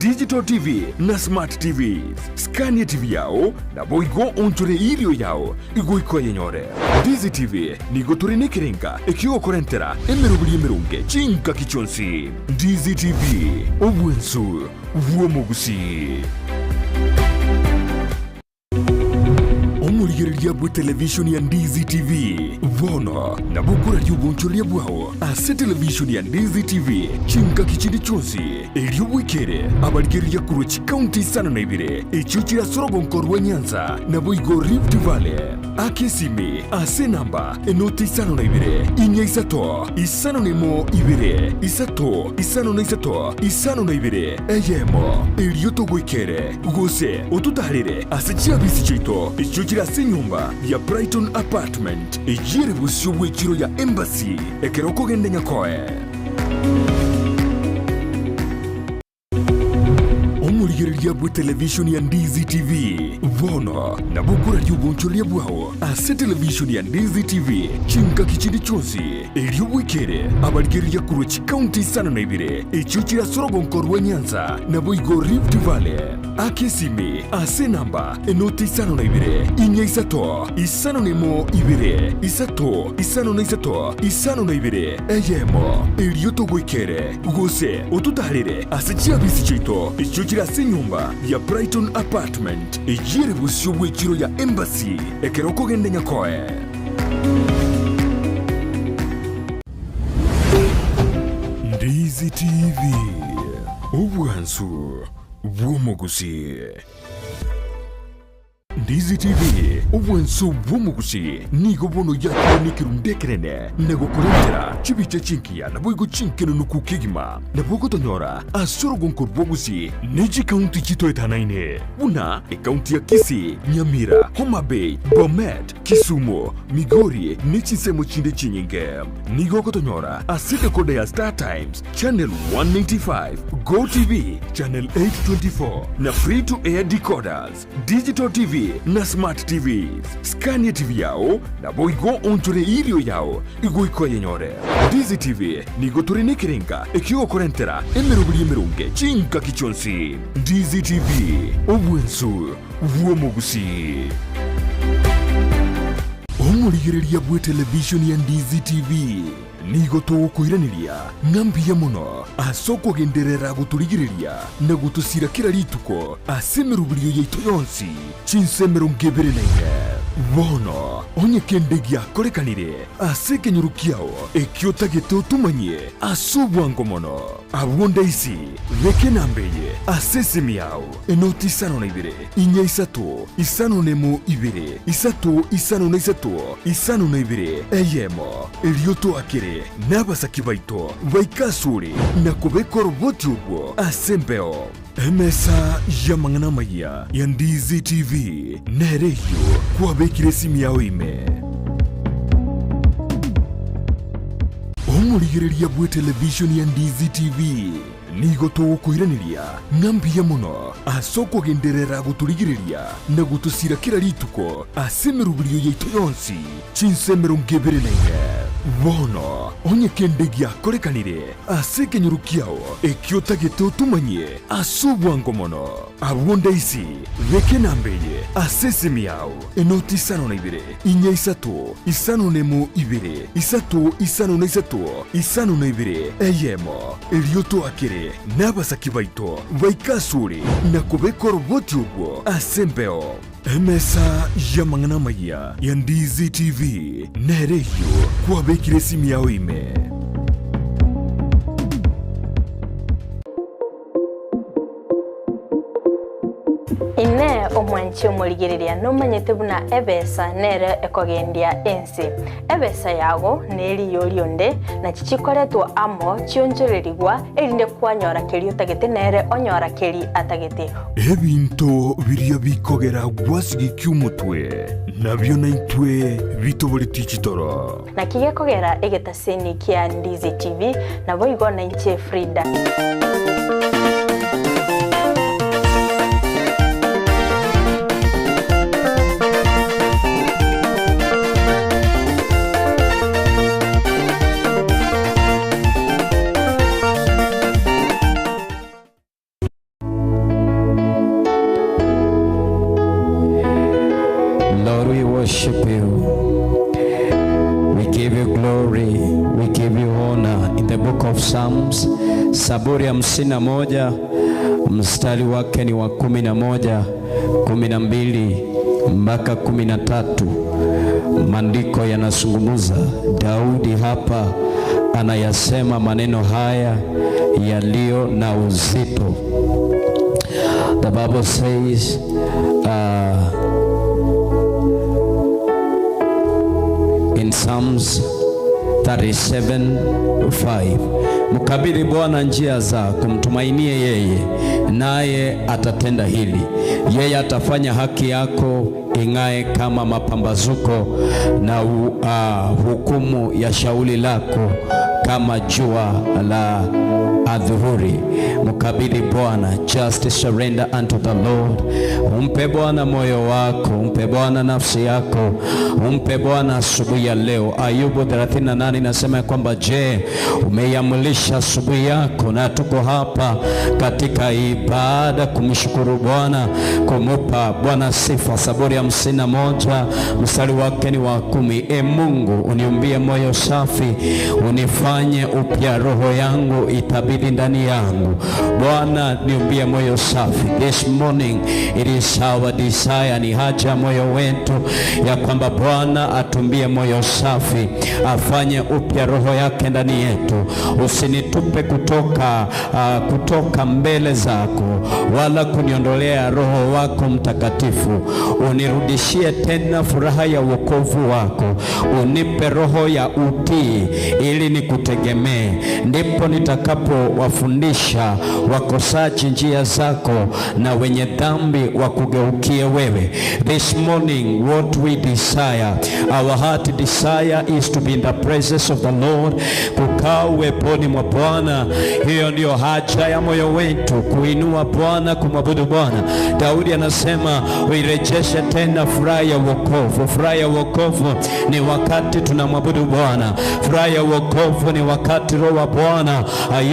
Digital TV na Smart TV. Scania TV yao naboigo onchore irio yao igoiko yenyore. Ndizi TV nigo tore nekerenga ekigokorentera emerobiri emerunge chinkaki chionsi. Ndizi TV obwensu bw'omogusi. Omorigereria bwe television ya Ndizi TV bono nabo okoraria obonchoreria bwao ase television ya Ndizi TV chinkaki chinde chionsi erio bwekere abarigereria korwa chikaunti isano na ibere echio chire ase orogonko rwa Nyanza naboigo Rift Valley ake esimi ase enamba enoti isano na ibere inya isato isano na emo ibere isato isano na isato isano na ibere eyemo erio togoikere gose ototarere ase chiabisi chiaito echio chire ase enyomba ya Brighton Apartment eyere bosio bw'echiro ya Embassy ekero okogenda Nyakoe. Omorigereria bwe television ya Ndizi TV bono nabo okoraria obonchoreria bwao ase television ya Ndizi TV chingaki chinde chionsi erio bwekere abarigereria korwa chikaunti isano na ibere echio chire ase orogonko rwa Nyanza naboigo Rift Valley ake esimi ase enamba enoti isano na ibere inya isato isano na emo ibere isato isano na isato isano na ibere eyemo erio togoikere gose ototarere ase chiabisi chiaito echio chire ase enyomba ya Brighton Apartment eyere bosio bw'echiro ya Embassy ekero okogenda Nyakoe. Ndizi TV, obwansu bw'omogusi. Ndizi TV, obwansu bw'omogusi nigo bono yakire nekerunde ekerene na gokorentera chibicha chinkiya naboigo chinkenunuku kegima nabo ogotonyora ase orogonko rw'obogusi ne chikaunti chitoetanaine buna ekaunti ya Kisii, Nyamira, Homa Bay, Bomet, Kisumu, Migori ne chinsemo chinde chinyinge. Nigo ogotonyora ase decoder ya Star Times Channel 195, Go TV Channel 824 na free to air decoders, Digital TV na Smart TVs. Scania TV yao naboigo onchore irio yao igoiko yenyore. Ndizi TV nigo tore nekerenga ekigokorentera emerobiri emerunge chinkaki chionsi. Ndizi TV obwensu bw'omogusi. Omorigereria bwe television ya Ndizi TV nigo togokoiraneria ng'a mbuya mono ase okogenderera gotorigereria na gotosira kera rituko ase emeroberio yaito yonsi chinse emerongo ebere na ine. Bono onye kende giakorekanire ase ekenyoro kiao ekio otagete otomanyie ase obwango mono, abwo ndaisi beka enamba eye ase esimi yao, enoti isano na ibere, inya isato, isano na emo ibere, isato isano na isato, isano na ibere, eyemo, erio toakere nabasaki baito baike asore na kobeka oroboti orwo ase embeo. Emesa y'amang'ana amayia ya Ndizi TV nere eyio kwabekire esimi yao ime. Omorigereria bw'etelevishoni ya Ndizi TV nigo togokoiraneria ng'a mbuya mono ase okogenderera gotorigereria na gotosira kera rituko ase emeroberio yaito yonsi chinse emerongo ebere na ine. Bono onye kende giakorekanire ase ekenyoro kiao ekio otagete otomanyie ase obwango mono, abwo ndaisi beka enamba eye ase esimi yao, enoti isano na ibere, inya isato, isano na emo ibere, isato isano na isato, isano na ibere, eyemo, erio toakere nabasaki baito baike asore na kobeka oroboti orwo ase embeo. Emesa y'amang'ana amayia ya Ndizi TV nere eyio kwabekire esimi yao ime. Inee! Omwanchi omorigereria nomanyete buna ebesa nere ekogendia ense? Ebesa yago neriyo rionde, nachi chikoretwa amo chionchorerigwa, erinde kwanyora keria otagete nere onyora keria atagete. Ebinto biria bikogera gwasigikia omotwe, nabio naintwe bitoboretie chitoro. Naki gekogera egetaseni kia Ndizi TV, naboigo nainche Frida. worship you. We give you glory, we give you honor. In the book of Psalms, Zaburi 51 mstari wake ni wa 11, 12 mpaka 13. Maandiko yanazungumza, Daudi hapa anayasema maneno haya yaliyo na uzito. The Bible says in Psalms 37:5, mkabidhi Bwana njia zako, mtumainie yeye, naye atatenda hili. Yeye atafanya haki yako ing'ae kama mapambazuko na hukumu ya shauri lako kama jua la adhuhuri. Mkabidhi Bwana, just surrender unto the Lord. Umpe Bwana moyo wako, umpe Bwana nafsi yako, umpe Bwana asubuhi ya leo. Ayubu 38 inasema ya kwamba, je, umeiamrisha asubuhi yako? Na tuko hapa katika ibada kumshukuru Bwana, kumupa Bwana sifa. Zaburi ya 51 mstari wake ni wa 10. E Mungu, uniumbie moyo safi, unifanye upya, roho yangu itabidi ndani yangu. Bwana, niumbie moyo safi. This morning it is our desire, ni haja moyo wetu ya kwamba Bwana atumbie moyo safi, afanye upya roho yake ndani yetu. Usinitupe kutoka mbele zako, wala kuniondolea roho wako Mtakatifu. Unirudishie tena furaha ya wokovu wako, unipe roho ya utii ili nikutegemee. Ndipo nitakapowafundisha wakosaji njia zako na wenye dhambi wakugeukie wewe. This morning what we desire, our heart desire is to be in the presence of the Lord, kukaa uweponi mwa Bwana. Hiyo ndiyo haja ya moyo wetu, kuinua Bwana, kumwabudu Bwana. Daudi anasema uirejeshe tena furaha ya wokovu. Furaha ya wokovu ni wakati tunamwabudu Bwana. Furaha ya wokovu ni wakati Roho wa Bwana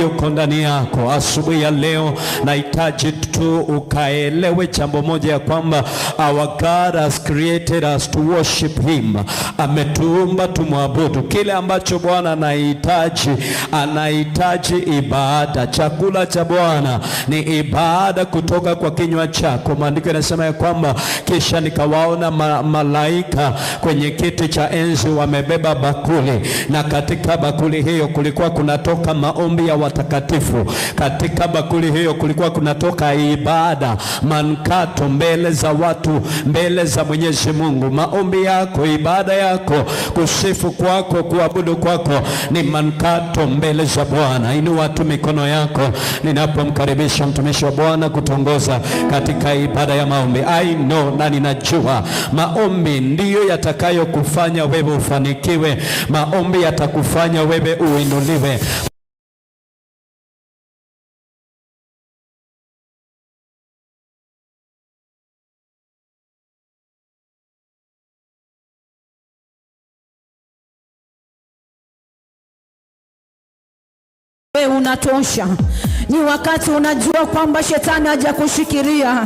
yuko ndani yako. Asubuhi ya leo nahitaji tu ukaelewe jambo moja, ya kwamba our God has created us to worship him. Ametuumba tumwabudu. Kile ambacho Bwana anahitaji, anahitaji ibada. Chakula cha Bwana ni ibada kutoka kwa kinywa chako. Maandiko yanasema ya kwamba kisha nikawaona malaika kwenye kiti cha enzi wamebeba bakuli, na katika bakuli hiyo kulikuwa kunatoka maombi ya watakatifu. Katika bakuli hiyo kulikuwa kunatoka ibada, manukato mbele za watu, mbele za Mwenyezi Mungu. Maombi yako, ibada yako, kusifu kwako, kuabudu kwako ni manukato mbele za Bwana. Inua tu mikono yako ninapomkaribisha mtumishi wa Bwana kutongoza katika ibada ya maombi. I know na ninajua maombi ndiyo yatakayokufanya wewe ufanikiwe. Maombi yatakufanya wewe uinuliwe. Wewe unatosha. Ni wakati unajua kwamba shetani hajakushikilia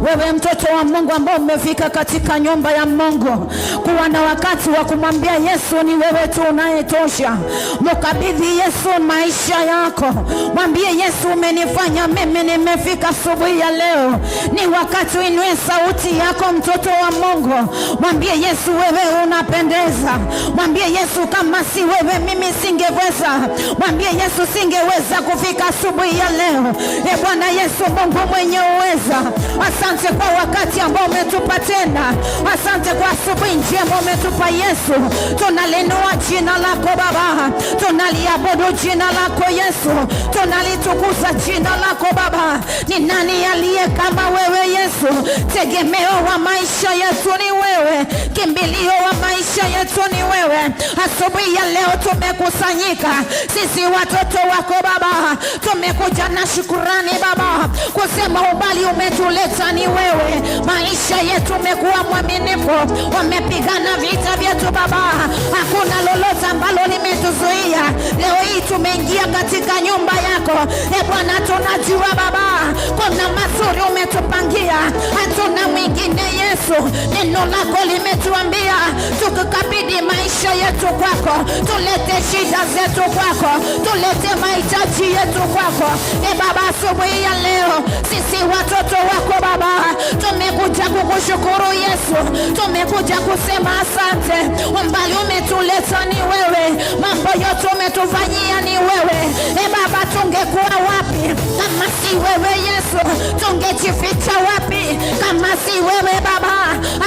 wewe, mtoto wa Mungu ambao umefika katika nyumba ya Mungu, kuwa na wakati wa kumwambia Yesu, ni wewe tu unayetosha. Mkabidhi Yesu maisha yako, mwambie Yesu, umenifanya mimi nimefika asubuhi ya leo. Ni wakati uinue sauti yako, mtoto wa Mungu, mwambie Yesu, wewe unapendeza. Mwambie Yesu, kama si wewe mimi singeweza. Mwambie Yesu, singeweza kufika asubuhi ya leo. E Bwana Yesu, Mungu mwenye uweza, asante kwa wakati ambao umetupa tena, asante kwa asubuhi njema umetupa Yesu. Tunalinua jina lako Baba, tunaliabudu jina lako Yesu, tunalitukuza jina lako Baba. Ni nani aliye kama wewe Yesu? Tegemeo wa maisha yetu ni wewe, kimbilio wa maisha yetu ni wewe. Asubuhi ya leo tumekusanyika sisi watoto wako Baba, tumekuja na shukurani Baba, kusema ubali umetuleta ni wewe. Maisha yetu umekuwa mwaminifu, wamepigana vita vyetu Baba, hakuna lolote ambalo limetuzuia. Leo hii tumeingia katika nyumba yako, e Bwana, tunajua Baba kuna mazuri mazuri umetupangia. Hatuna mwingine Yesu. Neno lako limetuambia tukikabidhi maisha yetu kwako, tulete shida zetu kwako, tulete mahitaji yetu kwako. E Baba, asubuhi ya leo sisi watoto wako Baba tumekuja kukushukuru Yesu, tumekuja kusema asante. Umbali umetuleta ni wewe, mambo yote umetufanyia ni wewe. E Baba, tungekuwa wapi kama si wewe Yesu? Tungejificha wapi kama si wewe Baba?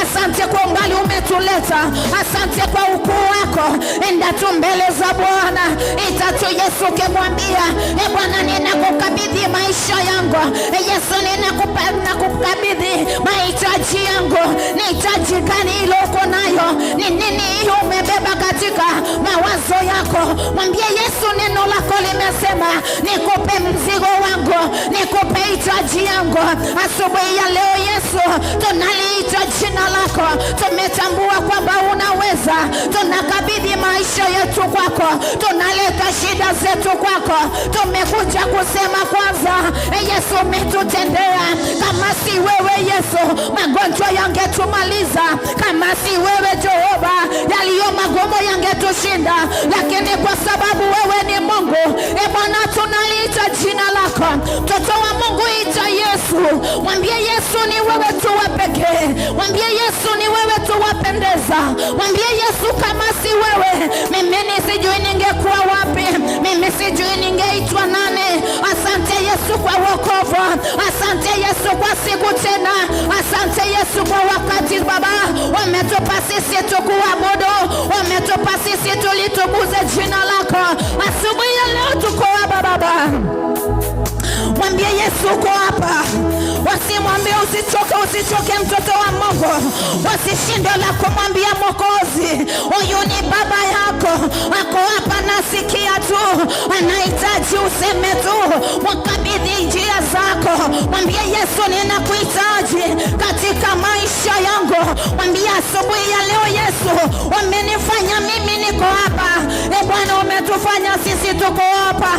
Asante kwa umbali umetuleta, asante kwa ukuu wako. Enda tu mbele za Bwana, ita tu Yesu ukimwambia, e Bwana, ninakukabidhi maisha yangu. E Yesu, ninakukabidhi mahitaji yangu. Ni hitaji gani hilo uko nayo? Ni nini hiyo umebeba katika mawazo yako? Mwambie Yesu, neno lako limesema nikupe mzigo wangu, nikupe hitaji yangu. Asubuhi ya leo Yesu, tunaliita jina lako, tumetambua kwamba unaweza. Tunakabidhi maisha yetu kwako, tunaleta shida zetu kwako. Tumekuja kusema kwanza, Yesu umetutendea. Kama si wewe Yesu, magonjwa yangetumaliza. Kama si wewe Jehova, yaliyo magumu yangetushinda. Lakini kwa sababu wewe ni Mungu, e Bwana, tunaliita jina lako. Mtoto wa Mungu, ita Yesu, mwambie Yesu ni wewe tu wa pekee. Mwambie Yesu ni wewe tu wapendeza. Mwambie Yesu, kama si wewe mimi ni sijui ningekuwa wapi, mimi sijui ningeitwa nani. Asante Yesu kwa wokovu, asante Yesu kwa siku tena, asante Yesu kwa wakati Baba wametupa sisi tukuabudu, wametupa sisi tulitukuze jina lako. Asubuhi ya leo tuko hapa Baba. Mwambie Yesu uko hapa. Wasimwambie usichoke, usichoke mtoto wa Mungu. Wasishinde la kumwambia Mwokozi, huyu ni baba yako, ako hapa, nasikia tu, anahitaji useme tu, mkabidhi njia zako. Mwambie Yesu, ninakuhitaji katika maisha yangu. Mwambie asubuhi ya leo Yesu, umenifanya mimi niko hapa. E Bwana, umetufanya sisi tuko hapa,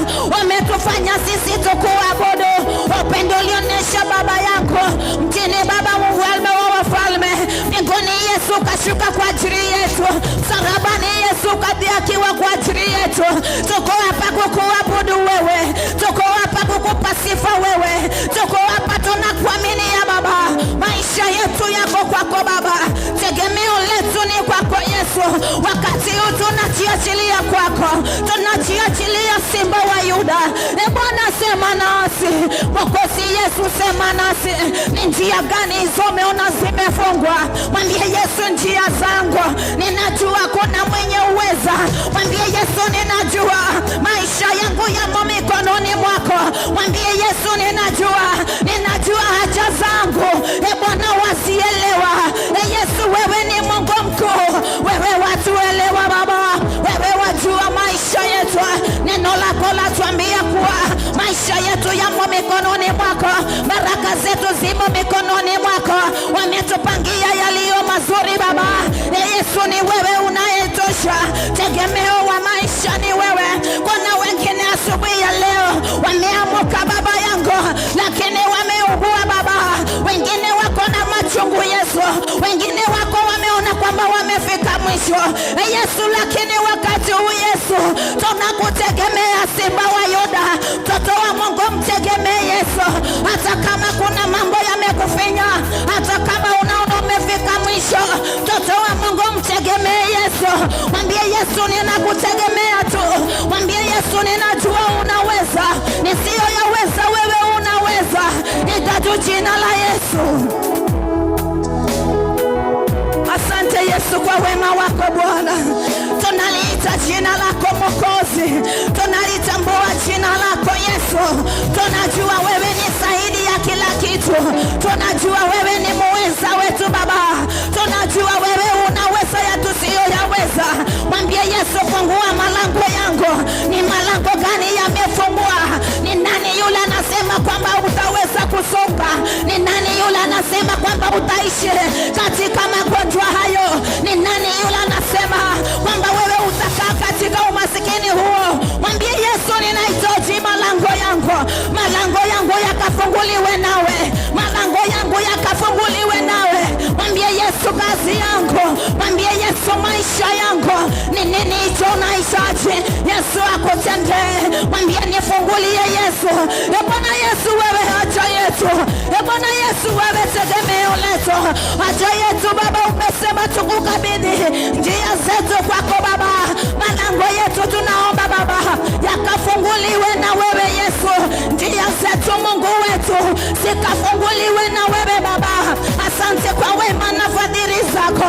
umetufanya sisi tukuabudu. Upendo ulionyesha baba yako mtini, Baba mfalme wa wafalme, mbinguni Yesu kashuka kwa ajili yetu, msalabani Yesu kadhiakiwa kwa ajili yetu. Tuko hapa kukuabudu wewe, tuko hapa kukupa sifa wewe, tuko hapa tunakuamini ya Baba. Maisha yetu yako kwako Baba, tegemeo letu ni kwako Yesu. Wakati huu tunajiachilia kwako, tunajiachilia Simba wa Yuda. E Bwana, sema nasi. Mwokozi Yesu, sema nasi. Ni njia gani hizo umeona zimefungwa? Mwambie Yesu, njia zangu ninajua kuna mwenye uweza. Mwambie Yesu, ninajua maisha yangu yamo mikononi mwako. Mwambie Yesu, ninajua haja zangu, e Bwana wasielewa. E Yesu, wewe ni Mungu mkuu, wewe watuelewa Baba, wewe wajua maisha yetu. Neno lako latuambia kuwa maisha yetu yamo mikononi mwako, baraka zetu zimo mikononi mwako. Wametupangia yaliyo mazuri Baba. E Yesu, ni wewe unayetosha, tegemeo wa maisha ni wewe. Kuna wengine asubuhi ya leo wameamuka Baba yangu, lakini wameugua Baba. Wengine wako na machungu Yesu, wengine wako wameona kwamba wamefika mwisho e Yesu, lakini wakati huu Yesu tunakutegemea, Simba wa Yuda. Mtoto wa Mungu, mtegemee Yesu, hata kama kuna mambo yamekufinya, hata kama unaona umefika mwisho. Mtoto wa Mungu, mtegemee Yesu. Mwambie Yesu, ninakutegemea tu. Mwambie Yesu, ninajua unaweza, nisiyoyaweza wewe unaweza. Itatu jina la Yesu. Asante Yesu kwa wema wako Bwana. Tunaliita jina lako Mwokozi, tunalitambua jina lako Yesu. Tunajua wewe ni zaidi ya kila kitu, tunajua wewe ni muweza wetu Baba, tunajua wewe unaweza ya tusiyoyaweza. Mwambie Yesu, fungua malango yangu. Ni malango gani yamefungwa? Ni nani yule anasema kwamba utaweza kusonga? Ni nani yule anasema kwamba utaishi katika magonjwa hayo? Ni nani yule anasema kwamba wewe utakaa katika umasikini huo? Mwambie Yesu, ninahitaji malango yangu, malango yangu yakafunguliwe nawe. unahitaji Yesu akutendee. Mwambie nifungulie Yesu. E Bwana Yesu, wewe haja yetu. E Bwana Yesu, wewe tegemeo letu, haja yetu Baba. Umesema tukukabidhi njia zetu kwako Baba, malango yetu tunaomba Baba yakafunguliwe na wewe Yesu, njia zetu Mungu wetu zikafunguliwe na wewe Baba. Asante kwa wema na fadhili zako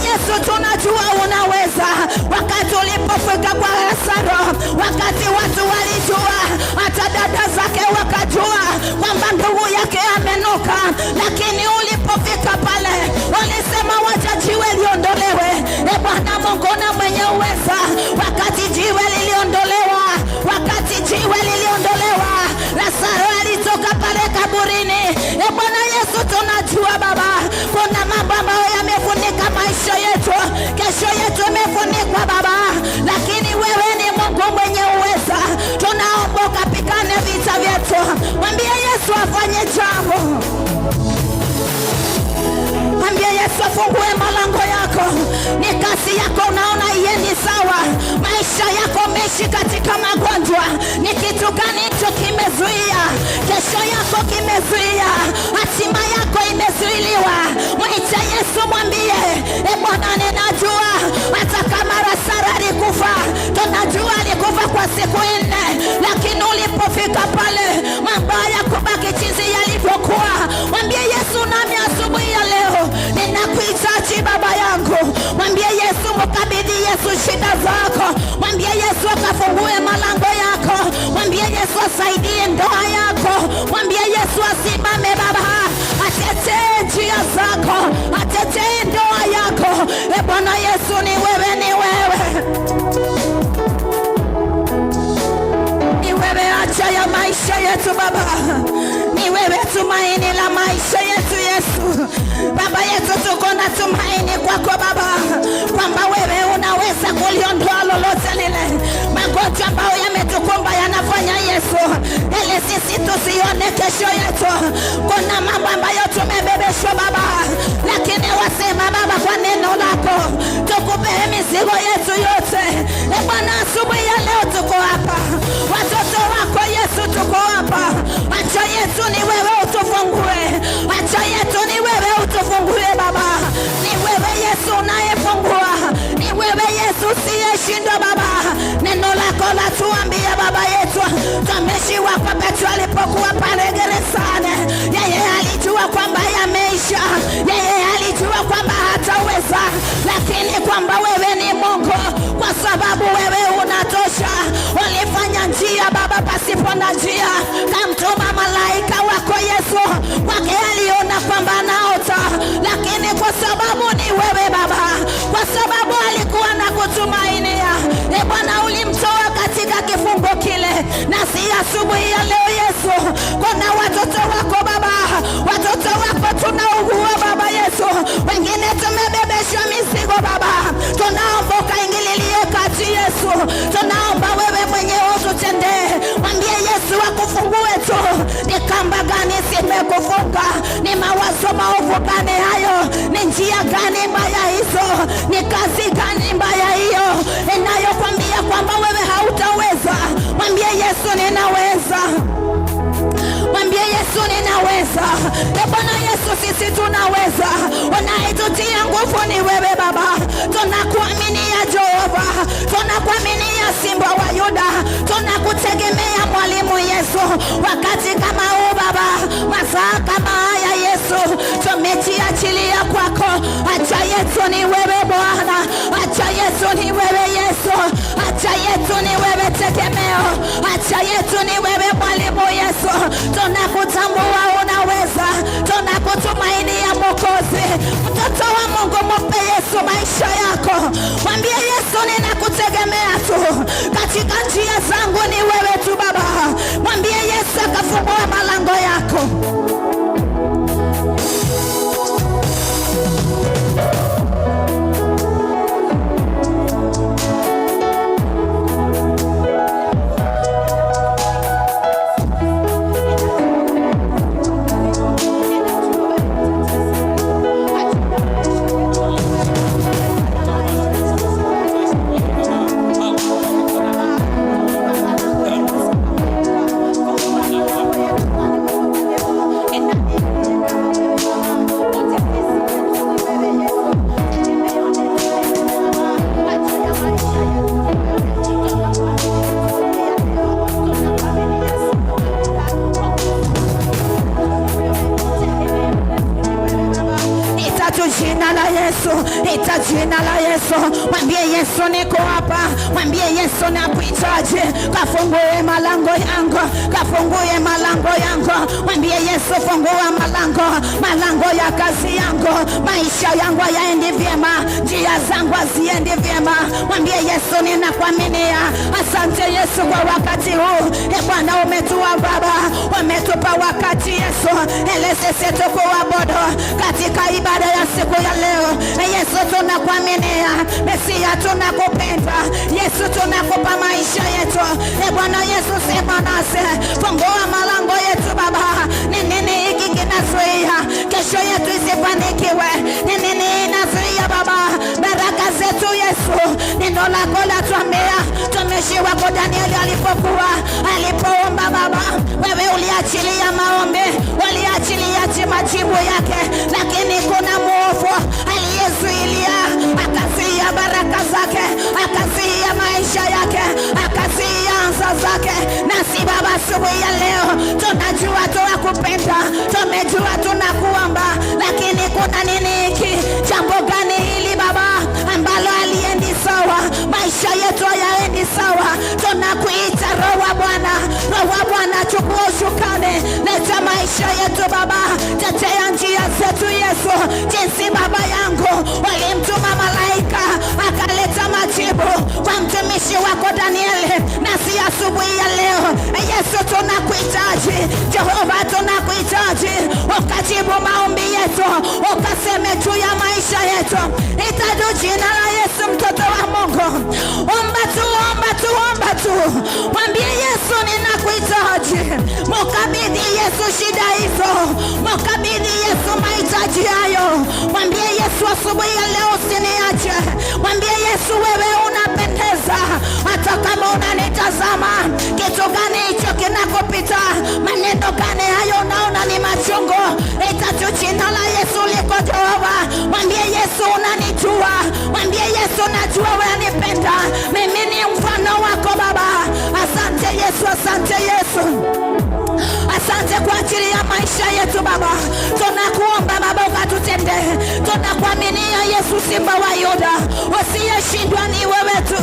Yesu, tunajua unaweza. Wakati ulipofika kwa Lazaro, wakati watu walijua, hata dada zake wakajua kwamba ndugu yake amenuka, lakini ulipofika pale walisema wacha jiwe liondolewe. E Bwana Mungu na mwenye uweza, wakati jiwe liliondolewa, wakati jiwe liliondolewa, Lazaro alitoka pale kaburini. E Bwana Yesu, tunajua Baba, kuna mambo ambayo yamefunika maisha yetu, kesho yetu imefunikwa Baba, lakini wewe ni Mungu mwenye uweza. Tunaomba ukapigane vita vyetu. Mwambie Yesu afanye jambo. Mwambie Yesu afungue malango yako. Ni kazi yako unaona iendi sawa, maisha yako umeishi katika magonjwa, ni kitu gani hicho kimezuia kesho yako, kimezuia hatima yako imezuiliwa? Mwite Yesu, mwambie e Bwana, ninajua hata kama Lazaro alikufa, tunajua alikufa kwa siku 4, lakini ulipofika pale mambo hayakubaki jinsi yalivyokuwa. Mwambie Yesu, nami asubuhi ya leo ninakuhitaji Baba yangu. Mwambie Yesu, mkabidhi Yesu shida zako. Mwambie Yesu akafungue malango yako. Mwambie Yesu asaidie ndoa yako. Mwambie Yesu asimame Baba, atetee njia zako, atetee ndoa yako. E Bwana Yesu, ni wewe, ni wewe, ni wewe haja ya maisha yetu Baba, ni wewe tumaini la maisha yetu Yesu. Baba yetu, tuko na tumaini kwako Baba, kwamba wewe unaweza kuliondoa lolote lile. Magonjwa ambayo yametukumba yanafanya Yesu ili sisi tusione kesho yetu. Kuna mambo ambayo tumebebeshwa Baba, lakini wasema Baba, kwa neno lako tukupe mizigo yetu yote. E Bwana, asubuhi ya leo tuko hapa, watoto wako Yesu, tuko hapa. Acha yetu ni wewe utufungue, acha yetu ni wewe utufungue Baba. Ni wewe Yesu unayefungua, ni wewe Yesu usiyeshindwa Baba. Neno lako latuambia Baba yetu, mtumishi wako Petro alipokuwa pale gerezani, yeye alijua kwamba yameisha, yeye alijua kwamba hataweza, lakini kwamba wewe ni Mungu, kwa sababu wewe unatosha. Ulifanya njia Baba pasipo na njia, kamtuma malaika wako Yesu. Kwake aliona kwamba anaota, lakini kwa sababu ni wewe Baba, kwa sababu alikuwa na kutumainia. E Bwana, ulimtoa katika kifungo kile. Na si asubuhi ya leo Yesu, kuna watoto wako Baba, watoto wako tunaugua Baba Yesu, wengine tumebebeshwa mizigo Baba, tunaomba ukaingililie kati Yesu, tunaomba wewe mwenyewe ututendee. Mwambie Yesu akufungue tu. Ni kamba gani zimekufunga? Ni mawazo maovu gani hayo? Ni njia gani mbaya hizo? Ni kazi gani mbaya hiyo inayokwambia kwamba wewe hautaweza? Mwambie Yesu, ninaweza. Mwambie Yesu, ninaweza. E Bwana Yesu, sisi tunaweza. Unayetutia nguvu ni wewe Baba. Tunakuaminia Jehova, tunakuaminia Simba wa Yuda, tunakutegemea Mwalimu Yesu. Wakati kama huu Baba, masaa kama haya Yesu, tumejiachilia kwako. Acha yetu ni wewe Bwana, acha yetu ni wewe Yesu, acha yetu ni wewe tegemeo, acha yetu ni wewe Mwalimu Yesu. Tunakutambua unaweza, tunakutumainia Mwokozi. Mtoto wa Mungu, mupe Yesu maisha yako. Mwambie Yesu, ninakutegemea tu, katika njia zangu ni wewe tu Baba. Mwambie Yesu akafungua malango yako. jina la Yesu, ita jina la Yesu, mwambie Yesu niko hapa, mwambie Yesu nakuhitaji, kafungue malango yangu, kafungue malango yangu, mwambie Yesu fungua malango, malango ya kazi yangu, maisha yangu hayaendi vyema, njia zangu haziendi vyema, mwambie Yesu ninakuaminia. Asante Yesu kwa wakati huu, e Bwana umetua Baba, umetupa wakati Yesu, ele sisi tukuabudu katika ibada ya siku ya leo. Yesu tunakuaminia, Mesia tunakupenda, Yesu tunakupa maisha yetu. E Bwana Yesu sema nasi, fungua malango yetu Baba. Ni nini hiki kinazuia kesho yetu isifanikiwe? Ni nini inazuia Baba baraka zetu Yesu? Neno lako latuambia, mtumishi wako Danieli alipokuwa alipoomba Baba, wewe uliachilia maombi, uliachilia majibu yake, lakini kuna muovu aliyezuilia, akazuia baraka zake, akazuia maisha yake, akazuia anza zake. Nasi Baba asubuhi ya leo tunajua tunakupenda, tumejua tunakuomba, lakini kuna nini hiki? Jambo gani hili Baba ambalo haliendi sawa? Maisha yetu hayaendi sawa. Tunakuita Roho wa Bwana, Roho wa Bwana, chukua usukani, leta maisha yetu Baba, tetea njia zetu Yesu, jinsi Baba yangu walimtuma malaika akaleta majibu kwa mtumishi wako Danieli. Nasi asubuhi ya leo Yesu tunakuhitaji, Jehova tunakuhitaji, ukajibu maombi yetu, ukaseme juu ya maisha yetu. Itadu jina la Yesu mtoto wa Mungu, omba tu, omba tu, omba tu, mwambie Yesu ninakuhitaji. Mukabidhi Yesu shida hizo, mukabidhi Yesu mahitaji hayo, mwambie Yesu asubuhi ya leo usiniache, mwambie Yesu wewe unapendeza, hata kama unanitazama, kitu gani hicho kinakupita? Maneno gani hayo unaona ni machungu? Itatu jina la Yesu liko Jehova, mwambie Yesu unanijua, mwambie Yesu najua unanipenda, mimi ni mfano wako Baba. Asante Yesu, asante Yesu. Asante kwa ajili ya maisha yetu Baba. Tunakuomba Baba ukatutendee. Tunakuaminia Yesu Simba wa Yuda, usiyeshindwa ni wewe tu,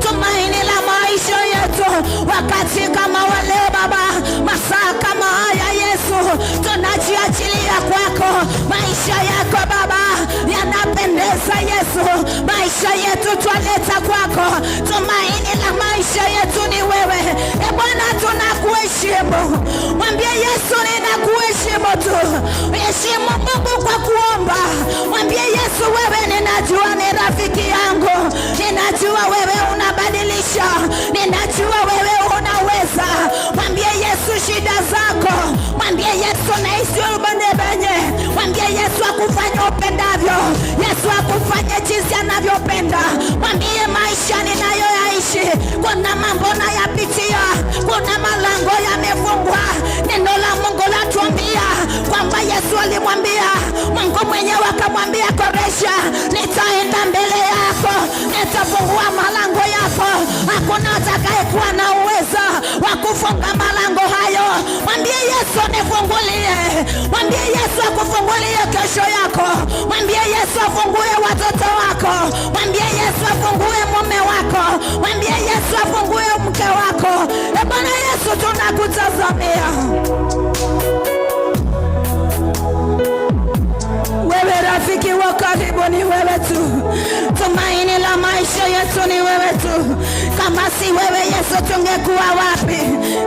tumaini la maisha yetu. Wakati kama wa leo Baba, masaa kama haya Yesu, tunajiachilia kwako. Maisha yako Baba yanapendeza Yesu, maisha yetu twaleta kwako. Tumaini la maisha yetu ni wewe. E Bwana tunakuheshimu. Mwambie Yesu ninakuheshimu tu. Heshimu Mungu kwa kuomba. Mwambie Yesu wewe ninajua ni rafiki yangu, ninajua wewe unabadilisha, ninajua wewe unaweza. Mwambie Yesu shida zako, mwambie Yesu naisi ubenye, mwambie Yesu akufanye upendavyo, Yesu akufanye jinsi anavyopenda. Mwambie maisha ninayoyaishi, kuna mambo nayapitia, kuna malango yamefungwa. Neno la Mungu latuambia kwamba Yesu alimwambia Mungu mwenyewe akamwambia Koresha, nitaenda mbele yako, nitafungua malango yako, hakuna atakayekuwa na uwezo wa kufunga malango hayo. Mwambie Yesu nifungulie, mwambie Yesu akufungulie kesho yako, mwambie Yesu afungue watoto wako, mwambie Yesu afungue mume wako, mwambie Yesu afungue mke wako. E Bwana Yesu tunakutazamia. Wewe rafiki wa karibu ni wewe tu, tumaini la maisha yetu ni wewe tu. Kama si wewe Yesu tungekuwa wapi?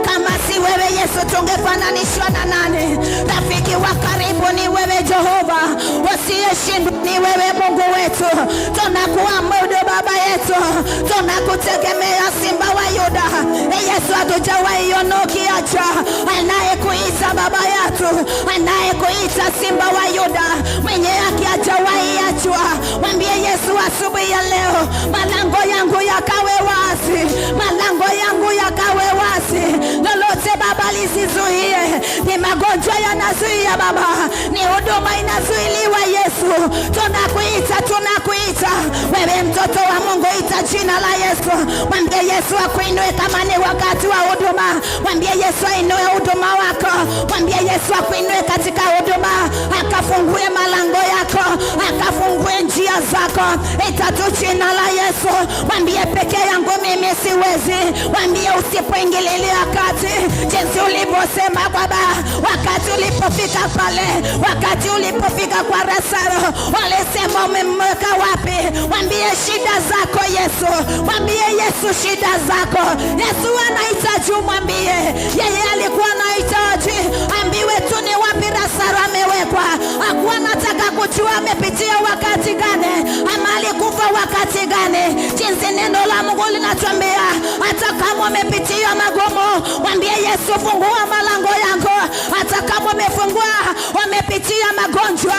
Kama si wewe Yesu tungefananishwa na nani? Rafiki wa karibu ni wewe Jehova, usiyeshindwa ni wewe Mungu wetu. Tunakuabudu Baba yetu, tunakutegemea Simba wa Yuda. Yesu hatujawahi onokiacha, anayekuita Baba yetu, anayekuita Simba wa Yuda, mwenye haki hajawahi achwa. Mwambie Yesu asubuhi ya leo, malango yangu yakawe wazi, malango yangu yakawe wazi, lolote Baba lisizuie. Ni magonjwa yanazuia Baba, ni huduma inazuiliwa Yesu. Tunakuita, tunakuita wewe mtoto wa Mungu, ita jina la Yesu. Mwambie Yesu akuinue kama ni wakati wa huduma. Mwambie Yesu ainue huduma wako, mwambie Yesu akuinue katika huduma, akafungue malango yako, akafungue shida zako, ita tu jina la Yesu. Mwambie peke yangu mimi siwezi, mwambie usipoingililia kati, jinsi ulivyosema Baba wakati ulipofika pale, wakati ulipofika kwa Lazaro, walisema umemweka wapi? Mwambie shida zako Yesu, mwambie Yesu shida zako. Yesu anahitaji umwambie, yeye alikuwa anahitaji ambiwe tu ni wapi Lazaro amewekwa. Hakuwa anataka kujua amepitia wakati gani ama alikufa wakati gani. Jinsi neno la Mungu linatuambia, hata kama umepitia magumu, mwambie Yesu, fungua malango yako. Hata kama umefungua, umepitia magonjwa,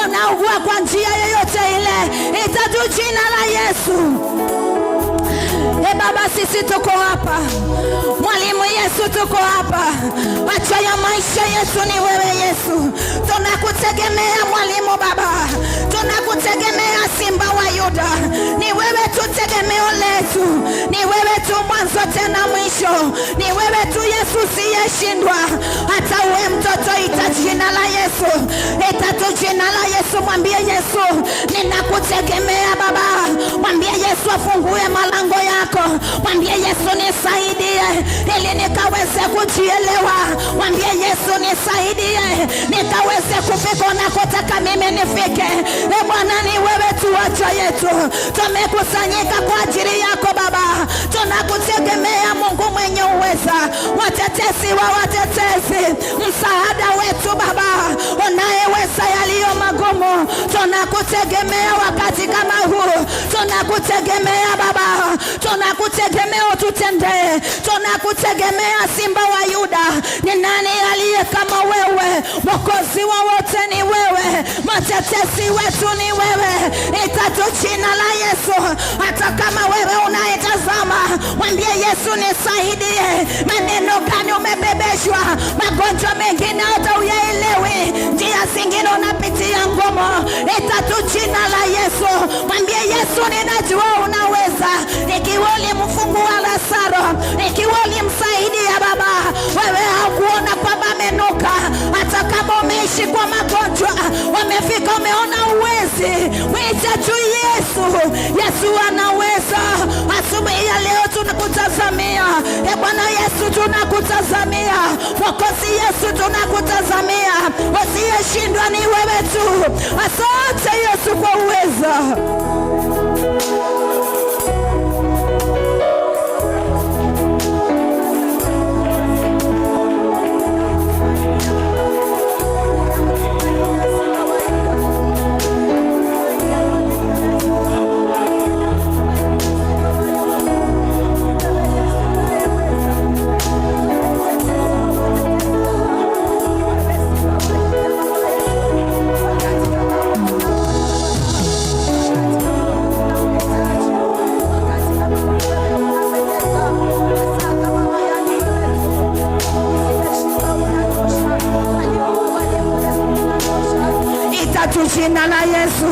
unaugua kwa njia yoyote ile, ita tu jina la Yesu. E Baba, sisi tuko hapa, Mwalimu Yesu, tuko hapa. Acha ya maisha Yesu ni wewe Yesu, tunakutegemea Mwalimu Baba, tunakutegemea Simba wa Yuda, ni wewe tu tegemeo letu, ni wewe tu mwanzo tena mwisho, ni wewe tu Yesu usiyeshindwa. Hata uwe mtoto, ita jina la Yesu, ita tu jina la Yesu. Mwambie Yesu, ninakutegemea Baba. Mwambie Yesu afungue malango yako, mwambie Yesu nisaidie ili nikaweze kujielewa. Mwambie Yesu nisaidie nikaweze kufika unakotaka mimi nifike. E Bwana, ni wewe tu haja yetu, tumekusanyika kwa ajili yako Baba, tunakutegemea Mungu mwenye uweza, watetezi wa watetezi, msaada wetu Baba, unayeweza yaliyo magumu. Tunakutegemea wakati kama huu, tunakutegemea Baba, tunakutegemea ututendee, tunakutegemea Simba wa Yuda. Ni nani aliye kama wewe? Mwokozi wa wote ni wewe, mtetezi wetu ni wewe. Ita tu jina la Yesu. Hata kama wewe unaetazama, mwambie Yesu nisaidie. Maneno gani umebebeshwa? Magonjwa mengine hata uyaelewi, njia zingine unapitia ngumu. Ita tu jina la Yesu, mwambie Yesu ninajua unaweza. Ikiwa ulimfungua Lazaro, ikiwa ulimsaidia Baba, wewe haukuona kwamba amenuka. Hata kama umeishi kwa magonjwa, wamefika umeona uwezi, mwite tu Yesu. Yesu anaweza. Asubuhi ya leo tunakutazamia, e Bwana Yesu, tunakutazamia Mwokozi Yesu, tunakutazamia. Wasiyeshindwa ni wewe tu. Asante Yesu kwa uweza. Ita tu jina la Yesu,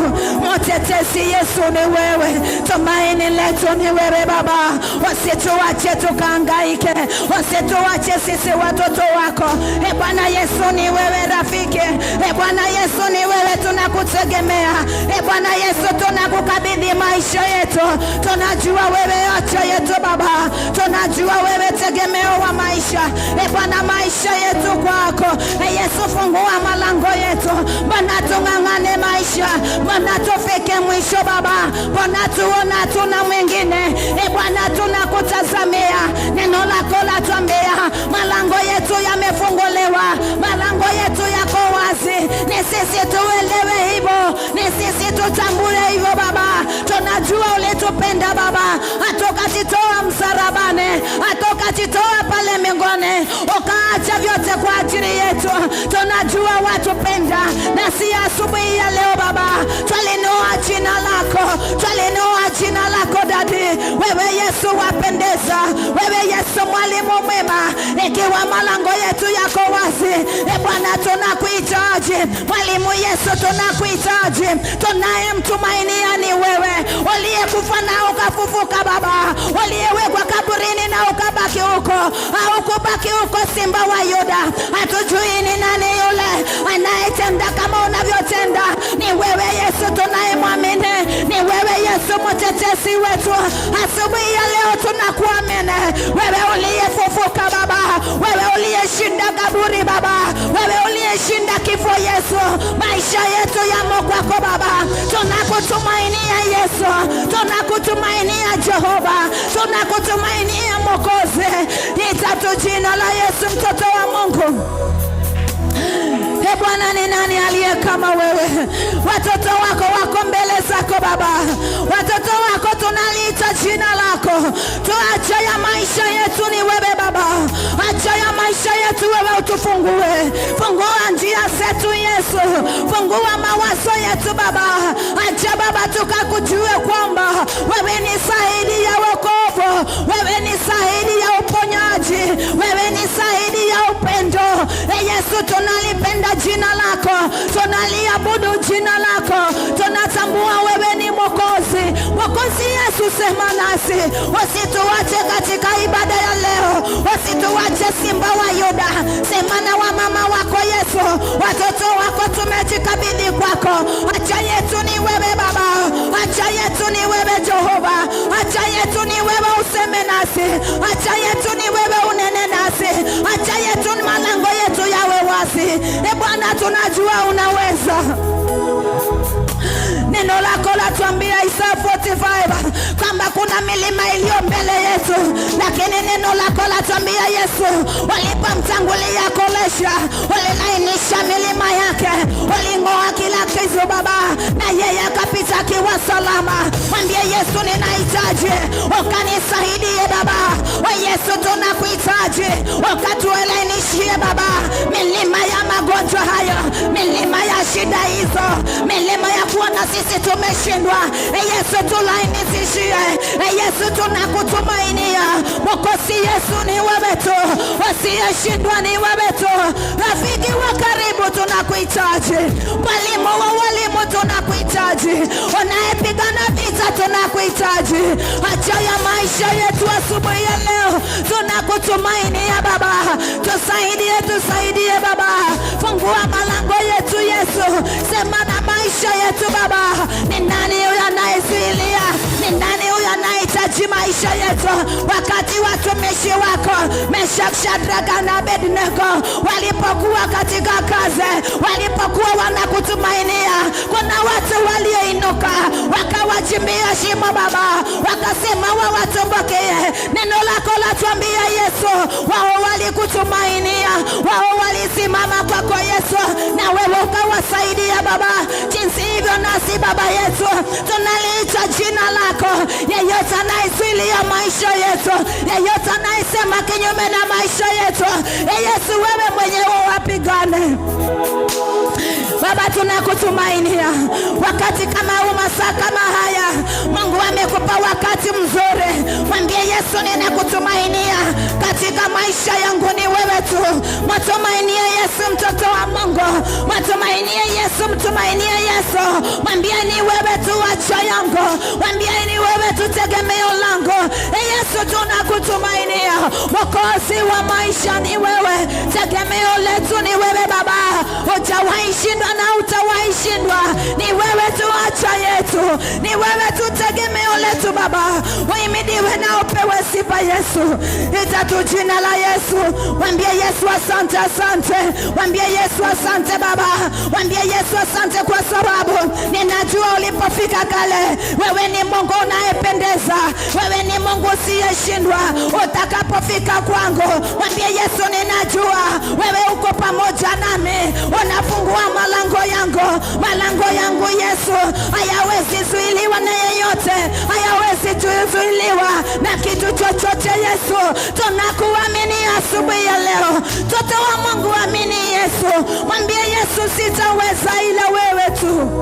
mtetezi Yesu ni wewe, tumaini letu ni wewe Baba. Wasituache tukahangaike, wasituache sisi watoto wako. E Bwana Yesu ni wewe rafiki, e Bwana Yesu ni wewe tunakutegemea. E Bwana Yesu tunakukabidhi maisha yetu, tunajua wewe acha yetu Baba, tunajua wewe tegemeo wa maisha. E Bwana, maisha yetu kwako. E Yesu, fungua malango yetu, Bwana tung'ang'ane maisha, Bwana tufike mwisho Baba, Bwana tuona tuna mwingine. E Bwana tunakutazamia, neno lako latuambia malango yetu yamefunguliwa, malango yetu yako wazi. Ni sisi tuelewe hivyo, ni sisi tutambue hivyo Baba. Tunajua ulitupenda Baba, hatukajitoa msalabani, hatukajitoa pale mbinguni, ukaacha vyote kwa ajili yetu. Tunajua watupenda, na si asubuhi ya leo Baba twalinua jina lako, twalinua jina lako Dadi. Wewe Yesu wapendeza, wewe Yesu mwalimu mwema. Ikiwa malango yetu yako wazi, e Bwana tunakuhitaji Mwalimu Yesu, tunakuhitaji. Tunayemtumainia ni wewe, uliyekufa na ukafufuka Baba, uliyewekwa kaburini na ukabaki huko, haukubaki huko Simba wa Yuda. Hatujui ni nani yule anayetenda kama unavyotenda. Ni wewe Yesu tunayemwamini, mtetezi wetu. Asubuhi ya leo tunakuamini wewe uliyefufuka Baba, wewe uliyeshinda kaburi Baba, wewe uliyeshinda kifo Yesu. Maisha yetu yamo kwako Baba, tunakutumainia Yesu, tunakutumainia Jehova, tunakutumainia Mwokozi. Itatu jina la Yesu mtoto wa Mungu. E Bwana, ni nani aliye kama wewe? Watoto wako wako mbele zako Baba, watoto wako tunaliita jina lako. Tuache ya maisha yetu ni wewe Baba, acha ya maisha yetu wewe utufungue. Fungua njia zetu Yesu, fungua mawazo yetu Baba. Acha Baba tukakujue kwamba wewe ni zaidi ya wokovu, wewe ni zaidi ya uponyaji, wewe ni zaidi ya upendo. E Yesu, tunalipenda jina lako, tunaliabudu jina lako, tunatambua wewe ni Mwokozi. Mwokozi Yesu, sema nasi, usituache katika ibada ya leo, usituache Simba wa Yuda. Sema na wamama wako Yesu, watoto wako tumejikabidhi kwako. Acha yetu ni wewe Baba, acha yetu ni wewe Jehova, acha yetu ni wewe useme nasi, acha yetu ni wewe unene nasi, acha yetu ni malango yetu yawe wazi. E Bwana, tunajua unaweza. Neno lako latuambia Isaya 45 kwamba kuna milima iliyo mbele yetu, lakini neno lako latuambia Yesu, walipomtangulia Kolesha ulilainisha milima yake, uling'oa kila kizu Baba, na yeye akapita akiwa salama. Mwambie Yesu, ninahitaji ukanisaidie Baba. O Yesu, tunakuhitaji ukatuelainishie Baba milima ya magonjwa hayo, milima ya shida hizo, milima ya kuona sisi tumeshindwa. E Yesu, tulainishie. E Yesu, tunakutumainia. Mwokozi Yesu ni wewe tu, wasiyeshindwa ni wewe tu. Rafiki wa karibu tunakuhitaji, mwalimu wa walimu tunakuhitaji, unayepigana vita tunakuhitaji. Acha ya maisha yetu asubuhi ya leo tunakutumainia Baba, tusaidie, tusaidie Baba, fungua malango yetu Yesu, sema na maisha yetu Baba. Ni nani huyu anayezuilia? Ni nani huyu anahitaji maisha yetu? Wakati watumishi wako Meshak, Shadraka na Abednego walipokuwa katika kazi, walipokuwa wanakutumainia, kuna watu walioinuka wakawachimbia shimo Baba, wakasema wawatumbukie. Neno lako latuambia Yesu, wao walikutumainia, wao walisimama kwako Yesu, na wewe ukawasaidia Baba. Jinsi hivyo nasi Baba yetu tunaliita jina lako. Yeyote anayezuilia maisha yetu, yeyote anayesema kinyume na maisha yetu, Yesu wewe mwenyewe wapigane. Baba, tunakutumainia wakati kama huu, masaa kama haya. Mungu amekupa wakati mzuri. Mwambie Yesu, ninakutumainia katika maisha yangu, ni wewe tu. Mtumainie Yesu, mtoto wa Mungu. Mtumainie Yesu, mtumainie Yesu. Mwambie ni wewe tu acha yangu, mwambie ni wewe tu tegemeo langu. E Yesu, tunakutumainia. Mwokozi wa maisha ni wewe, tegemeo letu ni wewe Baba. Hujawahi shindwa na hutawahi shindwa, ni wewe tu acha yetu, ni wewe tu tegemeo letu Baba. Uhimidiwe na upewe sifa Yesu. Itatu jina la Yesu. Mwambie Yesu asante, asante. Mwambie Yesu asante Baba. Mwambie Yesu asante kwa sababu ninajua ulipofika kale, wewe ni Mungu unayependeza, wewe ni Mungu usiyeshindwa. Utakapofika kwangu, mwambie Yesu, ninajua wewe uko pamoja nami, unafungua malango yangu. Malango yangu Yesu hayawezi zuiliwa na yeyote, hayawezi zuiliwa na kitu chochote Yesu. Tunakuamini asubuhi ya leo, mtoto wa Mungu, amini Yesu. Mwambie Yesu, sitaweza ila wewe tu.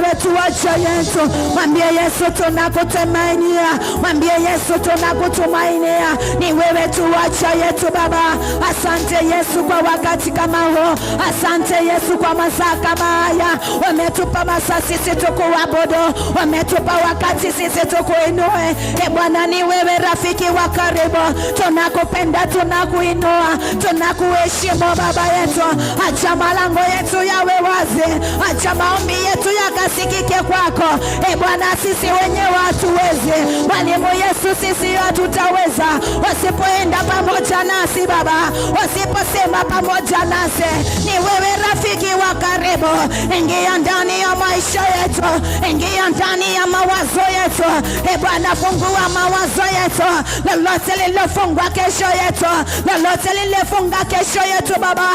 wewe tuacha yetu. Mwambie Yesu tunakutumainia, mwambie Yesu tunakutumainia, ni wewe tuacha yetu Baba. Asante Yesu kwa wakati kama huu, asante Yesu kwa masaa kama haya. Wametupa masaa sisi tukuabudu, wametupa wakati sisi tukuinue. E Bwana, ni wewe rafiki wa karibu, tunakupenda, tunakuinua, tunakuheshimu Baba yetu. Acha malango yetu yawe wazi, acha maombi yetu yakasikike kwako. E Bwana, sisi wenyewe hatuwezi, Mwalimu Yesu, sisi hatutaweza wasipoenda pamoja nasi Baba, wasiposema pamoja nasi. Ni wewe rafiki wa karibu, ingia ndani ya maisha yetu, ingia ndani ya mawazo yetu. E Bwana, fungua mawazo yetu, lolote lililofungwa kesho yetu, lolote lililofunga kesho yetu Baba,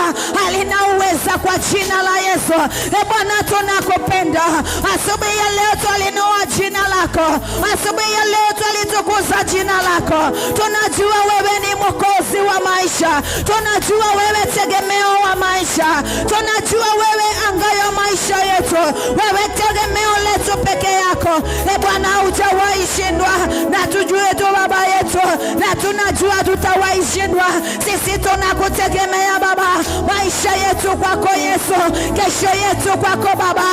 halina uweza kwa jina la Yesu. E Bwana, tunakupenda. Asubuhi ya leo twalinua jina lako, asubuhi ya leo twalitukuza jina lako. Tunajua wewe ni Mwokozi wa maisha, tunajua wewe tegemeo wa maisha, tunajua wewe anga ya maisha yetu, wewe tegemeo letu peke yako. E Bwana, hujawahi shindwa, na tujue tu Baba yetu, na tunajua tutawahi shindwa. Sisi tunakutegemea Baba, maisha yetu kwako Yesu, kesho yetu kwako Baba.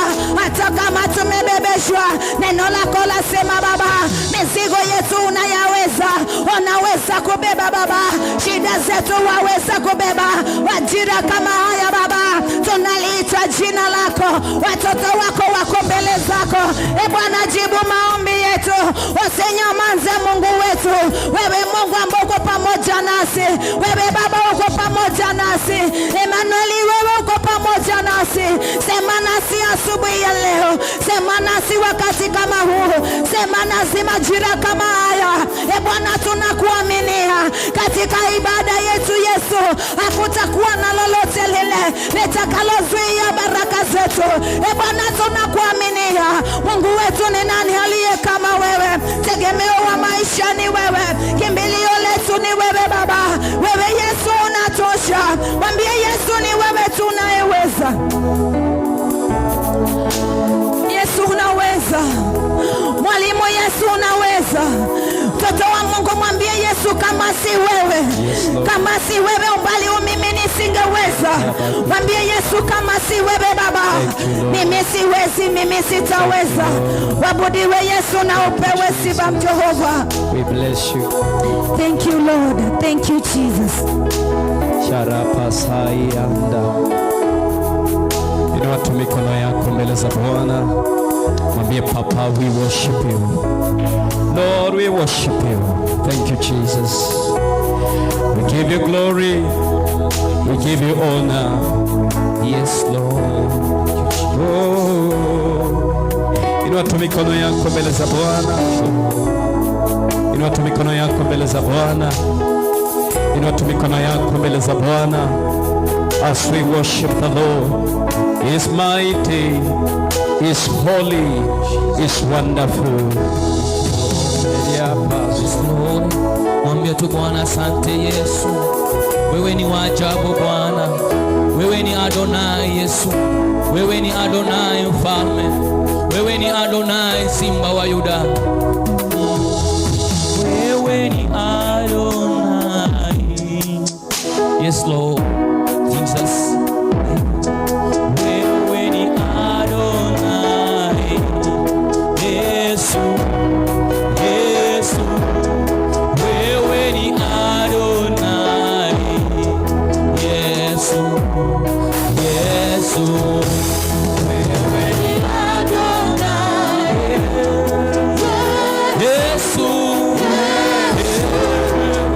Hata kama tumebebeshwa, neno lako lasema Baba, mizigo yetu unayaweza, unaweza kubeba Baba, shida zetu waweza kubeba. Majira kama haya Baba, tunaliita jina lako, watoto wako wako mbele zako. E Bwana, jibu maombi yetu, usinyamaze Mungu wetu. Wewe Mungu ambaye uko pamoja nasi, wewe Baba uko pamoja nasi, Emanueli wewe uko pamoja nasi. Sema nasi asubuhi ya leo, sema nasi wakati kama huu, sema nasi majira kama haya. E Bwana, tunakuaminia katika ibada yetu Yesu, hakutakuwa na lolote lile litakalozuia baraka zetu. E Bwana, tunakuaminia. Mungu wetu, ni nani aliye kama wewe? Tegemeo wa maisha ni wewe, kimbilio letu ni wewe Baba. Wewe Yesu unatosha. Mwambie Yesu ni wewe tunayeweza. Yesu unaweza, Mwalimu Yesu unaweza. Mtoto wa Mungu, mwambie Yesu, kama si wewe, Yes, Lord. kama si wewe umbali huu mimi nisingeweza. Mwambie Yesu, kama si wewe Baba, Thank you, Lord. mimi siwezi, mimi sitaweza. Wabudiwe Yesu na upewe sifa Jehova. We bless you. Thank you Lord, thank you Jesus. Sharapasaianda. Inua tu mikono yako mbele za Bwana, mwambie Papa, we worship you. Lord, we worship you. Thank you, Jesus. We give you glory. We give you honor. Yes, Lord. Oh. Inua tu mikono yako mbele za Bwana. Inua tu mikono yako mbele za Bwana. Inua tu mikono yako mbele za Bwana. As we worship the Lord. He is mighty, He is holy, He is wonderful. Yes, Lord. Mwambie tu Bwana, asante Yesu, wewe ni wa ajabu Bwana, wewe ni Adonai Yesu, wewe ni Adonai mfalme, wewe ni Adonai simba wa Yuda, wewe ni Adonai. Yes Lord Jesus, wewe ni Adonai Yesu, Yesu, wewe ni Adonai Yesu, Yesu, wewe ni Adonai Yesu,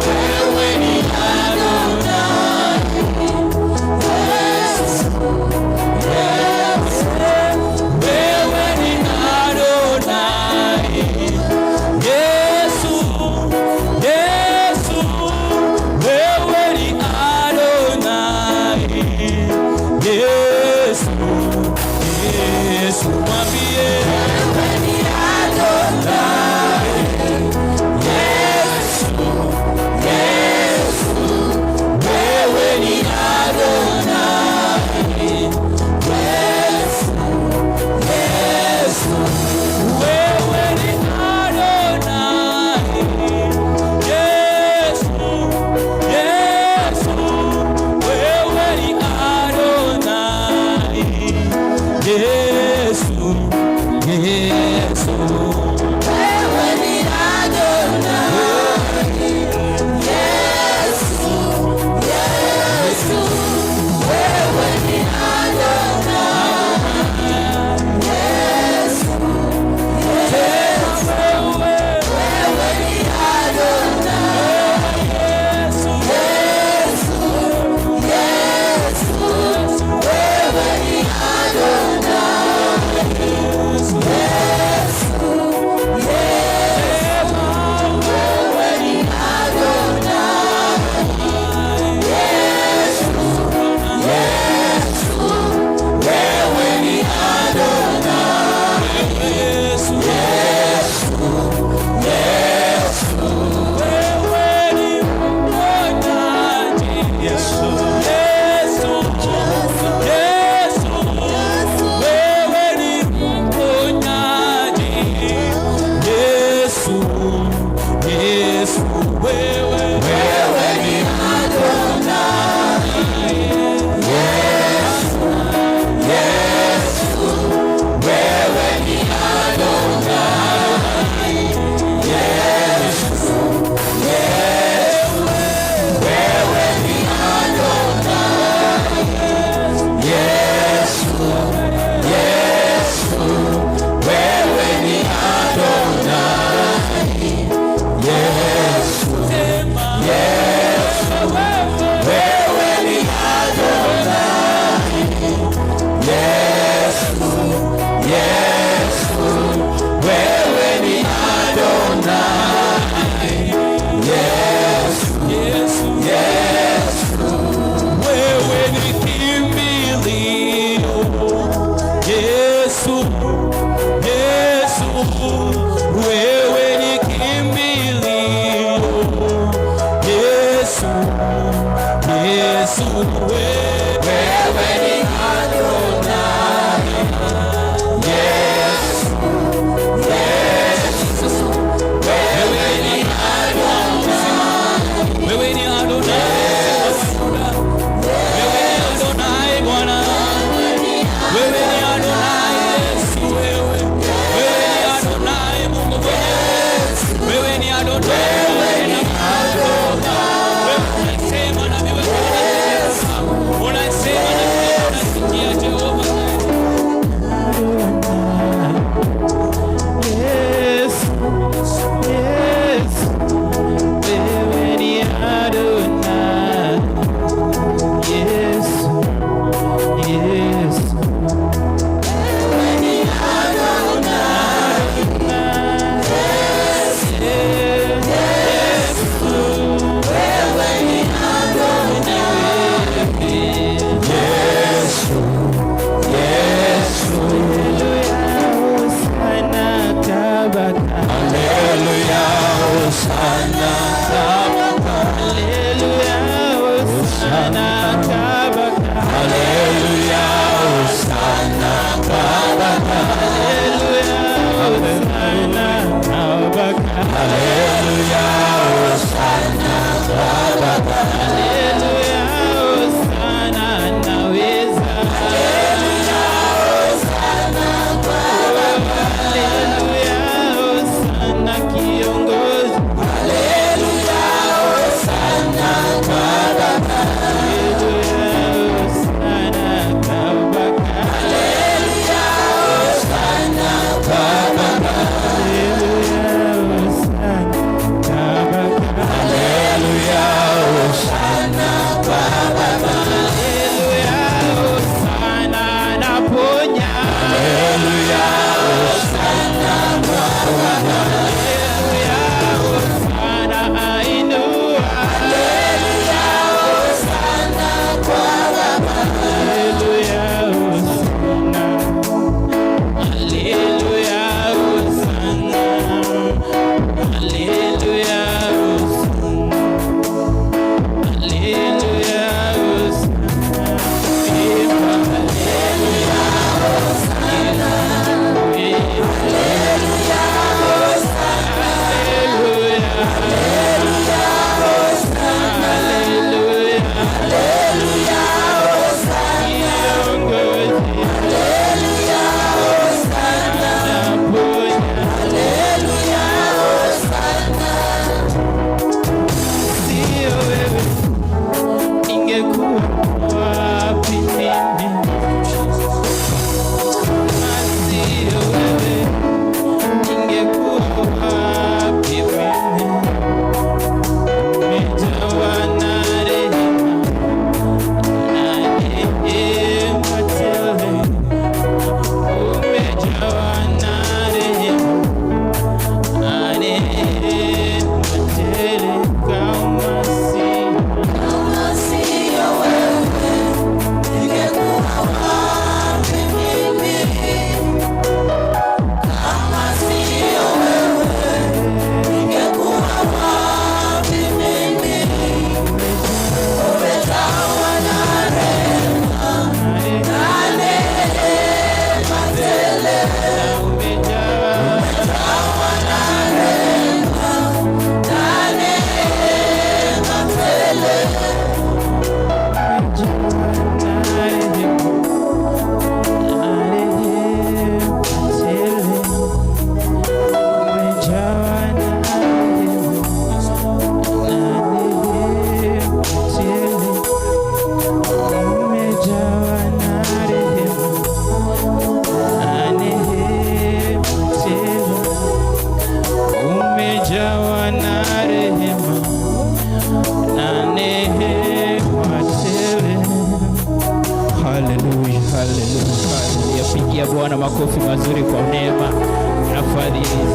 wewe ni Adonai. Wewe ni Adonai. Yesu, Yesu, wewe ni Adonai. Yesu, Yesu, wewe ni Adonai. Yesu, Yesu, wewe ni Adonai. Yesu, Yesu, wewe ni Adonai. Yesu, Yesu, wewe ni Adonai. Yesu, Yesu, wewe ni mponyaji. Yesu, Yesu, Yesu, wewe ni mponyaji. Yesu, Yesu, wewe, wewe ni Adonai. Yesu, Yesu, wewe ni Adonai. Yesu, Yesu, wewe ni Adonai. Yesu, Yesu, wewe ni Adonai. Yesu, Yesu, wewe ni Adonai. Yesu, Yesu, wewe ni Adonai. Yesu, Yesu, wewe ni kimbilio. Yesu, Yesu, wewe ni kimbilio. Yesu, Yesu, wewe ni Adonai. Yesu, Yesu, wewe ni Adonai. Wewe ni Adonai. Wewe ni Adonai Bwana. Wewe ni Adonai Yesu, wewe. Wewe ni Adonai Mungu mwenyewe. Wewe ni Adonai. Wewe unasema na mimi, unasema na mimi unasikia Jehova. Yesu, Yesu, wewe ni Adonai. Yesu, Yesu, Wewe ni Adonai. Yesu, wewe ni Adonai. Yesu, Yesu, Hosana Kabaka. Haleluya, Hosana. Haleluya, Hosana Kabaka. Haleluya, Hosana. Haleluya, Hosana Kabaka. Haleluya, Hosana. Haleluya, Hosana naweza. Haleluya, Hosana kiongozi. Haleluya, Hosana. Haleluya, Hosana Kabaka. Haleluya, Hosana. Haleluya, Hosana.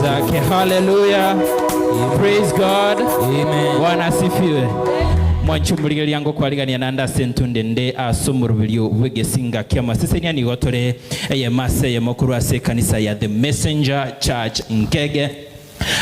Zake. Hallelujah. Praise God. Amen. Bwana asifiwe. Mwanchumbulige lyango kwaligania nanda sentunde nde asomurubiryo bwegesinga kyama sisenya nigo tore eye mase yemokuru ase kanisa ya The Messenger Church Ngege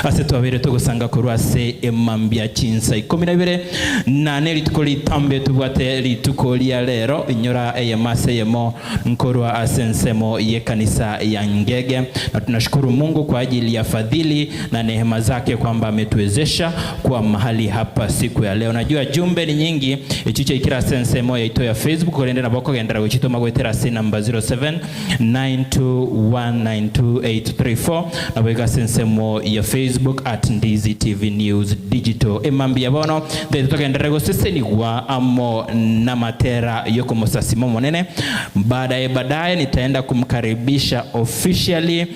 ase twabere tugusanga korwa ase emambia chinsa 12 na ne rituko ritambe tubwate rituko ria lero inyora eye mase yemo nkorwa ase nsemo ye kanisa ya Ngege, na tunashukuru Mungu kwa ajili ya fadhili na neema zake kwamba ametuwezesha kuwa mahali hapa siku ya leo. Najua jumbe ni nyingi echiche ikira sensemo ya ito ya Facebook korende na boko gendera gochitoma gwetera se namba 0792192834 na boiga sensemo ya Facebook at Ndizi TV News Digital. Emambi ya bono tukaendelea guseseniwa amo na matera yoko mosasimo monene. Baadaye nitaenda kumkaribisha officially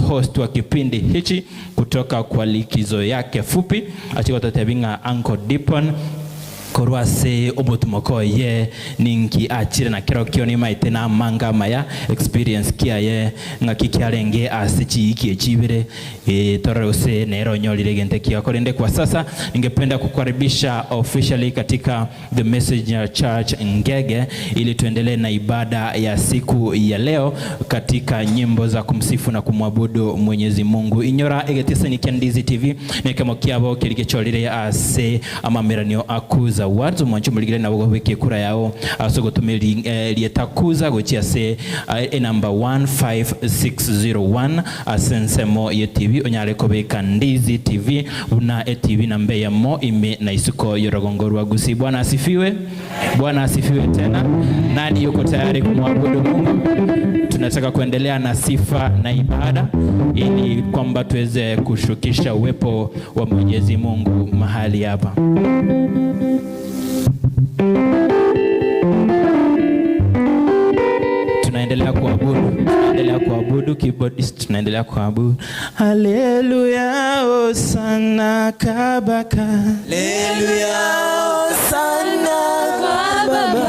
host wa kipindi hichi kutoka kwa likizo yake fupi achikotatebinga Uncle Dipon korwase obotumoko ye ninki achire na kero kio ni maite na manga maya experience kia ye ngaki kiarenge ase chiiki echibere torose nero nyolire gente kia korende. Kwa sasa ningependa kukaribisha officially katika The Messenger Church Ngege ili tuendelee na ibada ya siku ya leo katika nyimbo za kumsifu na kumwabudu Mwenyezi Mungu. Inyora egetese ni Ndizi TV nekemo kiabo kirigecholire ase amameranio akuza awards mwancho muligire nabo gobeke kura yao aso gotumeli lietakuza gochia se number 15601 asensemo ye TV onyale kobeka Ndizi TV una TV nambe ya mo ime na isuko yorogongo rwa Gusii. Bwana asifiwe. Bwana asifiwe tena. Nani yuko tayari kumwabudu Mungu? Tunataka kuendelea na sifa na ibada ili kwamba tuweze kushukisha uwepo wa Mwenyezi Mungu mahali hapa. Tunaendelea kuabudu, tunaendelea kuabudu, keyboardist tunaendelea kuabudu. Haleluya, hosana kabaka. Haleluya, hosana kabaka.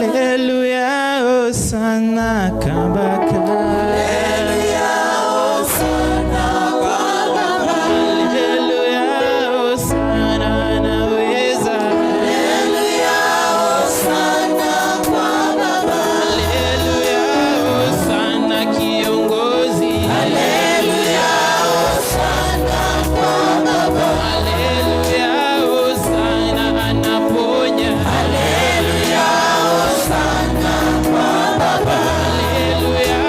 Haleluya, hosana kabaka. Haleluya, hosana kabaka. Haleluya, hosana naweza. Haleluya, hosana kabaka. Haleluya, hosana kiongozi. Haleluya, hosana kabaka. Haleluya, hosana anaponya. Haleluya, hosana kabaka. Haleluya,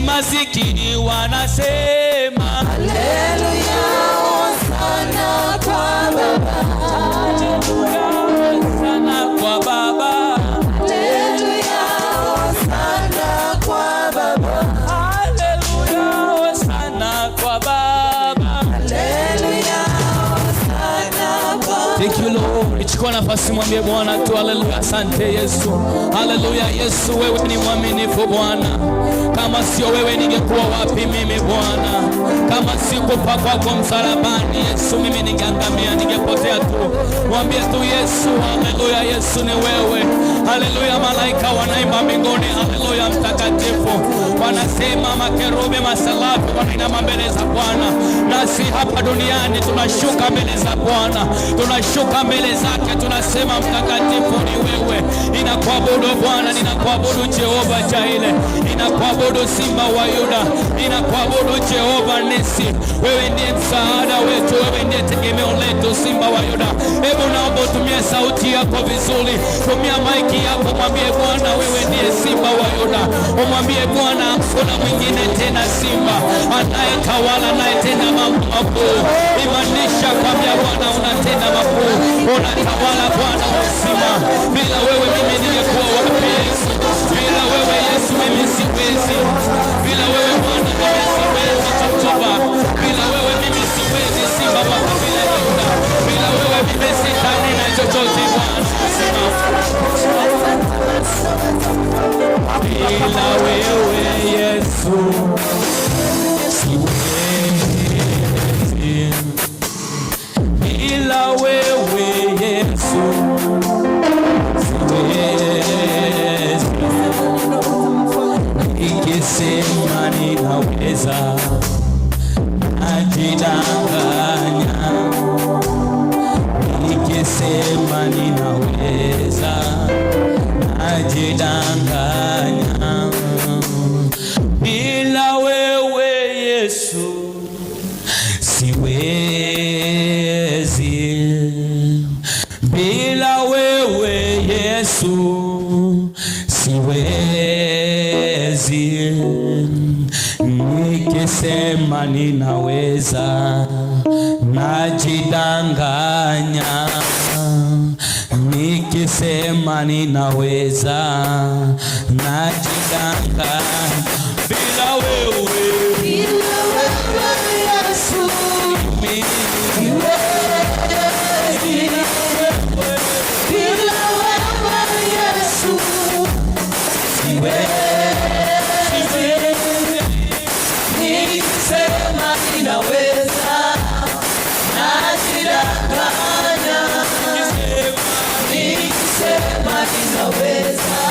Masikini wanasema Haleluya, hosana kwa Baba. Haleluya, hosana kwa Baba. Haleluya, hosana kwa Baba. Haleluya, hosana kwa Baba. Haleluya, hosana kwa Thank you, Lord. Chukua nafasi, mwambie Bwana tu haleluya. Asante Yesu. Haleluya Yesu, wewe ni mwaminifu Bwana. Kama sio wewe ningekuwa wapi mimi Bwana? Kama si kufa kwako msalabani Yesu, mimi ningeangamia, ningepotea tu. Mwambie tu Yesu, haleluya Yesu ni wewe. Haleluya, malaika wanaimba mbinguni, haleluya mtakatifu. Wanasema makerubi, masalafi wanainama mbele za Bwana. Nasi hapa duniani tunashuka mbele za Bwana, tunashuka mbele zake, tunasema mtakatifu ni wewe. Ninakuabudu Bwana, ninakuabudu Jehova Jaile, ninakuabudu Simba wa Yuda, ninakuabudu Jehova Nisi. Wewe ndiye msaada wetu, wewe ndiye tegemeo letu, Simba wa Yuda. Hebu naomba utumie sauti yako vizuri, tumia maiki yako, mwambie Bwana wewe ndiye Simba wa Yuda. Umwambie Bwana hakuna mwingine tena Simba anayetawala, anayetenda mambo makuu. Imanisha kwambia Bwana unatenda makuu, unatawala Bwana uzima. Bila wewe mimi ningekuwa wapi Yesu? Bila wewe Yesu mimi siwezi. Bila wewe Bwana mimi siwezi Jehova. Bila wewe mimi siwezi Simba wa kabila la Yuda. Bila wewe mimi sitanena chochote Bwana uzima. Bila wewe Yesu siwezi. Bila wewe Yesu siwezi. Nikisema ninaweza najidanganya. Nikisema ninaweza najidanganya. Yesu siwezi, nikisema ninaweza najidanganya, nikisema ninaweza najidanganya. Bila wewe, Bila wewe Yesu mimi siwezi. Bila wewe Yesu siwezi. Nikisema ninaweza najidanganya. Nikisema ninaweza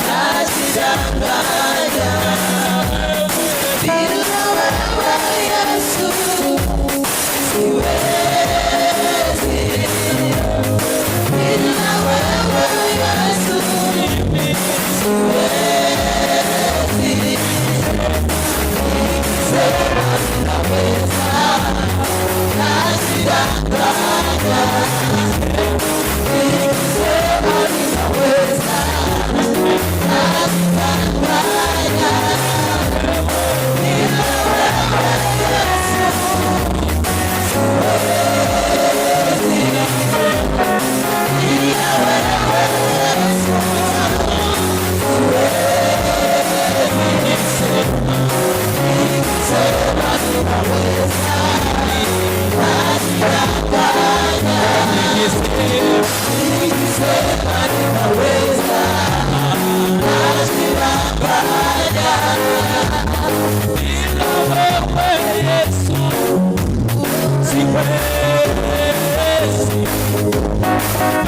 najidanganya. Bila wewe Yesu siwezi. Bila wewe Yesu siwezi. Nikisema ninaweza najidanganya. Nikisema ninaweza najidanganya. Bila wewe Yesu siwezi.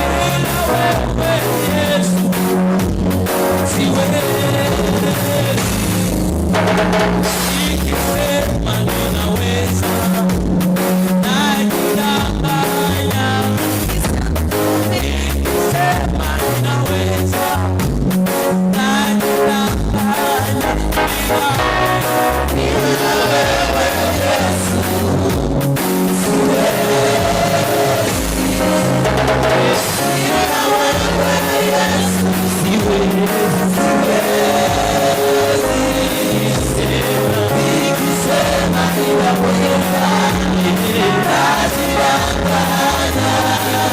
Bila wewe Yesu siwezi. Nikisema ninaweza najidanganya. Nikisema ninaweza najidanganya. Bila wewe Yesu siwezi. Bila wewe Yesu siwezi. Nikisema ninaweza najidanganya. Nikisema ninaweza najidanganya. Bila wewe Yesu siwezi. Bila wewe Yesu Siwezi. siwezi. Nikisema ninaweza najidanganya.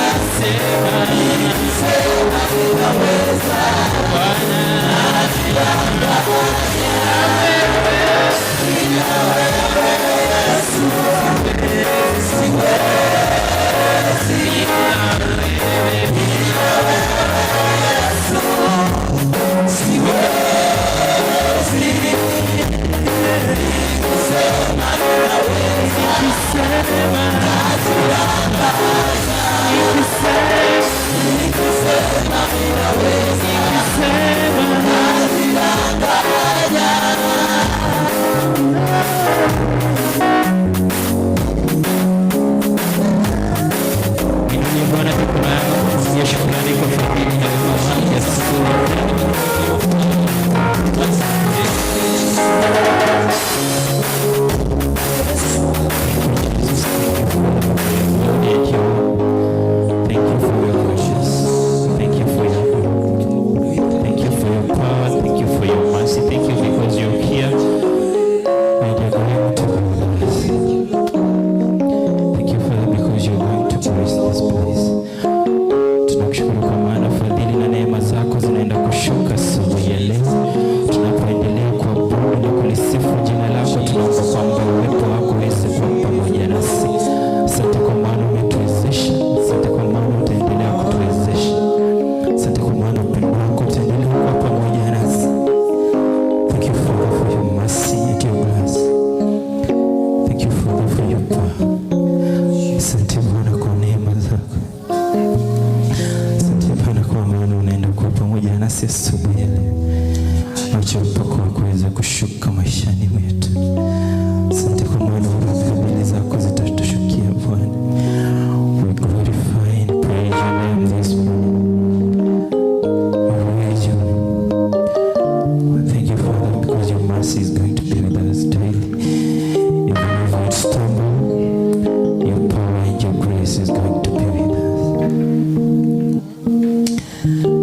Nikisema ninaweza najidanganya. Bila wewe Yesu siwezi. Bila wewe Yesu siwezi. Nikisema ninaweza najidanganya. Nikisema ninaweza najidanganya. Nitumie Bwana mikono yako ya shukrani kwa fadhili na wema wake asubuhi ya leo. Jesus, thank you for your glory. Thank you for your gracious. Thank you for your Thank you for your power. Thank you for your mercy. Thank you because you're here and you're going to be with us. Thank you, Father, because you're going to bless this place. Tunakushukuru kwa maana fadhili na neema zako zinaenda kushuka asubuhi ya leo. Tunapoendelea kuabudu na kulisifu jina lako, tunaomba kwamba uwepo wako uweze kuwa pamoja nasi. Asante kwa maana umetuwezesha. Asante kwa maana utaendelea kutuwezesha. Asante kwa maana upendo wako utaendelea kuwa pamoja nasi. Thank you, Father, for your mercy and your grace. Thank you, Father, for your power. Asante Bwana kwa neema zako. Asante Bwana kwa maana unaenda kuwa pamoja nasi asubuhi ya leo. Acha upako wako uweze kushuka maishani mwetu. Asante kwa maana fadhili zako zitatushukia Bwana. We glorify and praise your name this morning. We praise you. Thank you, Father, because your mercy is going to be with us daily. Even if we stumble, your power and your grace is going to be with us.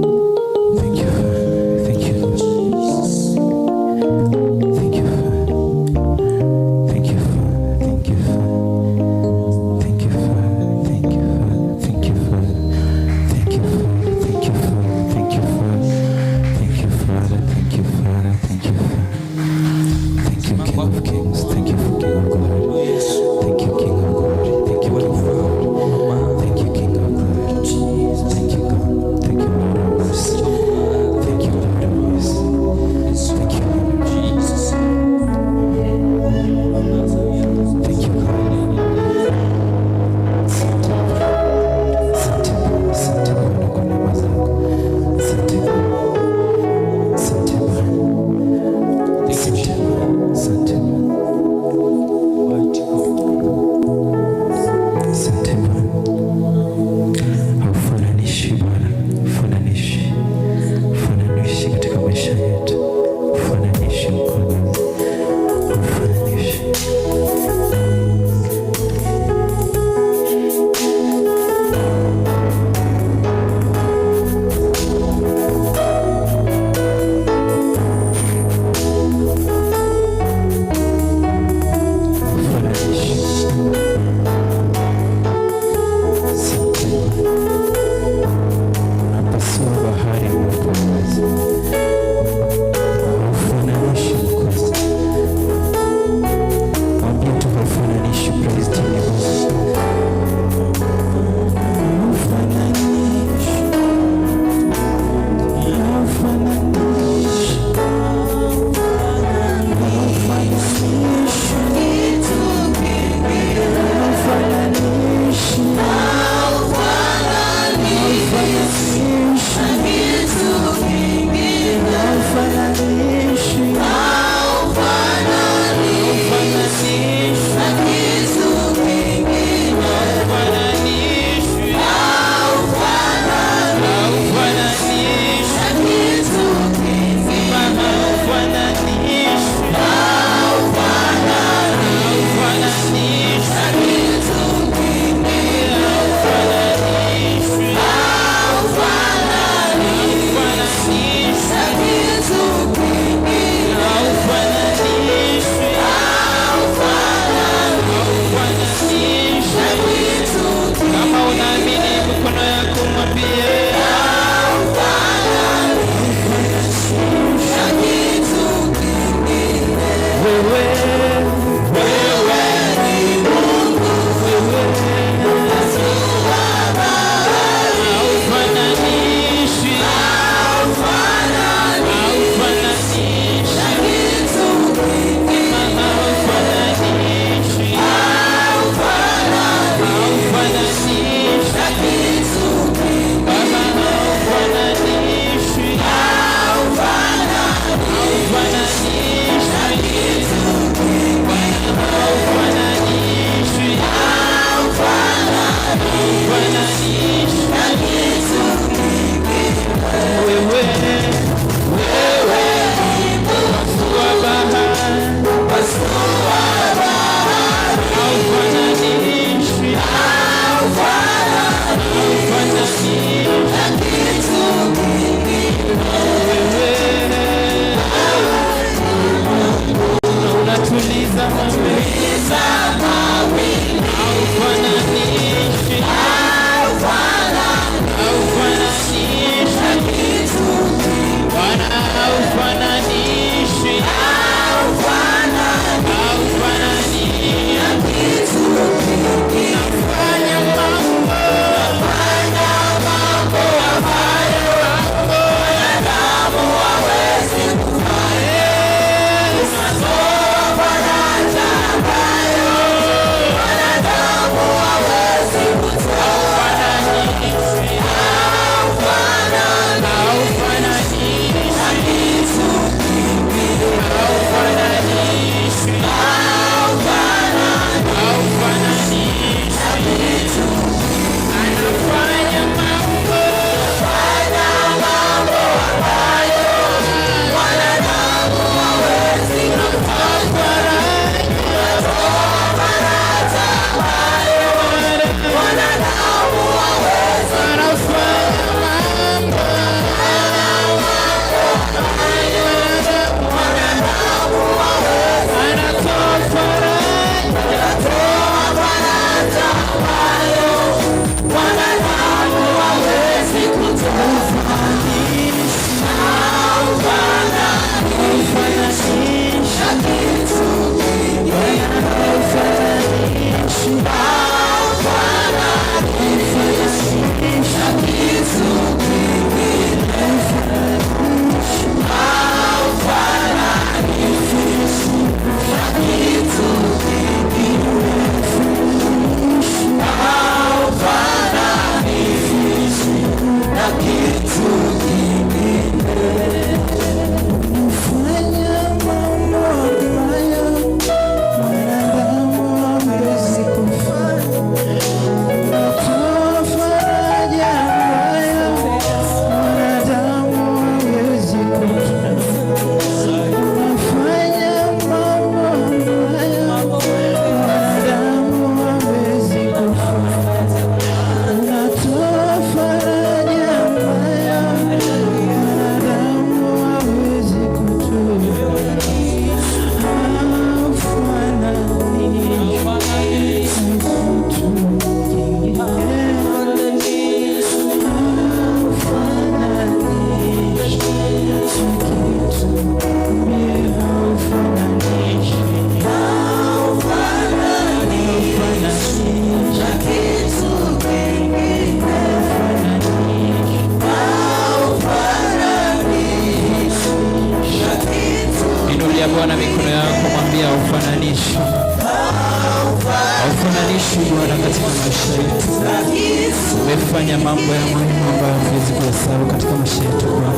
Umefanya mambo ya muhimu ambayo hatuwezi kuhesabu katika maisha yetu, Bwana.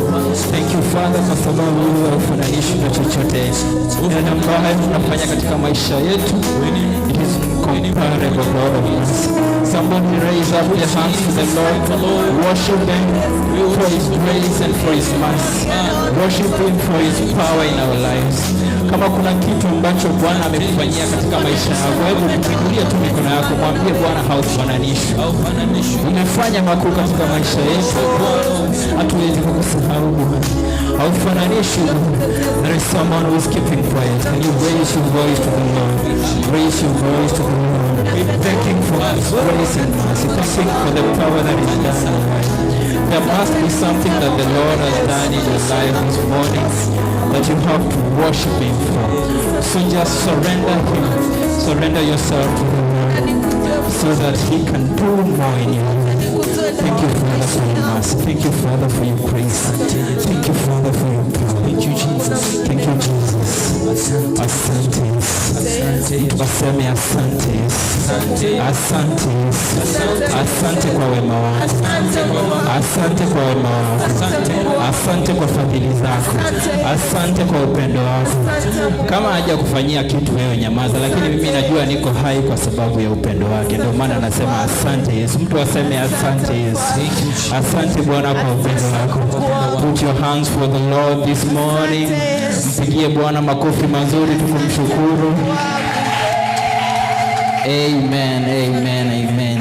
Thank you, Father, kwa sababu wewe haufananishwi na chochote. Yale ambayo tunafanya katika maisha yetu, it is incomparable, God of mercy. Somebody raise up your hands to the Lord. Worship Him for His grace and for His mercy. Worship Him for His power in our lives. Kama kuna kitu ambacho Bwana amekufanyia katika maisha yako, hebu mwinulie tu mikono yako, mwambie Bwana haufananishwi. Umefanya makuu katika maisha yetu, hatuwezi kukusahau, Bwana. Haufananishwi, Bwana. There is someone who is keeping quiet. Can you raise your voice to the Lord? Raise your voice to the Lord. Thank Him for His grace and mercy. Thank Him for the power that is done in your life. There must be something that the Lord has done in your life this morning that you have to worship Him for. So just surrender Him. Surrender yourself to the Lord so that He can do more in your life. Thank you, Father, for your mercy. Thank you, Father, for your grace. Thank you, Father, for your power. Thank you, Jesus. Thank you, Jesus. Asante, Yesu. Waseme asante, Yesu. Asante, Yesu. Asante kwa wema wako. Asante kwa wema wako. Asante kwa fadhili zako. Asante kwa upendo wako. Kama haja kufanyia kitu wewe nyamaza, lakini mimi najua niko hai kwa sababu ya upendo wake. Ndio maana nasema asante, Yesu. Mtu aseme asante, Yesu. Asante, Bwana, kwa upendo wako. Put your hands for the Lord this morning. Mpigie Bwana makofi mazuri tukumshukuru. Amen, amen, amen.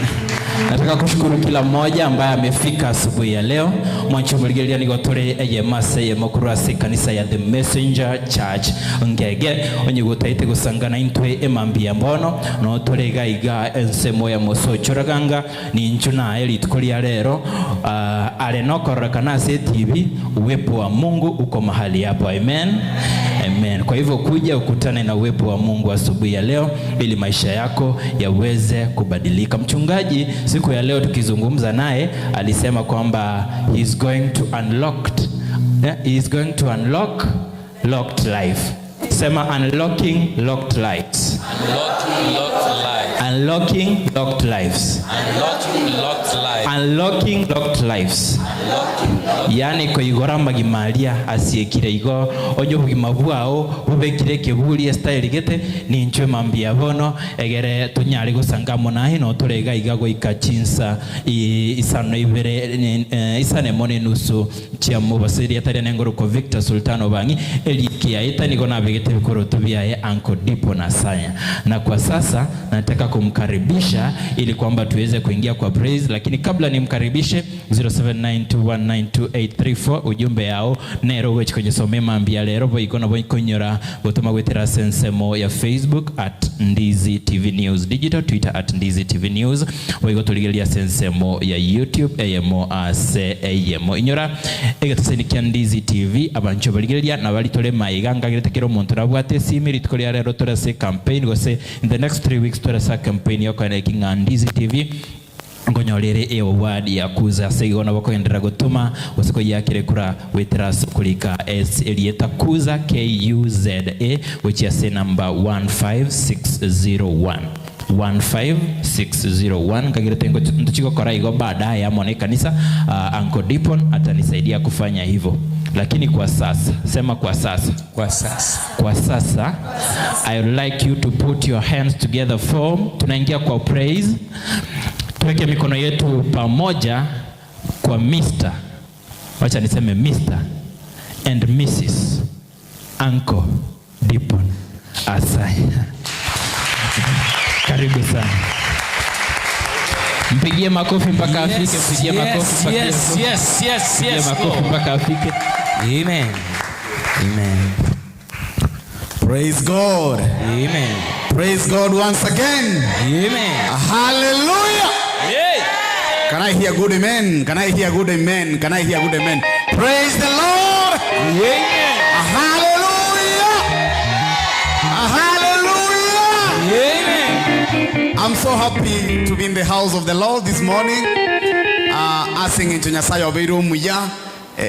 Nataka kushukuru kila mmoja ambaye amefika asubuhi ya leo. Mwancho muligeria nigo turi eyemase yemokuru ase kanisa ya The Messenger Church Ngege onye gutaite gusangana intwe emambi ya mbono no turi gaiga ensemo ya mosochoraganga ninchu naye rituko ria rero are nokorora ase TV. Uwepo wa Mungu uko mahali hapo. Amen. Amen. Kwa hivyo kuja ukutane na uwepo wa Mungu asubuhi ya leo ili maisha yako yaweze kubadilika. Mchungaji siku ya leo tukizungumza naye alisema kwamba he is going to unlock locked life. Sema unlocking locked lives. Unlocking locked lives. Unlocking locked lives. Unlocking locked lives. Unlocking locked lives. Unlocking locked. Yani koigora magimaria asiekire igo onye obogima bwao bubekire keburi style gete ninchwe mambia bono egere tunyare gusanga mona hino turega iga goika chinsa isano ibere isane mone nusu chia mubasiri atari nengoruko Victor Sultano Bangi elikia itanigo nabegete bikoroto byaye Uncle Dipo na Saya. Na kwa sasa nataka kumkaribisha ili kwamba tuweze kuingia kwa praise, lakini kabla nimkaribishe 0792192834 ujumbe yao nero gwe kwenye somema mbia lero boikona boikonyora gutuma gwetera sensemo ya Facebook @NdiziTVNews Digital, Twitter @NdiziTVNews, boigo tuligelia sensemo ya YouTube eyemo ase eyemo inyora egetusenikia Ndizi TV abancho baligelia na balitole maiga ngagirete kero omuntu nabwate simi rituko ria rero torase campaign gose in the next 3 weeks torasa campaign yoko na Ndizi TV ngonyorere award ya kuza sigona bakoendera gutuma gusiko yakire kura wetera kulika S elieta kuza KUZA which is number 15601 15601 kagire tengo ntuchiko kora igo baadaye amone kanisa. Uncle Dipon atanisaidia kufanya hivyo, lakini kwa sasa sema kwa sasa, kwa sasa, kwa sasa I would like you to put your hands together for tunaingia kwa praise. Tuweke mikono yetu pamoja kwa Mr. Wacha niseme Mr. and Mrs. Uncle Dipon Asai. Karibu sana. Mpigie makofi mpaka afike, mpigie makofi mpaka Yes, yes, yes, mpigie yes, makofi mpaka afike. Amen. Amen. Praise God. Amen. Praise God once again. Amen. Hallelujah. Hey. Can I hear good amen? Can I hear good amen? Can I hear good amen? Praise the Lord. Amen. Hallelujah. Hallelujah. Amen. I'm so happy to be in the house of the Lord this morning. Asing into Nyasaye obeire omuya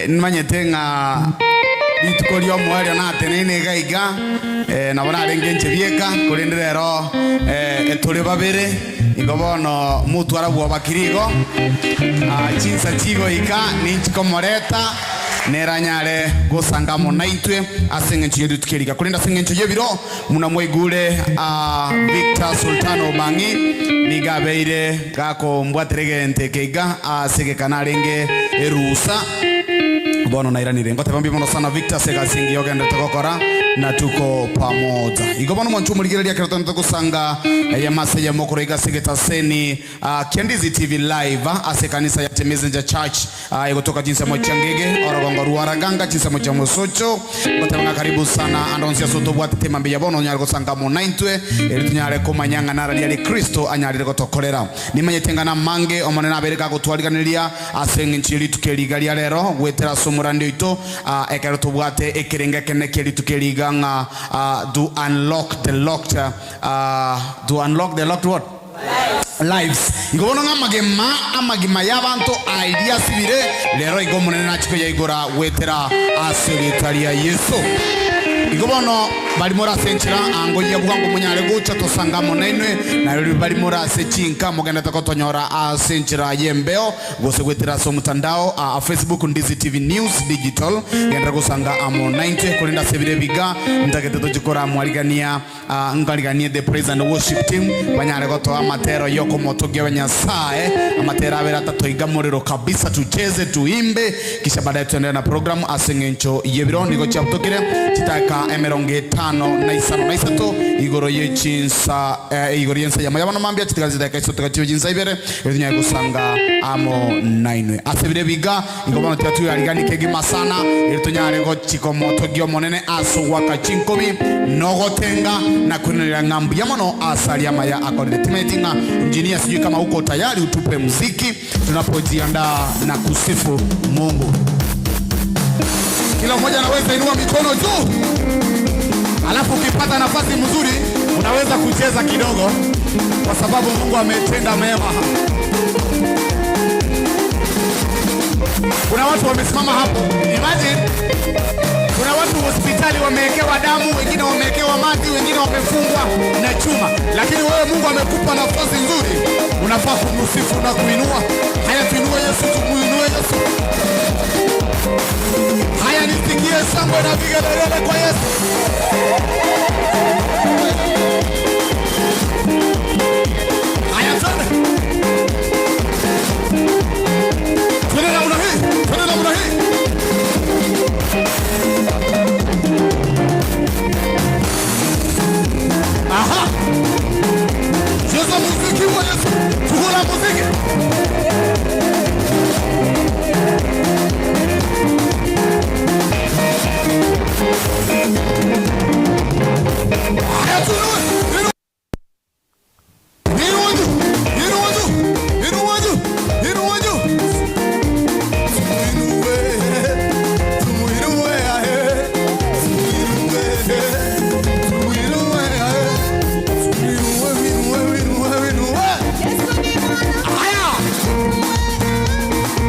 nimanyete ng'a rituko ria omwerio natenene iga iga nabo narenge nche bieka korende rero etore babere. Igo bono mutwara bwoba kirigo chinsa chigoika ninchikomoreta neranyare gusanga monaitwe ase eng'encho yetu tukeriga kurinda ase eng'encho yebiro muna mwaigure Victor Sultano Mangi nigabeire gako mbwaterege keiga asege kanarenge erusa bono nairanire ngote bambi mono sana Victor segasingi yogenda tokokora na tuko pamoja igo bono mwanchu muligereria kero tonto kusanga ya mase ya mokoro iga segeta seni Kiandizi TV live ase kanisa ya Messenger Church ikotoka jinsi ya Mochangege orogongo ruaraganga jinsi ya Mochamosocho ngote banga karibu sana andonsia soto bwate tema mbi ya bono nyari gusanga mo naintwe eri tunyare komanyanga nara yali Kristo anyarire gotokorera nimanyete na mange omone nabereka gotwariganiria ase ng'inchiri tukerigaria rero gwetera somurandi oito ekero tobwate ekerenge kene keri tukeriga nga do unlock the locked do unlock the locked what lives igobono nga magema amagima y'abantu idea sibire lero igomonene nachiko yaigora wetera aseretaria Yesu igobono bali murasenchira ango yabuga ngo munyare gucha tosanga monenwe na ruri bali murase chinka mugenda takotonyora asenchira yembeo gose gwetera so mutandao Facebook Ndizi TV News Digital genda gusanga amo 90 kulinda sebire biga ndagete tujikora mwarigania ngariganie the praise and worship team banyare gotoa amatero yoko motogia Nyasaye amatero abera tatoiga muriro kabisa tucheze tuimbe kisha baadaye tuendelee na program asengencho yebiro nigo chaptokire chitaka emeronge 5 na 5 na 3 igoro yechinsa igoro yensa yama yabano mambia chitikazi kaiso tukachiwe jinsa ibere etunya gusanga amo 9 asebire biga igobano tatu yarigani kegima sana etunya rego chikomoto gyo monene aso wakachinkobi nogotenga na kunenera ngambu yamono asali maya akorire timetinga engineer sijui kama uko tayari utupe muziki tunapojiandaa na kusifu Mungu. Kila mmoja anaweza inua mikono juu. Alafu ukipata nafasi mzuri unaweza kucheza kidogo kwa sababu Mungu ametenda mema. Kuna watu wamesimama hapo. Imagine kuna watu hospitali wamewekewa damu, wengine wamewekewa maji, wengine wamefungwa na chuma. Lakini wewe Mungu amekupa nafasi nzuri. Unafaa kumsifu na kuinua. Haya tuinue Yesu, tumuinue Yesu. Haya nisikie shangwe na vigelegele kwa Yesu. Haya twende. Twende namna hii, twende namna hii. Aha. Cheza muziki wa Yesu. Tukula muziki. Haya tuinue. Inua juu. Inua juu. Inua juu. Inua juu. Tumuinue. Tumuinue ahe. Tumuinue. Tumuinue ahe. Tumuinue, inue, inue, inue. Haya.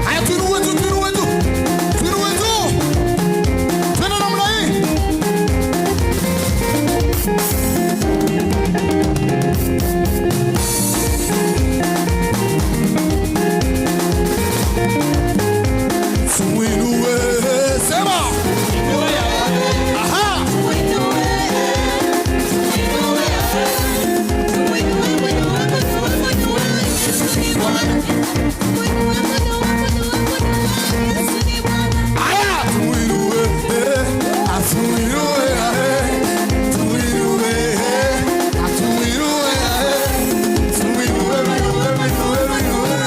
Haya tuinue juu, tuinue juu. Tuinue juu. Twende namna hii. Tumuinue, sema. Aha. Haya. Tumuinue, atumuinue, ahe. Tumuinue, atumuinue, ahe. Tumuinue, inue, inue, inue.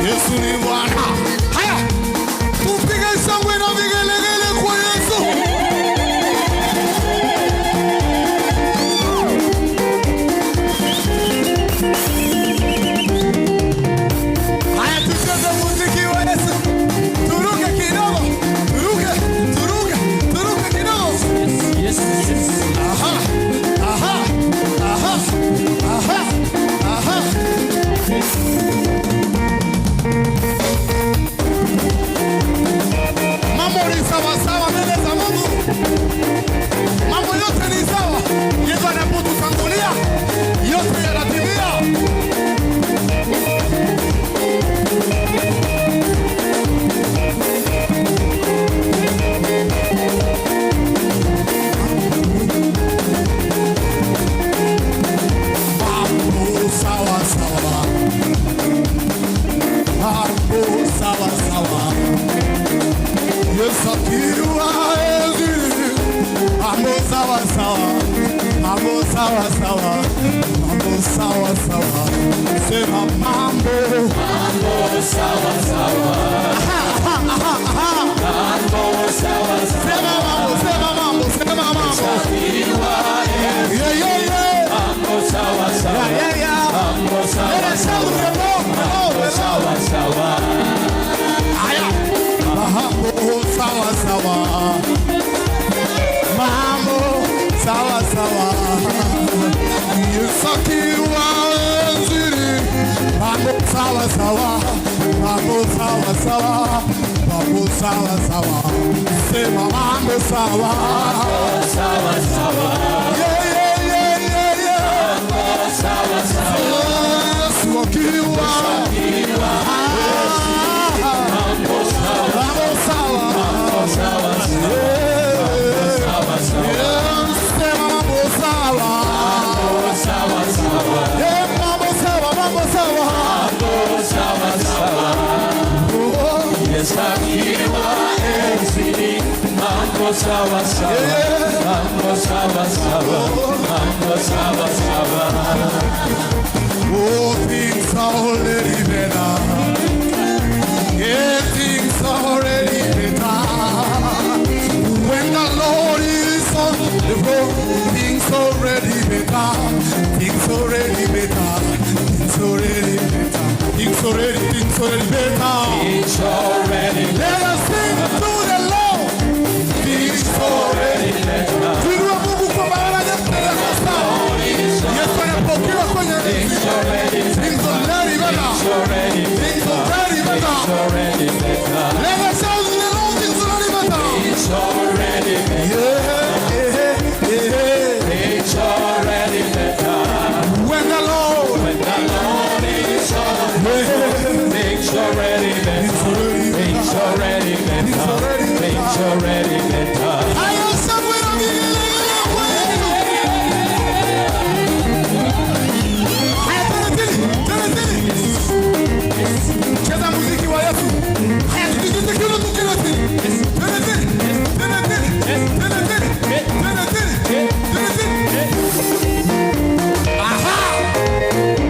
Yesu ni Bwana. Haya. Tupige shangwe na vigelegele kwa Yesu. Haya tucheze muziki wa Yesu. Turuke kidogo. Turuke, turuke, turuke kidogo. Yes, yes. Aha. Aha. Aha. Aha. Aha. Yesu akiwa enzini, mambo sawa sawa, mambo sawa sawa, mambo sawa sawa. Sema mambo, Mambo sawa sawa. Mambo sawa sawa. Sema mambo, sema mambo, sema mambo. Yesu Yeah, yeah, yeah. Mambo sawa sawa. Yeah, yeah, yeah. Mambo sawa Let us shout sawa. the Lord, the Lord, the Lord. Sawa sawa. Haya. Mambo sawa sawa. Mambo sawa sawa. Yesu akiwa enzini, mambo sawa sawa. Mambo sawa sawa. Mambo sawa sawa. Sema mambo sawa. Sawa sawa. Yeah, yeah, yeah, yeah, yeah. Sawa sawa. Yesu akiwa Mambo sawa. mambo sawa. Sawa sawa. Sawa sawa. Sema mambo sawa. Sawa sawa. Yeah, mambo sawa, mambo sawa. Sawa sawa. Yesu akiwa enzini, mambo sawa sawa. Mambo sawa sawa. Mambo sawa sawa. Oh, things are already better. Yeah, things are already better. When the Lord is on the road, things already better. Things already better. Things already better. Things already better. It's already Let us sing to the Lord. Things already better. Tuinue Mungu kwa maana yeye sawa. Yesu anapokewa kwenye It's already things already better. It's already Things already better. It's already better. Let us shout to the Lord, things already better. It's already better. Yeah, yeah, yeah. It's already better. When the Lord, When the Lord is on the throne, things already better. Things already better. Things already better. I am somewhere on the Haya, tena tena, tena tena. Cheza muziki wa Yesu. Haya, tukicheza kiuno tukiwa tena. Tena tena, tena tena, tena tena, tena tena, tena tena. Aha!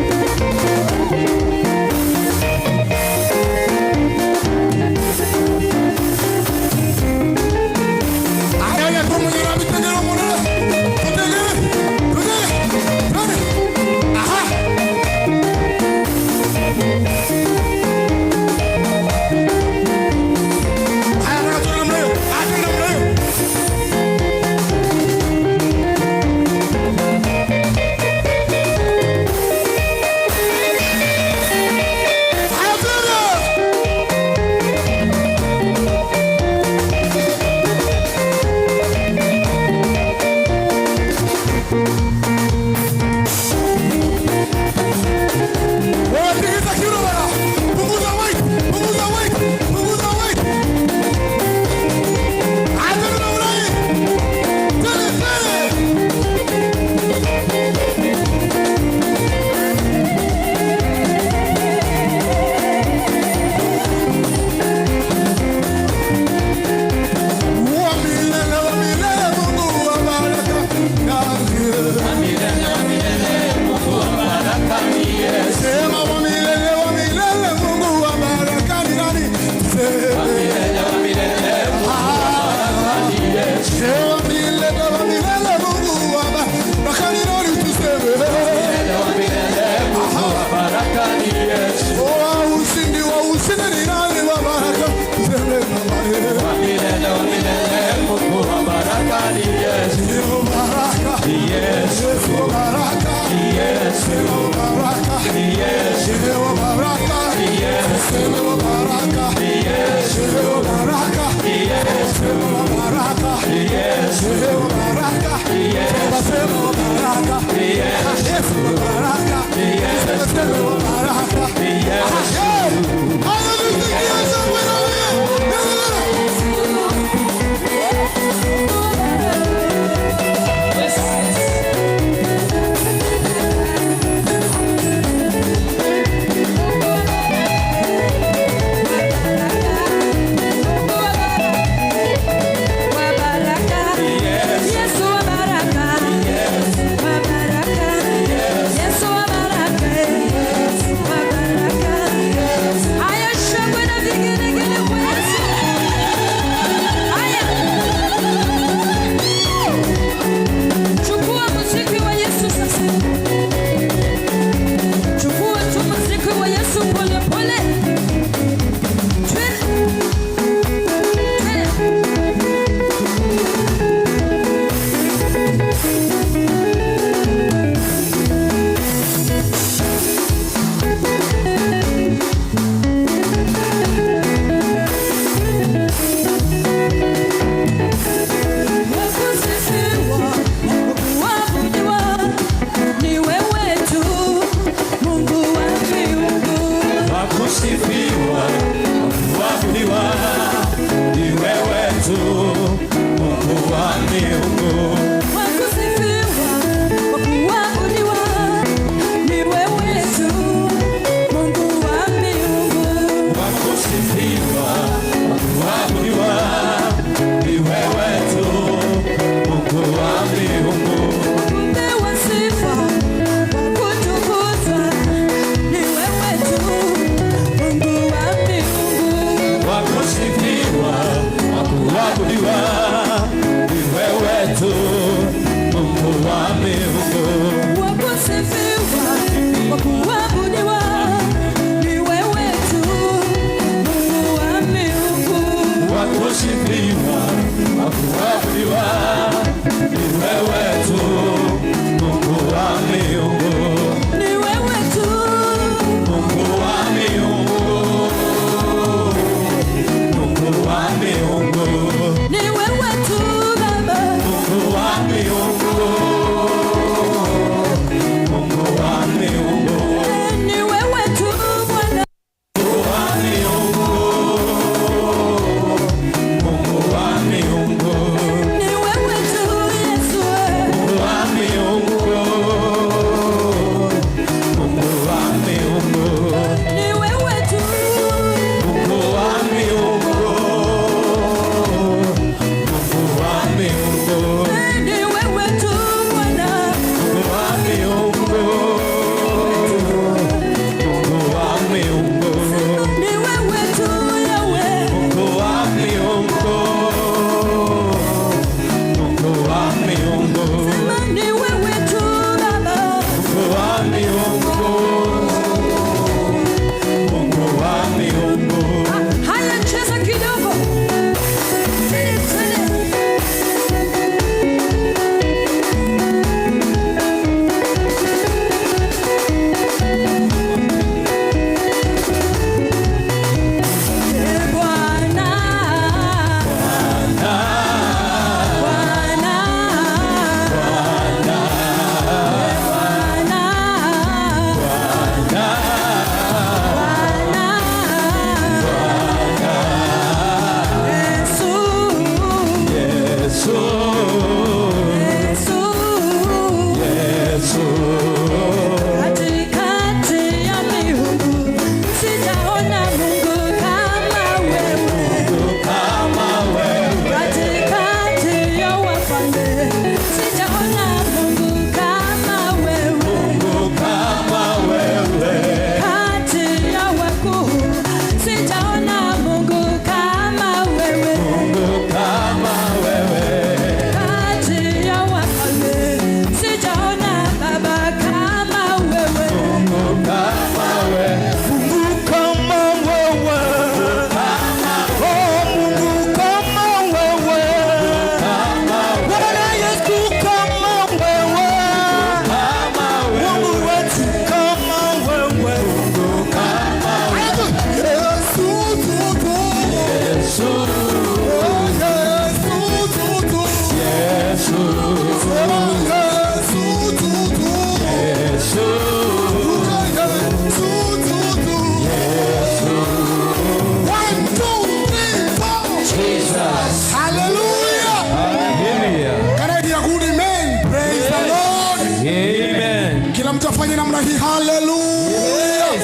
Hallelujah.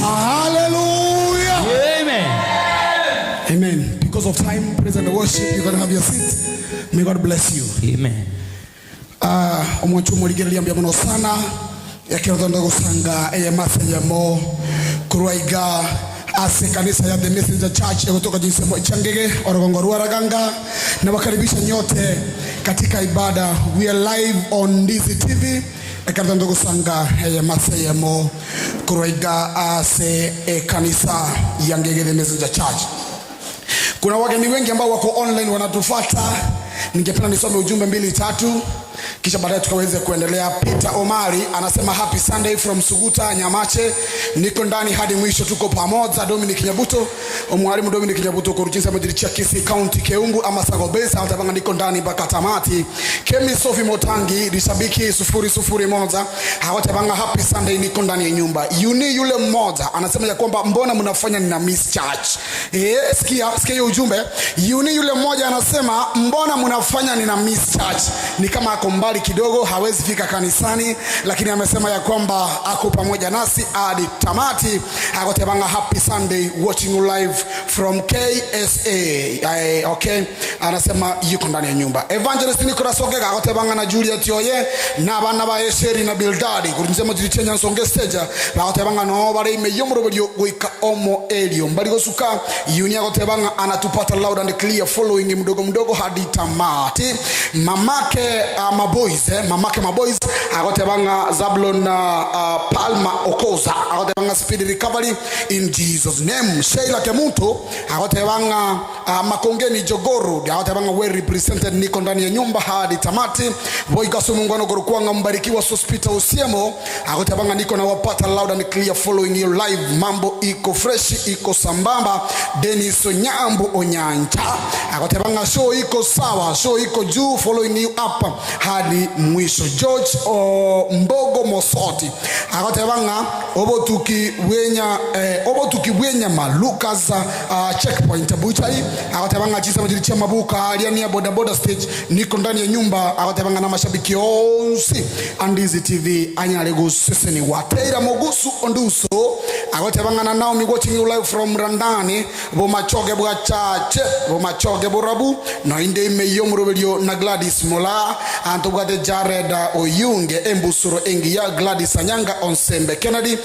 Hallelujah. Amen. Amen. Because of time, praise and worship, you're going to have your seat. May God bless you. Amen. Omwanchu muligereria mbya muno sana yakirotondo gusanga eyemase yemo kurwaiga ase kanisa ya The Messenger Church kutoka jinsi ya Changege Orogongo Ruaraganga, na wakaribisha nyote katika ibada. We are live on Ndizi TV Ekarta ndogosanga maseyemo kurwaiga ase kanisa ya Ngegere Messenger Church. Kuna wageni wengi ambao wako online wanatufuata. Ningependa nisome ujumbe mbili tatu kisha baadaye tukaweze kuendelea. Peter Omari anasema happy Sunday from Suguta Nyamache, niko ndani hadi mwisho, tuko pamoja. Dominic Nyabuto, mwalimu Dominic Nyabuto kuruchinsa madiricha Kisii County Keumbu ama Sago Base, atabanga niko ndani mpaka tamati. Kemi Sophie Motangi Rishabiki 001 hawatabanga happy Sunday, niko ndani ya nyumba. Yuni yule mmoja anasema ya kwamba mbona mnafanya nina miss church? Sikia hiyo ujumbe. Yuni yule mmoja anasema mbona mnafanya nina miss church? Ni kama ako mbali kidogo, hawezi fika kanisani, lakini amesema ya kwamba ako pamoja nasi hadi tamati. Akotebanga happy Sunday watching you live from KSA. Okay, anasema yuko ndani ya nyumba. Evangelist Nicholas Ogega akotebanga na Juliet Oye na bana ba Esheri na Bildadi kurunzema jirichenya nsonge stage akotebanga no bare imeyomro goika omo elio mbali gosuka yuni akotebanga anatupata loud and clear following mdogo mdogo hadi tamati. Mamake maboys mamake maboys akotebanga Zablon Palma Okoza akotebanga speed recovery in Jesus name. Sheila Kemuto akotebanga Makongeni Jogoro akotebanga well represented, niko ndani ya nyumba hadi tamati. Boigaso Mungano Gorukwanga mbarikiwa Sospita Usiemo akotebanga niko na wapata loud and clear following you live, mambo iko fresh iko sambamba. Dennis Onyambu Onyancha akotebanga show iko sawa, show iko juu, following you up hadi mwisho. George Mbogo Mosoti akotebanga obotuki wenya obotuki wenya Malukas checkpoint Buchai akotebanga chisa majiri mabuka aliania boda boda stage, niko ndani ya nyumba akotebanga na mashabiki onsi Andizi TV anyalego seseni wateira mogusu onduso akotebanga na Naomi watching you live from Randani bomachoge bwachache bomachoge borabu no inde imeyomrobelio na Gladys Mola antobwate Jared Oyunge Embusuro Engia Gladys Anyanga Onsembe Kennedy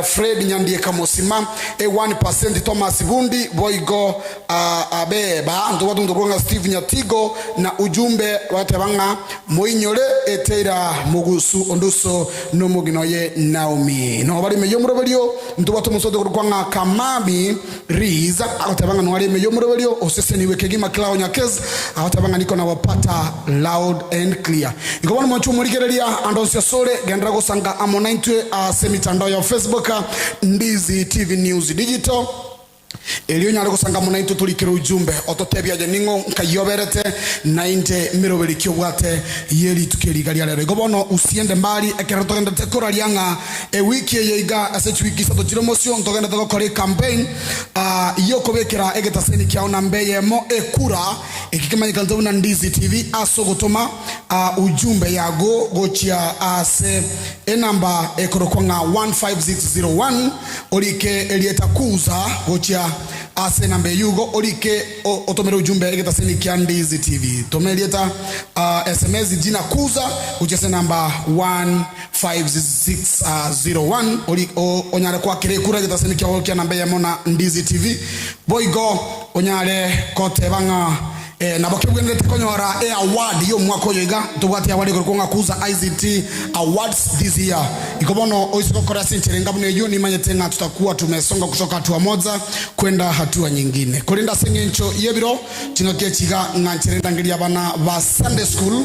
Fred Nyandie Kamosima 1% Thomas Bundi Boigo Abeba antobwate ndobonga Steve Nyatigo na ujumbe watebanga moinyole eteira mugusu onduso no muginoye Naomi no bali meyomrobelio ntobwate musodo kurkwanga Kamami Riza akotebanga no bali meyomrobelio oseseniwe kegima Klao Nyakez akotebanga niko na wapata loud and clear. Ikobona mwachu murigereria andonsia sore gendra gosanga amonaintwe semitandao ya Facebook Ndizi TV News Digital. Elio nyale gosanga monaintwe tulikira ujumbe ototebia je ningo nkayoberete nainte miroberi kyobwate yeri tukerigaria lero. Ikobono usiende mbali ekero togenda tekora lianga wiki yeiga ase wiki sato jiromosio togenda togokora campaign yokobekera egetaseni kyaona mbeye mo ekura ekikimanyika na Ndizi TV asogotoma ujumbe yago gochia ase enamba ekorokwanga 15601 olike elieta kuza gochia ase namba yugo olike otomere ujumbe egetaseni kya Ndizi TV tomelieta SMS jina kuza gochia ase namba 15601 oli onyare kwa kire kura egetaseni kya namba ya mona Ndizi TV boigo onyare kote banga na bakibwende tekonyora award yo mwaka yoiga tubwati award ko kuza ICT awards this year ikobono oisiko sincherenga bune yo nimanyete nga tutakuwa tumesonga kutoka hatua moja kwenda hatua nyingine kulinda sengencho yebiro chinoke chiga ngancherenda ngiria bana ba Sunday school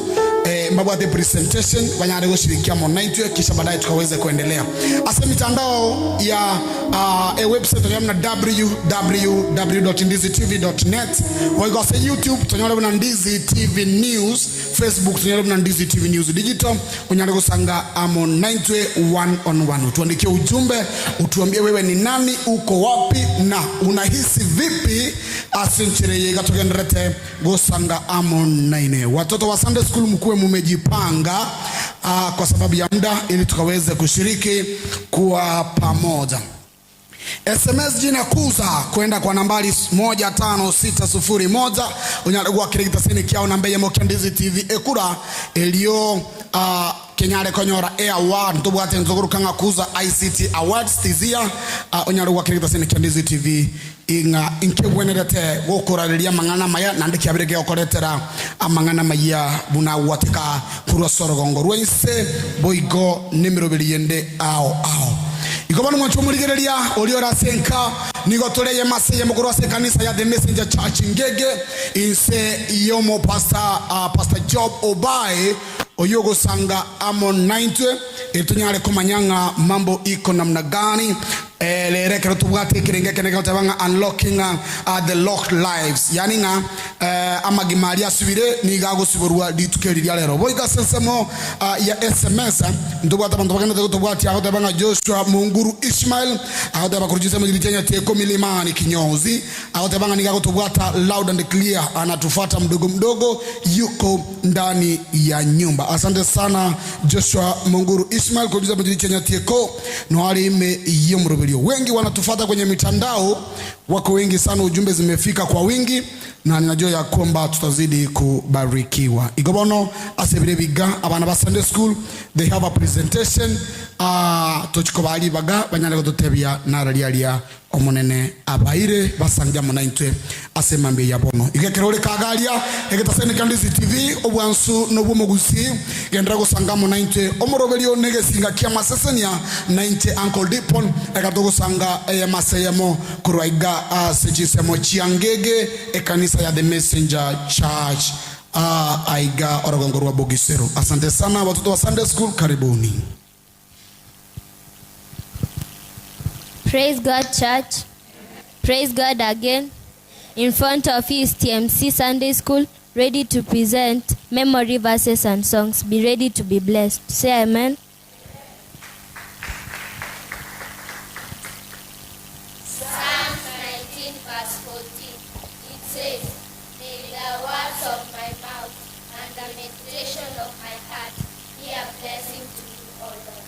mbabwate presentation banyare goshirikia mo 90 kisha baadaye tukaweze kuendelea ase mitandao ya website ya www.ndizitv.net waigose YouTube tonyore na Ndizi TV News, Facebook tonyore na Ndizi TV News Digital unyare gosanga amo 91 on 1. Tuandikie ujumbe utuambie wewe ni nani, uko wapi na unahisi vipi asinchireye gatogenderete gosanga amo 9. Watoto wa Sunday school mkuwe mumejipanga kwa sababu ya muda ili tukaweze kushiriki kwa pamoja. SMS jina kuza kwenda kwa nambari 15601 unyaragwa kiregitaseni kyao namba ya Ndizi TV ekura elio Kenyare konyora e award ntobwate nzoguru kanga kuza ICT Awards tizia onyare gwakirita sene kya Ndizi TV inga inkebwenerete gukurareria mang'ana maya nande kiabire giokoretera amang'ana maya buna gwatika kurwa sorogongo rwense boigo nemiroberi yende ao ao ikobana mwancho murigereria ori orasenka nigo tureye mase yemukuru ase kanisa ya The Messenger Church Ngege inse yomo pastor Pastor Job Obae oyogo sanga amo 90 etunyare kumanyanga mambo iko namna gani lere kero tubwate kirenge keneke utabanga unlocking the locked lives yani nga amagimari asubire niga gusiborwa ditukeri lya lero boiga sensemo ya SMS ndubwata bantu bagenda tubwate aho tabanga Joshua Munguru Ishmael aho tabakurujiza mu gitenya teko milimani kinyozi aho tabanga niga tubwata loud and clear anatufata mdogo mdogo yuko ndani ya nyumba. Asante sana Joshua Munguru Ishmael kurujiza mu gitenya teko no alime yomrubiri. Wengi wanatufata kwenye mitandao, wako wengi sana, ujumbe zimefika kwa wingi na ninajua ya kwamba tutazidi kubarikiwa. Igobono asebire biga abana ba Sunday school they have a presentation tochikobali baga banyale gototebia naralialia omonene abaire basanja munaintwe asemambe ya bono igekerore kagalia egetasene Kandizi TV obwansu nobwomugusi gendera gusanga munaintwe omoroberio negesinga kia masesenia nainte Uncle Dipon ekatogosanga emaseyemo kurwaiga sejisemo chiangege ekanisa ya The Messenger Church aiga orogongo rwa Bogisero. Asante sana watoto wa Sunday school, karibuni. Praise God, church. Praise God again. In front of you is TMC Sunday School, ready to present memory verses and songs. Be ready to be blessed. Say amen. Psalms 19 verse 14. It says, may the words of my mouth and the meditation of my heart be a blessing to you, O Lord.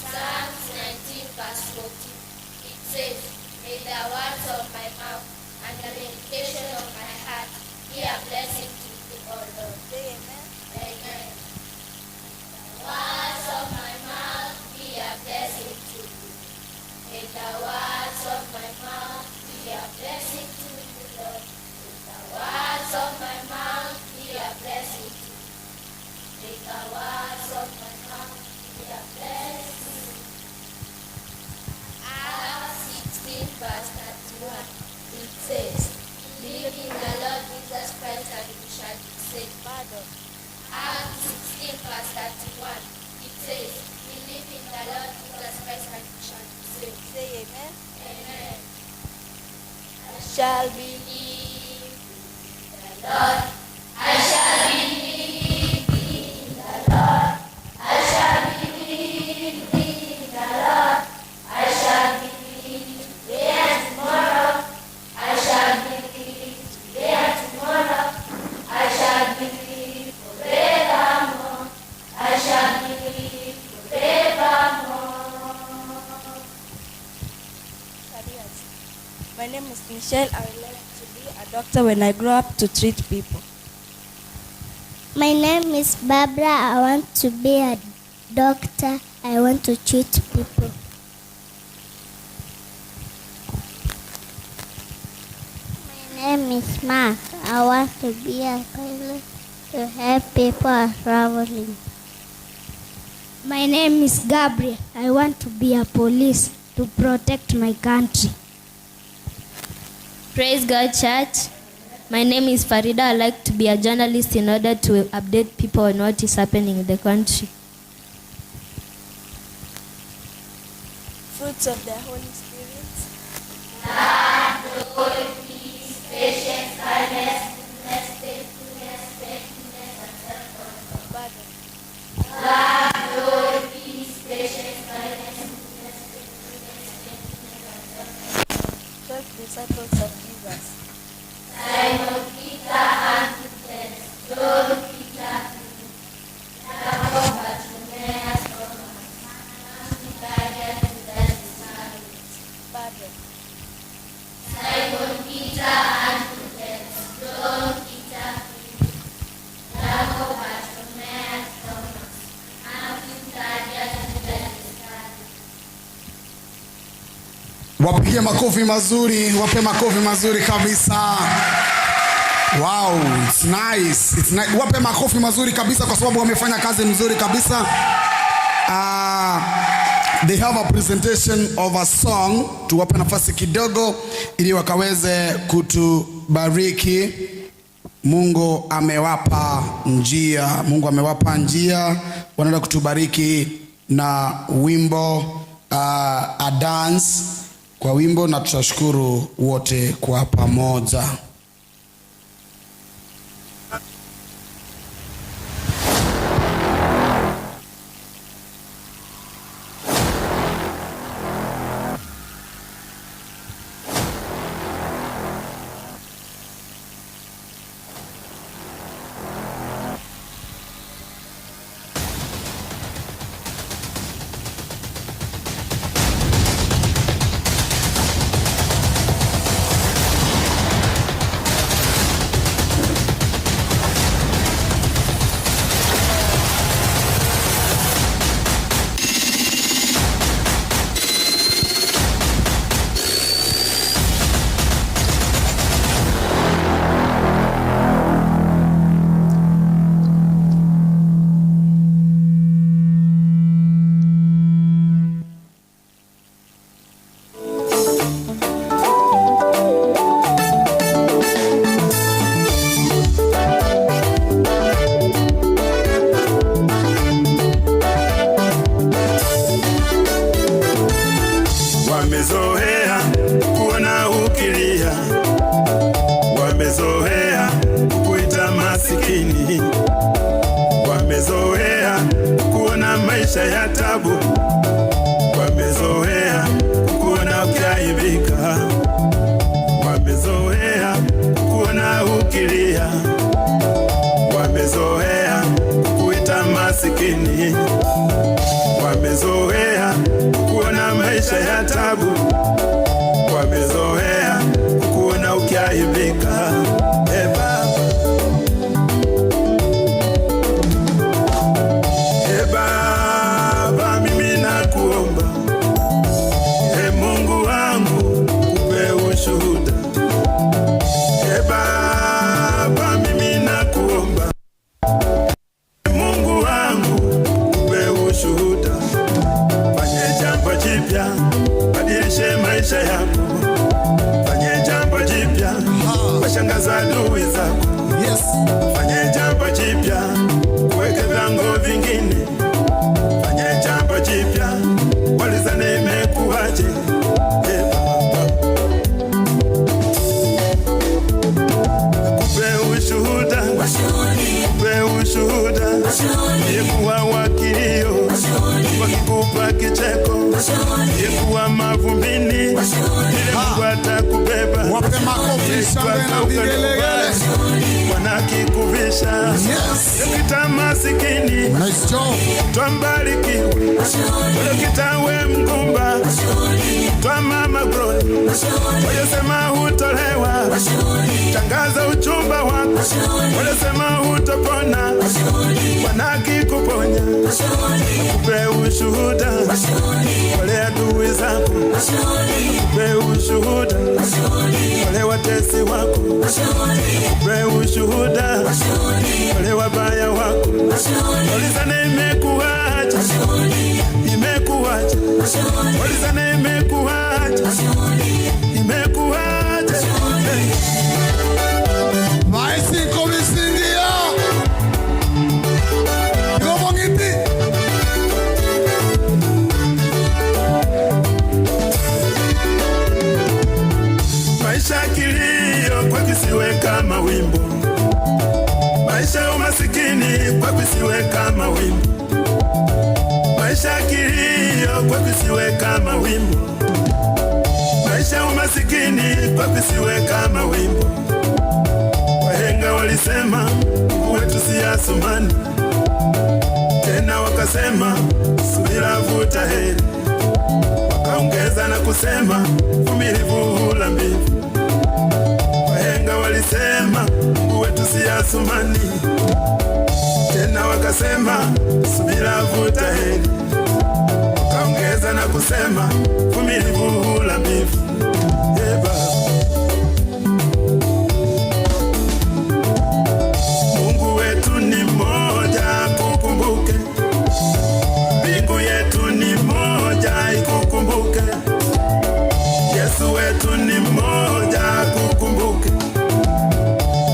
Psalms 19 verse 14. It says, may the words of my mouth and the meditation of my heart be a blessing to you, O Lord. Amen. Amen. The words of my mouth be a blessing to you. May the words of my mouth be a blessing to you, Lord. May the words of my mouth be a blessing to you. May the words of my mouth be a blessing to you. Acts 16 verse 31. It says, believe in the Lord Jesus Christ and you shall be saved. Pardon. Acts 16 verse 31. It says, believe in the Lord Jesus Christ and you shall be saved. Say amen. Amen. I shall believe in the Lord. I shall believe in the Lord. I shall believe in the Lord. I shall believe today and tomorrow. I shall believe today and tomorrow. I shall believe forevermore. I shall believe forevermore. Careers. My name is Michelle. I would like to be a doctor when I grow up to treat people. My name is Barbara. I want to be a doctor. I want to treat people. My name is Mark. I want to be a pilot to help people traveling. My name is Gabriel. I want to be a police to protect my country. Praise God, church. My name is Farida. I like to be a journalist in order to update people on what is happening in the country. Fruits of the Holy Spirit. Love, joy, peace, patience, kindness, goodness, faithfulness, gentleness, and self-control. Pardon. Love, joy, peace, patience, kindness, goodness, faithfulness, gentleness, and self-control. 12 disciples of Jesus. Simon, Peter, Andrew, John, Peter, Philip, Jacob, Bartimaeus, Thomas, Matthew, Daniel, Judas Iscariot. Pardon. Simon, Peter, Andrew, John, Peter, Philip, Jacob, Bartimaeus, Thomas, Wapigie makofi mazuri, wape makofi mazuri kabisa. Wow, it's nice. It's nice. Wape makofi mazuri kabisa kwa sababu wamefanya kazi mzuri kabisa. They have a presentation of a song. Tuwape nafasi kidogo ili wakaweze kutubariki. Mungu amewapa njia. Mungu amewapa njia. Wanaenda kutubariki na wimbo a dance kwa wimbo, na tutashukuru wote kwa pamoja. Wamezoea kuona ukilia, wamezoea kuita masikini, wamezoea kuona maisha ya tabu, wamezoea kuona ukiaibika, wamezoea kuona ukilia, wamezoea kuita masikini, wamezoea kuona maisha ya tabu, wamezoea kuona ukiaibika. E Baba, e Baba, mimi nakuomba, e Mungu wangu, kupe ushuhuda. E Baba, mimi nakuomba, e Mungu wangu, kupe ushuhuda. Fanye jambo jipya, badilishe maisha yako. Fanye jambo jipya, washangaza adui zako. Yes. Fanye jambo jipya, kuweke vilango vingine. Fanye jambo jipya, walizane imekuwaje. E Baba, kupe ushuhuda, kupe ushuhuda, yekuwa wakilio, wakikupa kicheko, yekuwa mavumbini, ile Mungu atakubeba. Wape makofi, shangwe na vigelegele. Wanakikuvisha yokita masikini, Nice job. Twambarikiwe olokita we mgumba, twa mama Glory, waliosema hutolewa, tangaza uchumba wako, waliosema hutopona, wanakikuponya. Akupe ushuhuda, wale adui zako, akupe ushuhuda, wale watesi wako, akupe ushuhuda, wale wabaya wako. Walizane imekuwaje, imekuwaje, walizane imekuwaje, imekuwaje. Maisi komisindia. Ngomongiti. Maisha kilio kwa kisiwe kama wimbo, maisha umasikini kwa kisiwe kama wimbo, maisha kilio kwa kisiwe kama wimbo, maisha umasikini kwa kisiwe kama wimbo. Wahenga walisema Mungu wetu si Asumani, tena wakasema subira vuta heri, wakaongeza na kusema vumilivu hula mbivu. Wahenga walisema Mungu wetu si Asumani, tena wakasema subira vuta heri, wakaongeza na kusema vumilivu hula mbivu. Eva. Mungu wetu ni mmoja, kukumbuke. Mbingu yetu ni moja, ikukumbuke. Yesu wetu ni mmoja, kukumbuke.